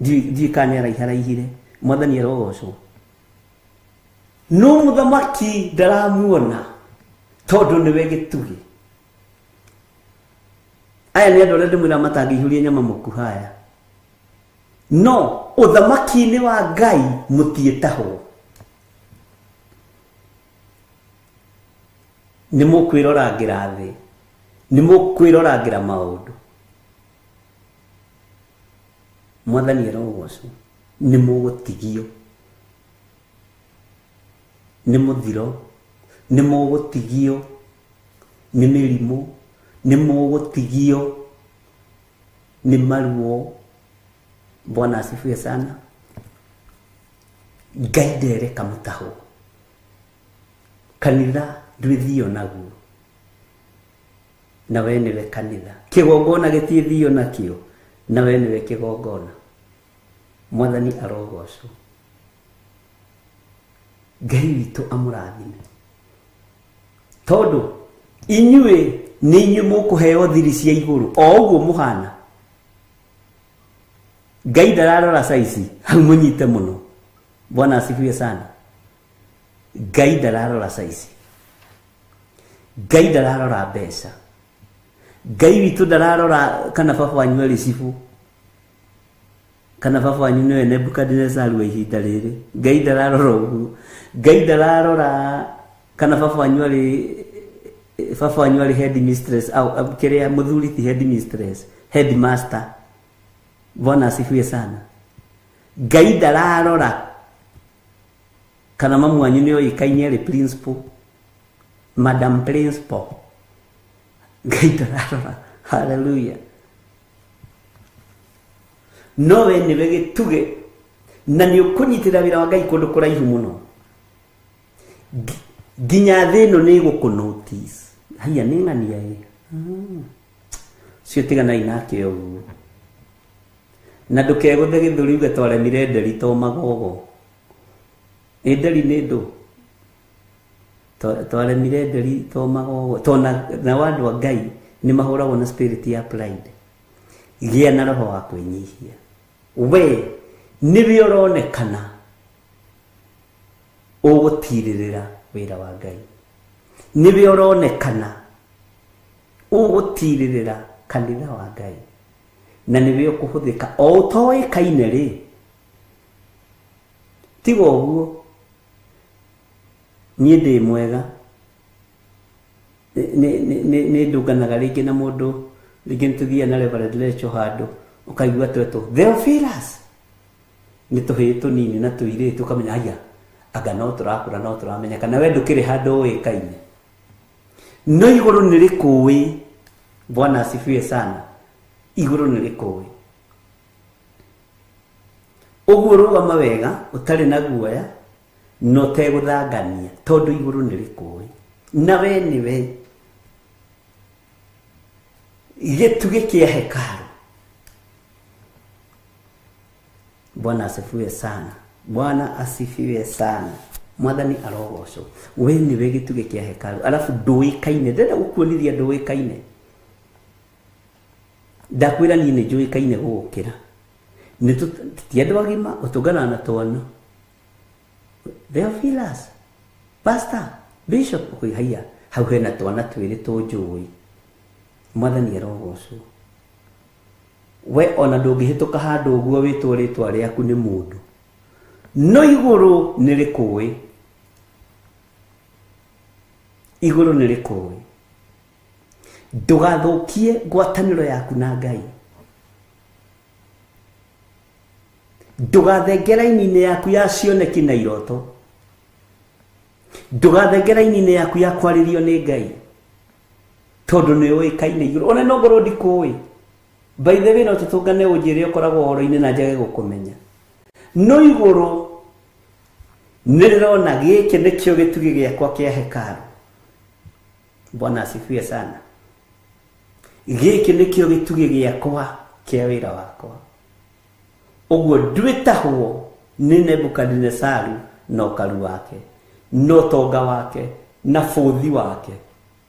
Ndiũĩ kana nĩ araiharaihire. Mwathani arogocwo. No mũthamaki ndaramuona tondũ nĩwe gĩtugĩ. Aya nĩ andũ arĩa ndĩmwĩra matangĩihũria nyama mũkuhaya. No ũthamaki-inĩ wa Ngai mũtiĩtahwo. Nĩ mũkwĩrorangĩra thĩ. Nĩ mũkwĩrorangĩra maũndũ. Mwathani arogocwo. Nĩ mũgũtigio. Nĩ mũthiro. Nĩ mũgũtigio. Nĩ mĩrimũ. Nĩ mũgũtigio. Nĩ maruo. Bwana asifiwe sana. Ngai ndereka mũtahwo. Kanitha ndwĩthio naguo. Na we nĩwe kanitha. Kĩgongona gĩtiĩthio nakĩo. Na we nĩwe kĩgongona. Mwathani arogocwo. Ngai witũ amũrathime. Tondũ inyuĩ nĩ inyuĩ mũkũheo thiri cia igũrũ o ũguo mũhana. Ngai ndararora saizi, hau mũnyite mũno. Bwana asifiwe sana. Ngai ndararora saizi. Ngai ndararora mbeca. Ngai witũ ndararora kana baba wanyu arĩ cibũ. Kana baba wanyu nĩwe Nebukadinezari wa ihinda rĩrĩ. Ngai ndararora ũguo. Ngai ndararora kana baba wanyu arĩ head mistress au kĩrĩa mũthuri ti head mistress, head master. Bwana asifiwe sana. Ngai ndararora kana mamu wanyu nĩ oĩkaine arĩ principal, madam principal. Ngai ndararora. Hallelujah. No we nĩwe gĩtugĩ na nĩ ũkũnyitĩrĩra wĩra wa Ngai kũndũ kũraihu mũno. Nginya thĩ ĩno nĩ ĩgũkũ notice. Haiya nĩ ng'ania ĩ. Cio tiganai nake ũguo. Na ndũkegũthe gĩthũri uge twaremire nderi to magogo. Ĩ nderi nĩ ndũ? Twaremire nderi to magogo. To na andũ a Ngai nĩ mahũragwo na spirit ya pride. Gĩa na roho wa kwĩnyihia. We nĩwe ũronekana ũgũtirĩrĩra wĩra wa Ngai. Nĩwe ũronekana ũgũtirĩrĩra kanitha wa Ngai. Na nĩwe ũkũhũthĩka o ũtoĩkaine rĩ. Tiga ũguo niĩ ndĩ mwega. Nĩ ndũnganaga rĩngĩ na mũndũ, rĩngĩ nĩtũthiaga na Reverend Lecho handũ, ũkaigua twetwo Theophilus. Nĩ tũhĩĩ tũnini na tũirĩtu ũkamenya haya anga no tũrakũra no tũramenya kana we ndũkĩrĩ handũ ũĩkaine. No igũrũ nĩ rĩkũĩ. Bwana asifiwe sana. Igũrũ nĩ rĩkũĩ. Ũguo rũgama wega ũtarĩ na guoya na ũtegũthangania tondũ igũrũ nĩ rĩkũĩ. Na we nĩwe gĩtugĩ kĩa hekaru. Bwana asifiwe sana. Bwana asifiwe sana. Mwathani arogocwo. We nĩwe gĩtugĩ kĩa hekaru. Alafu ndũĩkaine. Ndĩrenda gũkuonithia ndũĩkaine. Ndakwĩra niĩ nĩ njũĩkaine gũgũkĩra. Ti andũ agima ũtũnganaga na twana. Theophilus, pastor, bishop, ũkoiga haiya hau hena twana twĩrĩ tũnjũĩ. Mwathani arogocwo. We ona ndũngĩhĩtũka handũ ũguo wĩtwo rĩtwa rĩaku nĩ mũndũ. No igũrũ nĩ rĩkũĩ. Igũrũ nĩ rĩkũĩ. Ndũgathũkie ngwatanĩro yaku na Ngai. Ndũgathenge raini-inĩ yaku ya cioneki na iroto. Ndũgathenge raini-inĩ yaku ya kwarĩrio nĩ Ngai. Tondũ nĩ ũĩkaine igũrũ. Ona no ngorwo ndikũĩ. By the way no tũtũngane ũnjĩre ũkoragwo ũhoro-inĩ na njage gũkũmenya. No igũrũ nĩ rĩrona gĩkĩ nĩkĩo gĩtugĩ gĩakwa kĩa hekaru. Bwana asifiwe sana. Gĩkĩ nĩkĩo gĩtugĩ gĩakwa kĩa wĩra wakwa. Ũguo ndwĩtahwo nĩ Nebukadinesaru na ũkaru wake, na ũtonga wake, na bũthi wake.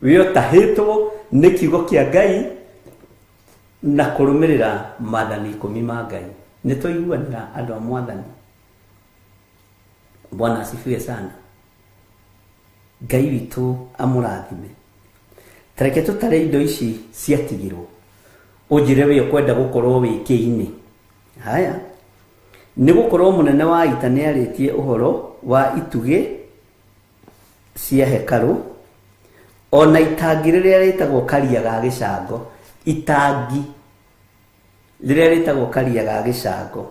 We ũtahĩtwo nĩ kiugo kĩa Ngai na kũrũmĩrĩra maathani 10 ma Ngai. Nĩ twaiguanĩra andũ a Mwathani. Bwana asifiwe sana. Ngai witũ amũrathime. Tareke tũtare indo ici ciatigirwo. Ũnjĩre we ũkwenda gũkorwo wĩ kĩinĩ. Haya. Nĩ gũkorwo mũnene wa ita nĩ arĩtie ũhoro wa itugĩ cia hekarũ ona itangi rĩrĩa rĩtagwo karia ga gĩcango. Itangi rĩrĩa rĩtagwo karia ga gĩcango.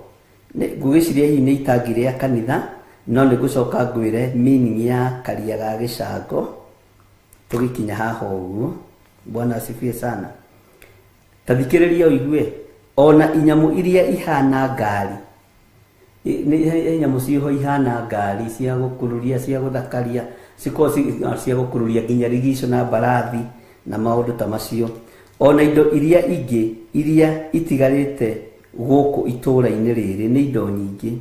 Ngwĩciria hihi nĩ itangi rĩa kanitha, no nĩ ngũcoka ngwĩre meaning ya karia ga gĩcango tũgĩkinya haha ũguo. Bwana asifiwe sana. Ta thikĩrĩria ũigue ona inyamũ iria ihana ngari. Nĩ nyamũ ciho ihana ngari cia gũkururia, cia gũthakaria, cikorwo cia gũkururia nginya rigico na mbarathi na maũndũ ta macio. Ona indo iria ingĩ iria itigarĩte gũkũ itũũra-inĩ rĩrĩ nĩ indo nyingĩ.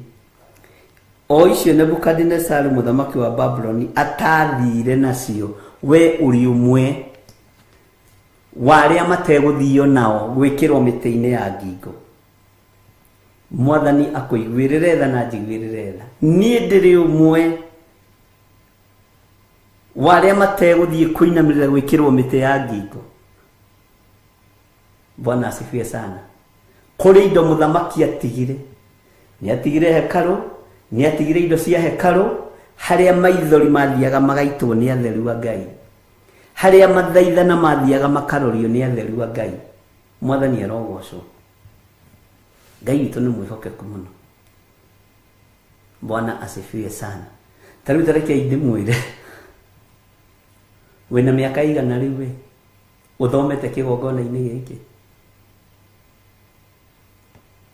O icio Nebukadinesaru mũthamaki wa Babuloni atathire nacio, we ũrĩ ũmwe wa arĩa mategũthio nao gwĩkĩrwo mĩtĩ-inĩ ya ngingo. Mwathani akũiguĩrĩre tha na njiguĩrĩre tha. Niĩ ndĩrĩ ũmwe wa arĩa mategũthiĩ kũinamĩrĩra gwĩkĩrwo mĩtĩ ya ngingo. Bwana asifiwe sana. Kũrĩ indo mũthamaki atigire. Nĩ atigire hekarũ, nĩ atigire indo cia hekarũ, harĩa maithori mathiaga magaitwo nĩ atheru a Ngai. Harĩa mathaithana mathiaga makarorio nĩ atheru a Ngai. Mwathani arogocwo. Ngai witũ nĩ mwĩhokeku mũno. Bwana asifiwe sana. Ta rĩu tareke ndĩmwĩre wĩna mĩaka igana rĩu we ũthomete kĩgongona-inĩ gĩkĩ.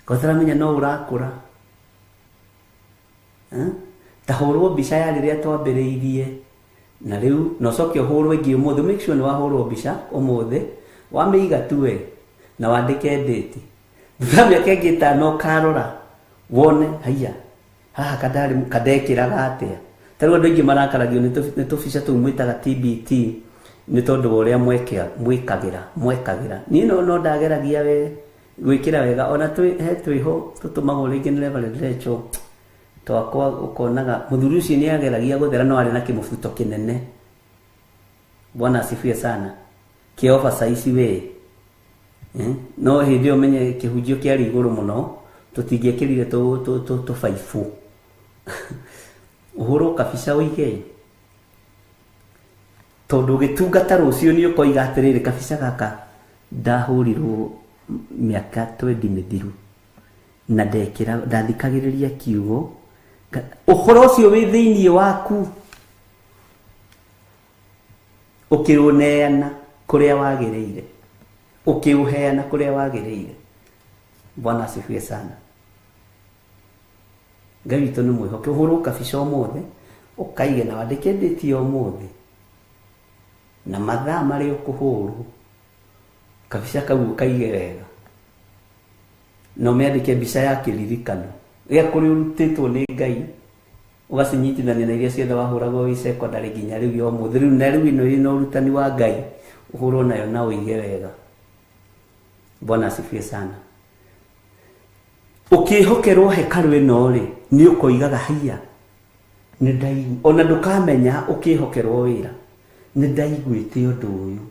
Kotaramenya no ũrakũra. Ta hũrwo mbica ya rĩrĩa twambĩrĩirie na rĩu na ũcoke ũhũrwo ĩngĩ ũmũthĩ. Make sure nĩ wahũrwo mbica ũmũthĩ, wamĩiga tu we. Na wandĩke ndĩti. Thutha wa mĩaka ĩngĩ ĩtano ũkarora wone haiya haha kadarĩ kadekĩraga atĩa. Ta rĩu andũ aingĩ marakaragio nĩ tũbica tũu mwĩtaga TBT nĩ tondũ wa ũrĩa mwĩkagĩra mwekagĩra. Niĩ no ndageragia we gwĩkĩra wega ona he twĩho tũtũmagwo rĩngĩ nĩ Reverend Rachel twakwa ũkonaga mũthuri ũcio nĩ ageragia gũthera no arĩ na kĩmũbuto kĩnene. Bwana asifiwe sana. Kĩa oversize we. No hĩndĩ ĩyo menye kĩhunjio kĩarĩ igũrũ mũno tũtingĩekĩrire tũbaibũ. Ũhũrwo kabica ũige tondũ ũgĩtungata rũciũ nĩ ũkoiga atĩrĩrĩ kabica gaka ndahũrirwo mĩaka 20 mĩthiru na ndekĩra ndathikagĩrĩria kiugo. Ũhoro ũcio wĩ thĩinĩ waku ũkĩũneana kũrĩa wagĩrĩire, ũkĩũheana kũrĩa wagĩrĩire. Bwana asifiwe sana. Ngai witũ nĩ mwĩhoke. Ũhũrwo kabica ũmũthĩ ũkaige na wandĩke ndĩti ũmũthĩ na mathaa marĩa ũkũhũrwo kabica kau ũkaige wega na ũmĩandĩke mbica ya kĩririkano gĩa kũrĩa ũrutĩtwo nĩ Ngai ũgacinyitithania na iria ciothe wahũragwo wĩ secondary nginya rĩu ya ũmũthĩ. Rĩu na rĩu ĩno ĩna ũrutani wa Ngai ũhũrwo nayo na ũige wega. Bwana asifiwe sana. Ũkĩhokerwo hekarũ ĩno rĩ nĩ ũkoigaga haiya nĩ ndaigua, ona ndũkamenya ũkĩhokerwo wĩra nĩ ndaiguĩte ũndũ ũyũ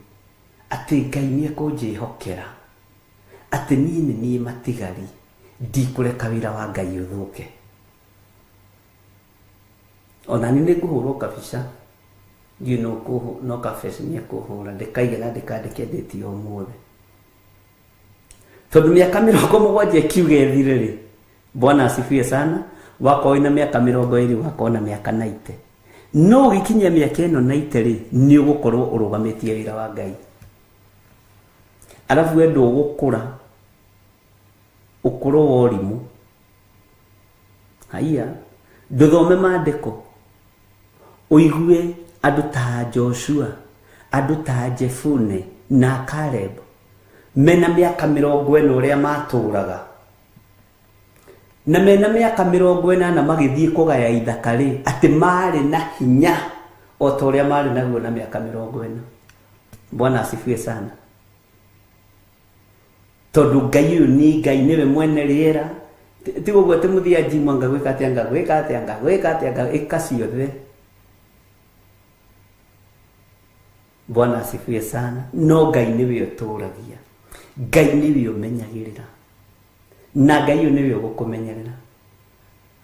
atĩ Ngai nĩ ekũnjĩhokera atĩ niĩ nĩ niĩ matigari ndikũreka wĩra wa Ngai ũthũke. Ona niĩ nĩ ngũhũrwo kabica ndiũĩ no kabica nĩ ekũhũra ndĩkaige na ndĩkandĩke ndĩti ũmũthĩ tondũ mĩaka 70 ĩkiuga ĩthire rĩ. Bwana asifiwe sana. Wakorwo wĩna mĩaka 20 wakorwo na mĩaka 90 no ũgĩkinyia mĩaka ĩno 90 rĩ nĩ ũgũkorwo ũrũgamĩtie wĩra wa Ngai. Arabu we ndũgũkũra ũkũrũ wa ũrimũ. Haiya ndũthome maandĩko ũigue andũ ta Joshua andũ ta Jefune na Caleb mena mĩaka 40 ũrĩa matũraga na mena mĩaka 40 magĩthiĩ kũgaya ithaka rĩ atĩ marĩ na hinya o ta ũrĩa marĩ naguo na mĩaka 40. Bwana asifiwe sana. Tondũ Ngai ũyũ nĩ Ngai nĩwe mwene rĩera. Ti ũguo atĩ mũthiĩ anjimwa ngagwĩka atĩa ngagwĩka atĩa ngagwĩka atĩa ĩka ciothe. Bwana asifiwe sana. No Ngai nĩwe ũtũragia, Ngai nĩwe ũmenyagĩrĩra na Ngai ũyũ nĩwe ũgũkũmenyerera.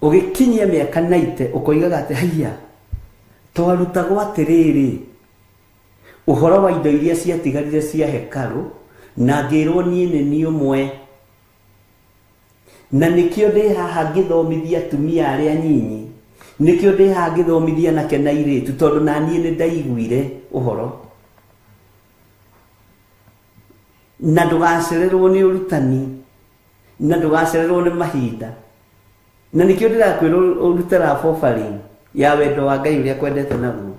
Ũgĩkinyia mĩaka 90 ũkoigaga atĩ haiya twarutagwo atĩrĩrĩ ũhoro wa indo iria ciatigarire cia hekarũ na ngĩrwo niĩ nĩ niĩ ũmwe na nĩkĩo ndĩ haha ngĩthomithia atumia arĩa nyinyi, nĩkĩo ndĩ haha ngĩthomithia anake na airĩtu tondũ na niĩ nĩ ndaiguire ũhoro. Na ndũgacererwo nĩ ũrutani na ndũgacererwo nĩ mahinda na nĩkĩo ndĩrakwĩra ũrute love offering ya wendo wa Ngai ũrĩa kwendete naguo.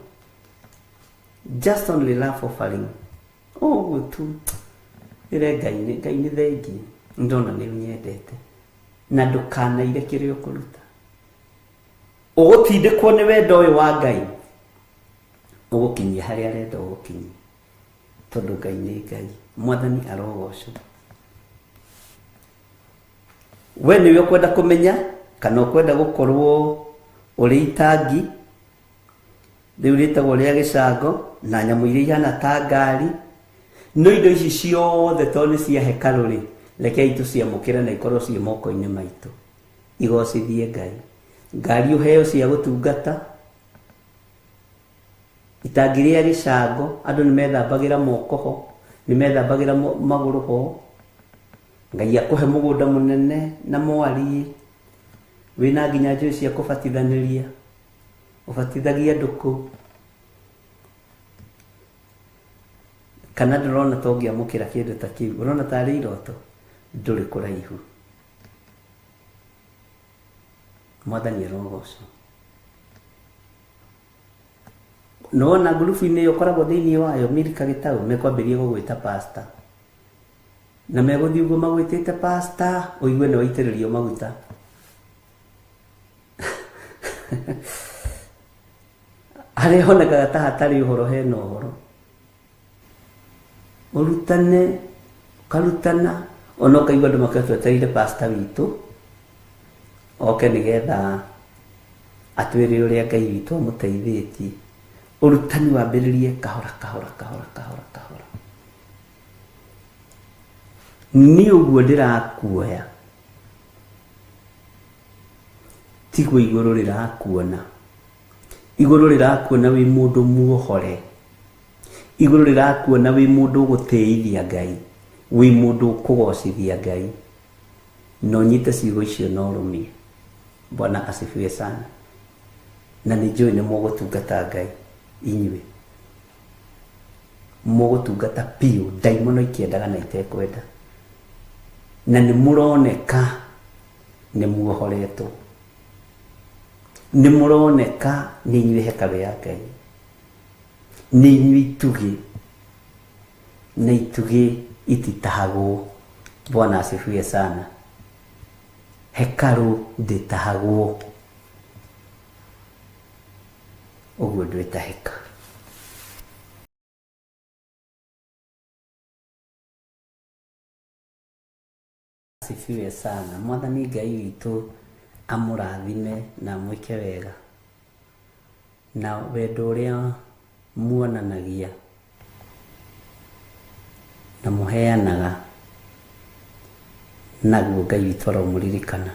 Just only love offering ũguo tu. Ĩre Ngai Ngai nĩ thengi ndona nĩ ũnyendete na ndũkanaire kĩrĩa ũkũruta. Ũgũtindĩkwo nĩ wendo ũyũ wa Ngai ũgũkinyia harĩa arenda ũgũkinyia tondũ Ngai nĩ Ngai. Mwathani arogocwo. We nĩwe ũkwenda kũmenya kana ũkwenda gũkorwo ũrĩ itangi rĩu rĩtagwo rĩa gĩcango na nyamũ iria ihana ta ngari. No indo ici ciothe tondũ nĩ cia hekarũ rĩ rekei tũciamũkĩre na ikorwo ciĩ moko-inĩ maitũ. Igocithie Ngai. Ngari ũheo cia gũtungata itangi rĩa gĩcango andũ nĩ methambagĩra moko ho nĩ methambagĩra magũrũ ho. Ngai akũhe mũgũnda mũnene na mwariĩ wĩna nginya njũĩ cia kũbatithanĩria ũbatithagia andũ kũu. Kana ndũrona ta ũngĩamũkĩra kĩndũ ta kĩu, ũrona tarĩ iroto, ndũrĩ kũraihu. Mwathani arogocwo. Nĩwona ngurubu-inĩ ĩyo ũkoragwo thĩinĩ wayo Milka Gĩtaũ mekwambĩrĩria gũgwĩta pastor. Na megũthiĩ ũguo magwĩtĩte pastor, ũigue nĩ waitĩrĩrio maguta. Harĩa honekaga ta hatarĩ ũhoro hena ũhoro. Ũrutane, ũkarutana, ona ũkaigua andũ makiuga twetereire pastor witũ oke nĩgetha atwĩre ũrĩa Ngai witũ amũteithĩtie. Ũrutani wambĩrĩrie kahora kahora kahora kahora kahora. Niĩ ũguo ndĩrakuoya tiguo igũrũ rĩrakuona. Igũrũ rĩrakuona wĩ mũndũ muohore. Igũrũ rĩrakuona wĩ mũndũ ũgũtĩithia Ngai, wĩ mũndũ ũkũgocithia Ngai. Na ũnyite ciugo icio na ũrũmie. Bwana asifiwe sana. Na nĩ njũĩ nĩ mũgũtungata Ngai inyuĩ. Mũgũtungata biũ ndaimono ikĩendaga na itekwenda. Na nĩ mũroneka nĩ muohoretwo. Nĩ mũroneka nĩ inyuĩ hekarũ ya Ngai. Nĩ inyuĩ itugĩ. Na itugĩ ititahagwo. Bwana asifiwe sana. Hekarũ ndĩtahagwo. Ũguo ndwĩtahĩka. Asifiwe sana. Mwathani Ngai witũ amũrathime na amwĩke wega. Na wendo ũrĩa muonanagia na mũheanaga naguo Ngai witũ aromũririkana.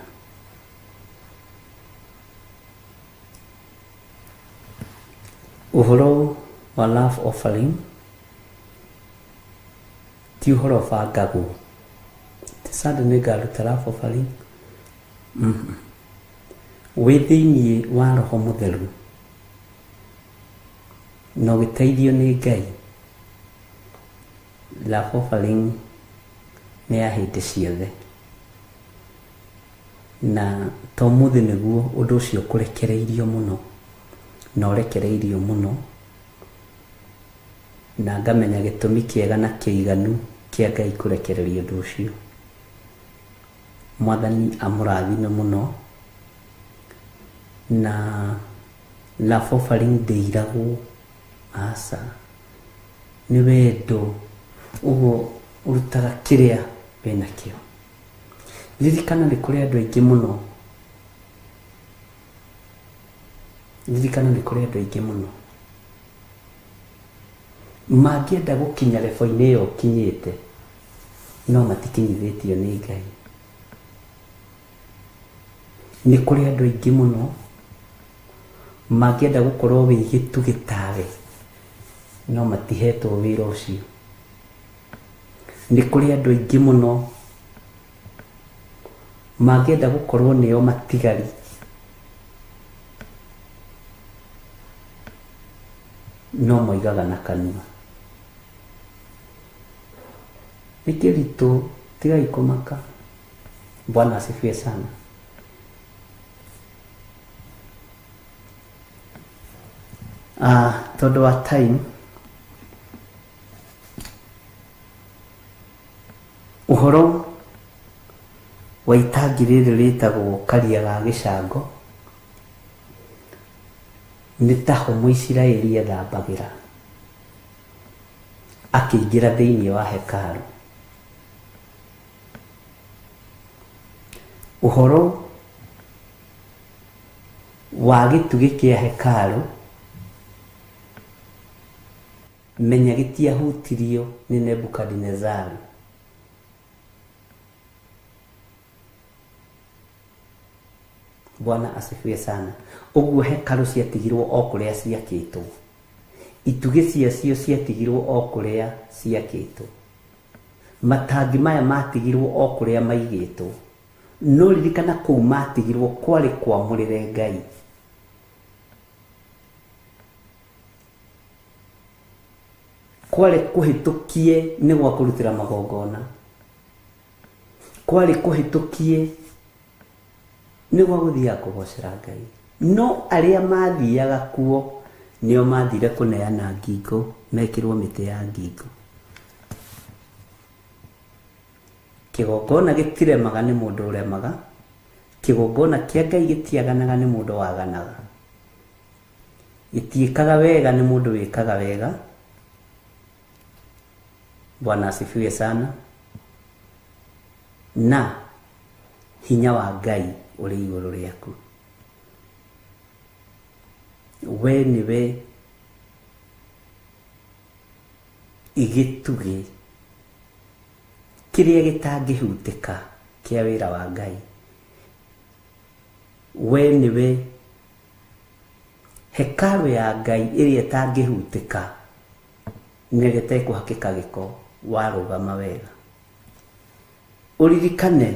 Ũhoro wa love offering ti ũhoro ũbangagwo. Ti Sunday nĩ ngaruta love offering. Wĩ thĩiniĩ wa Roho Mũtheru na ũgĩteithio nĩ Ngai, love offering nĩ ya hĩndĩ ciothe. Na to ũmũthĩ nĩguo ũndũ ũcio ũkũrekereirio mũno, na ũrekereirio mũno, na ngamenya gĩtũmi kĩega na kĩiganu kĩa Ngai kũrekereria ũndũ ũcio. Mwathani amũrathime mũno, na love offering ndĩiragwo, aca, nĩ wendo, ũguo ũrutaga kĩrĩa wĩnakĩo. Ririkana nĩ kũrĩ andũ aingĩ mũno, ririkana nĩ kũrĩ andũ aingĩ mũno mangĩenda gũkinya level-inĩ ĩyo ũkinyĩte, no matikinyithĩtio nĩ Ngai. Nĩ kũrĩ andũ aingĩ mũno mangĩenda gũkorwo wĩ gĩtugĩ tawe, no matihetwo wĩra ũcio. Nĩ kũrĩ andũ aingĩ mũno mangĩenda gũkorwo nĩo matigari, no moigaga na kanua. Nĩ kĩritũ, tigai kũmaka. Bwana asifiwe sana. Tondũ wa time, ũhoro wa itangi rĩrĩ rĩtagwo Karia ga Gĩcango nĩ taho Mũisiraeli ethambagĩra akĩingĩra thĩinĩ wa hekarũ. Ũhoro wa gĩtugĩ kĩa hekarũ menya gĩtiahutirio nĩ Nebukadinezari. Bwana asifiwe sana. Ũguo hekarũ ciatigirwo o kũrĩa ciakĩtwo. Itugĩ ciacio ciatigirwo o kũrĩa ciakĩtwo. Matangi maya matigirwo o kũrĩa maigĩtwo. No ririkana kũu matigirwo kwarĩ kwamũrĩre Ngai. Kwarĩ kũhĩtũkie nĩ gwa kũrutĩra magongona. Kwarĩ kũhĩtũkie nĩ gwa gũthiaga kũgocera Ngai. No arĩa mathiaga kuo nĩo mathire kũneana ngingo, mekĩrwo mĩtĩ ya ngingo. Kĩgongona gĩtiremaga nĩ mũndũ ũremaga, kĩgongona kĩa Ngai gĩtiaganaga nĩ mũndũ waganaga, gĩtiĩkaga wega nĩ mũndũ wĩkaga wega. Bwana asifiwe sana. Na hinya wa Ngai ũrĩ igũrũ rĩaku. We nĩwe gĩtugĩ kĩrĩa gĩtangĩhutĩka kĩa wĩra wa Ngai. We nĩwe hekarũ ya Ngai ĩrĩa ĩtangĩhutĩka na ĩrĩa ĩtekũhakĩka gĩko warũgama wega. Ũririkane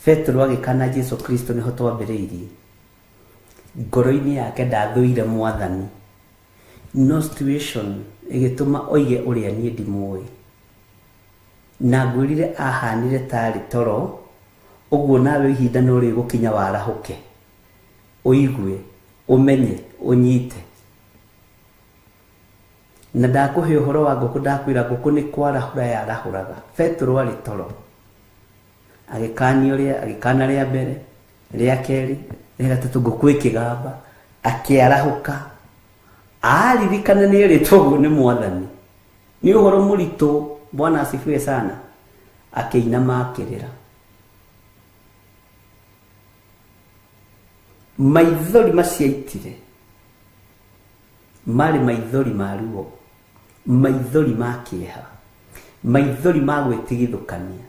Petero agĩkana Jesu Kristo nĩho twambĩrĩirie. Ngoro-inĩ yake ndathũire Mwathani, no situation ĩgĩtũma oige ũrĩa niĩ ndimũĩ. Na ngwĩrire ahanire tarĩ toro, ũguo nawe ihinda no rĩgũkinya warahũke, ũigue, ũmenye, ũnyite. Na ndakũhe ũhoro wa ngũkũ, ndakwĩra ngũkũ nĩ kwarahũra yarahũraga. Petero arĩ toro, agĩkanio rĩa, agĩkana rĩa mbere, rĩa kerĩ, rĩa gatatũ, ngũkũ ĩkĩgamba, akĩarahũka. Aririkana nĩ erĩtwo ũguo nĩ Mwathani. Nĩ ũhoro mũritũ, Bwana asifiwe sana. Akĩinama akĩrĩra. Maithori macio aitire marĩ maithori ma ruo, maithori ma kĩeha, maithori ma gwĩtigithũkania.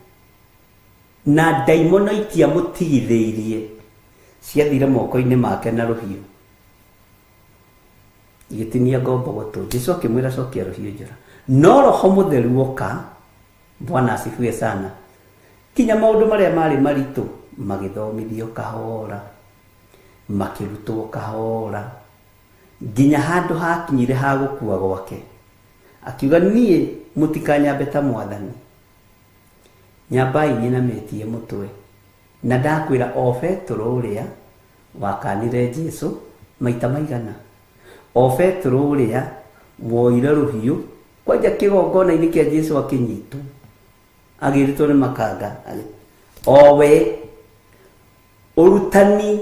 Na ndaimono itiamũtigithĩirie, ciathire moko-inĩ make na rũhiũ, igĩtinia ngombo gũtũ. Jesu akĩmwĩra cokia rũhiũ njora. No Roho Mũtheru oka, Bwana asifiwe sana, kinya maũndũ marĩa marĩ maritũ magĩthomithio kahora, makĩrutwo kahora, nginya handũ hakinyire ha gũkua gwake. Akiuga niĩ mũtikanyambe ta Mwathani, nyambai nyinamĩtie mũtwe. Na ndakwĩra o Petero ũrĩa wakanire Jesu maita maigana, o Petero ũrĩa woire rũhiũ kwanja kĩgongona-inĩ kĩa Jesu akĩnyitwo, agĩrĩtwo nĩ makanga, owe ũrutani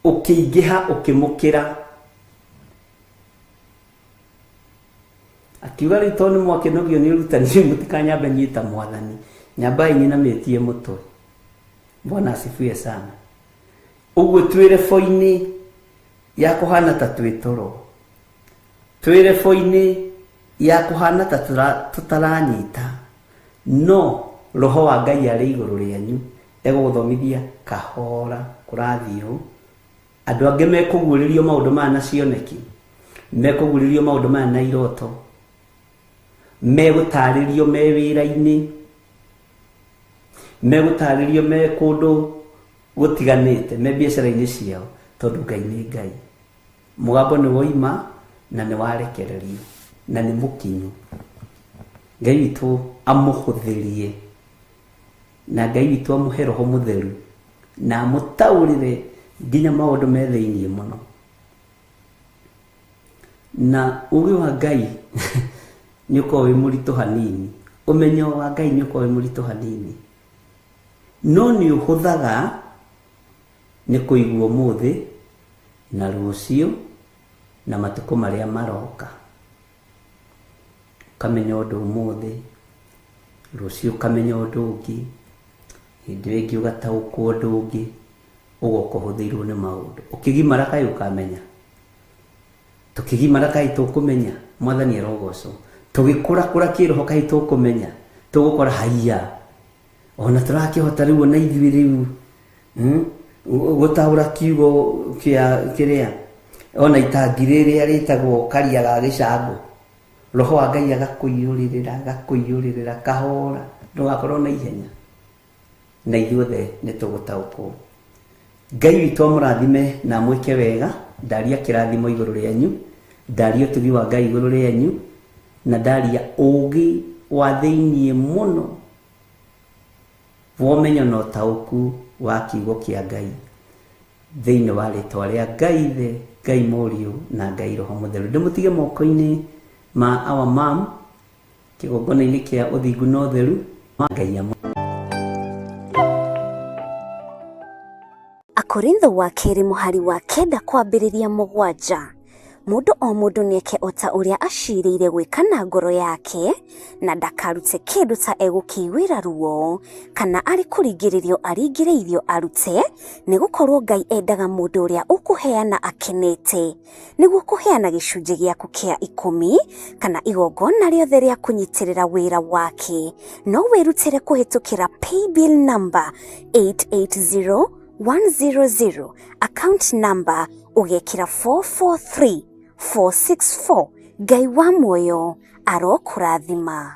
ũkĩingĩha ũkĩmũkĩra. Akiuga rĩu tondũ nĩ mwakĩnogio nĩ ũrutani, mũtikanyambe nyita Mwathani, nyambai nyinamĩtie mũtwe. Bwana asifiwe sana. Ũguo twĩ rebo-inĩ ya kũhana ta twĩ toro, twĩ rebo-inĩ ya kũhana ta tũtaranyita, no Roho wa Ngai arĩ igũrũ rĩanyu, egũgũthomithia kahora kũrathiĩ ũũ. Andũ angĩ mekũguũrĩrio maũndũ maya na cioneki, mekũguũrĩrio maũndũ maya na iroto, megũtarĩrio me wĩra-inĩ, megũtarĩrio me kũndũ gũtiganĩte, me biacara-inĩ ciao, tondũ Ngai nĩ Ngai. Mũgambo nĩ woima na nĩ warekererio na nĩ mũkinyu. Ngai witũ amũhũthĩrie, na Ngai witũ amũhe Roho Mũtheru na amũtaũrĩre nginya maũndũ me thĩinĩ mũno. Na ũũgĩ wa Ngai nĩ ũkoragwo wĩ mũritũ hanini, ũmenyo wa Ngai nĩ ũkoragwo wĩ mũritũ hanini, no nĩ ũhũthaga nĩ kũigua ũmũthĩ na rũciũ na matukũ marĩa maroka. Ũkamenya ũndũ ũmũthĩ, rũciũ ũkamenya ũndũ ũngĩ, hĩndĩ ĩyo ĩngĩ ũgataũkwo ũndũ ũngĩ, ũgoka ũhũthĩirwo nĩ maũndũ. Ũkĩgimara kaĩ ũkamenya, tũkĩgimara kaĩ tũkũmenya, Mwathani arogocwo. Tũgĩkũrakũra kĩroho kaĩ tũkũmenya, tũgũkora haiya ona tũrakĩhota rĩu ona ithuĩ rĩu gũtaũra kiugo kĩa kĩrĩa ona itangi rĩrĩa rĩtagwo karia ga gĩcango. Roho wa Ngai agakũiyũrĩrĩra, agakũiyũrĩrĩra kahora, ndũgakorwo na ihenya, na ithuothe nĩ tũgũtaũkwo. Ngai witũ amũrathime na amwĩke wega. Ndaria kĩrathimo igũrũ rĩanyu, ndaria ũtugi wa Ngai igũrũ rĩanyu, na ndaria ũũgĩ wa thĩinĩ mũno wa ũmenyo na ũtaũku wa kiugo kĩa Ngai, thĩinĩ wa rĩtwa rĩa Ngai Ithe, Ngai Mũriũ na Ngai Roho Mũtheru. Ndĩmũtige moko-inĩ ma our mom kĩgongona-inĩ kĩa ũthingu na ũtheru. Ngai amũ Akorintho wa kerĩ mũhari wa 9 kwambĩrĩria 7. Mũndũ o mũndũ nĩeke o ta ũrĩa acirĩire gwĩka na ngoro yake, na ndakarute kĩndũ ta egũkĩiguĩra ruo, kana arĩ kũringĩrĩrio aringĩrĩirio arute, nĩgũkorwo Ngai endaga mũndũ ũrĩa ũkũheana akenete. Nĩguo kũheana gĩcunjĩ gĩaku kĩa 10 kana igongona rĩothe rĩa kũnyitĩrĩra wĩra wake, no wĩrutĩre kũhĩtũkĩra paybill number 880100, account number ũgekĩra 443464. Ngai wa muoyo arokũrathima.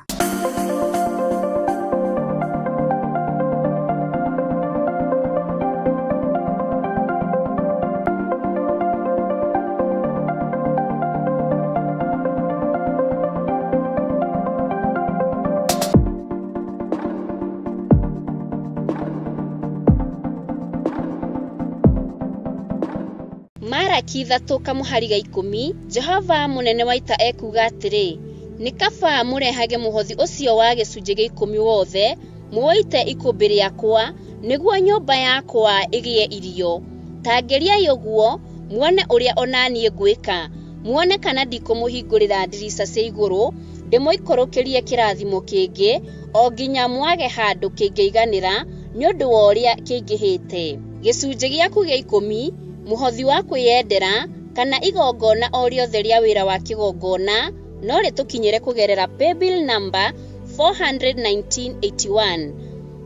Maraki 3:10 Jehova mũnene wa ita ekuuga atĩrĩ, nĩ kaba mũrehage mũhothi ũcio wa gĩcunjĩ gĩa 10 wothe mũũite ikũmbĩ rĩakwa, nĩguo nyũmba yakwa ĩgĩe irio. Ta ngeriai ũguo muone ũrĩa o na niĩ ngwĩka, muone kana ndikũmũhingũrĩra ndirica cia igũrũ ndĩmũikũrũkĩrie kĩrathimo kĩngĩ, o nginya mwage handũ kĩngĩiganĩra nĩ ũndũ wa ũrĩa kĩingĩhĩte. Gĩcunjĩ gĩaku gĩa 10, mũhothi wa kwĩyendera, kana igongona o rĩothe rĩa wĩra wa kĩgongona no rĩtũkinyĩre kũgerera paybill number 41981.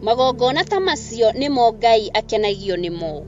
Magongona ta macio nĩmo Ngai akenagio nĩmo.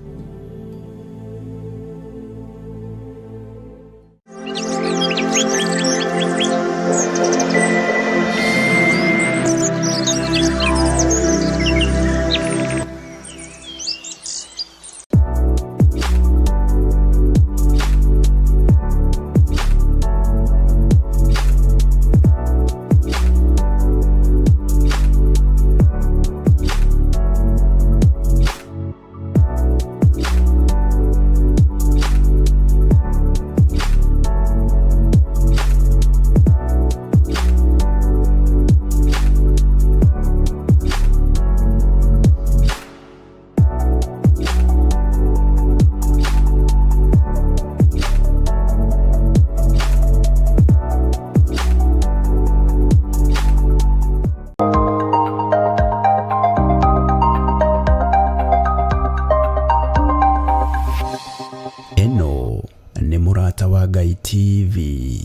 Ĩno nĩ Mũrata wa Ngai TV.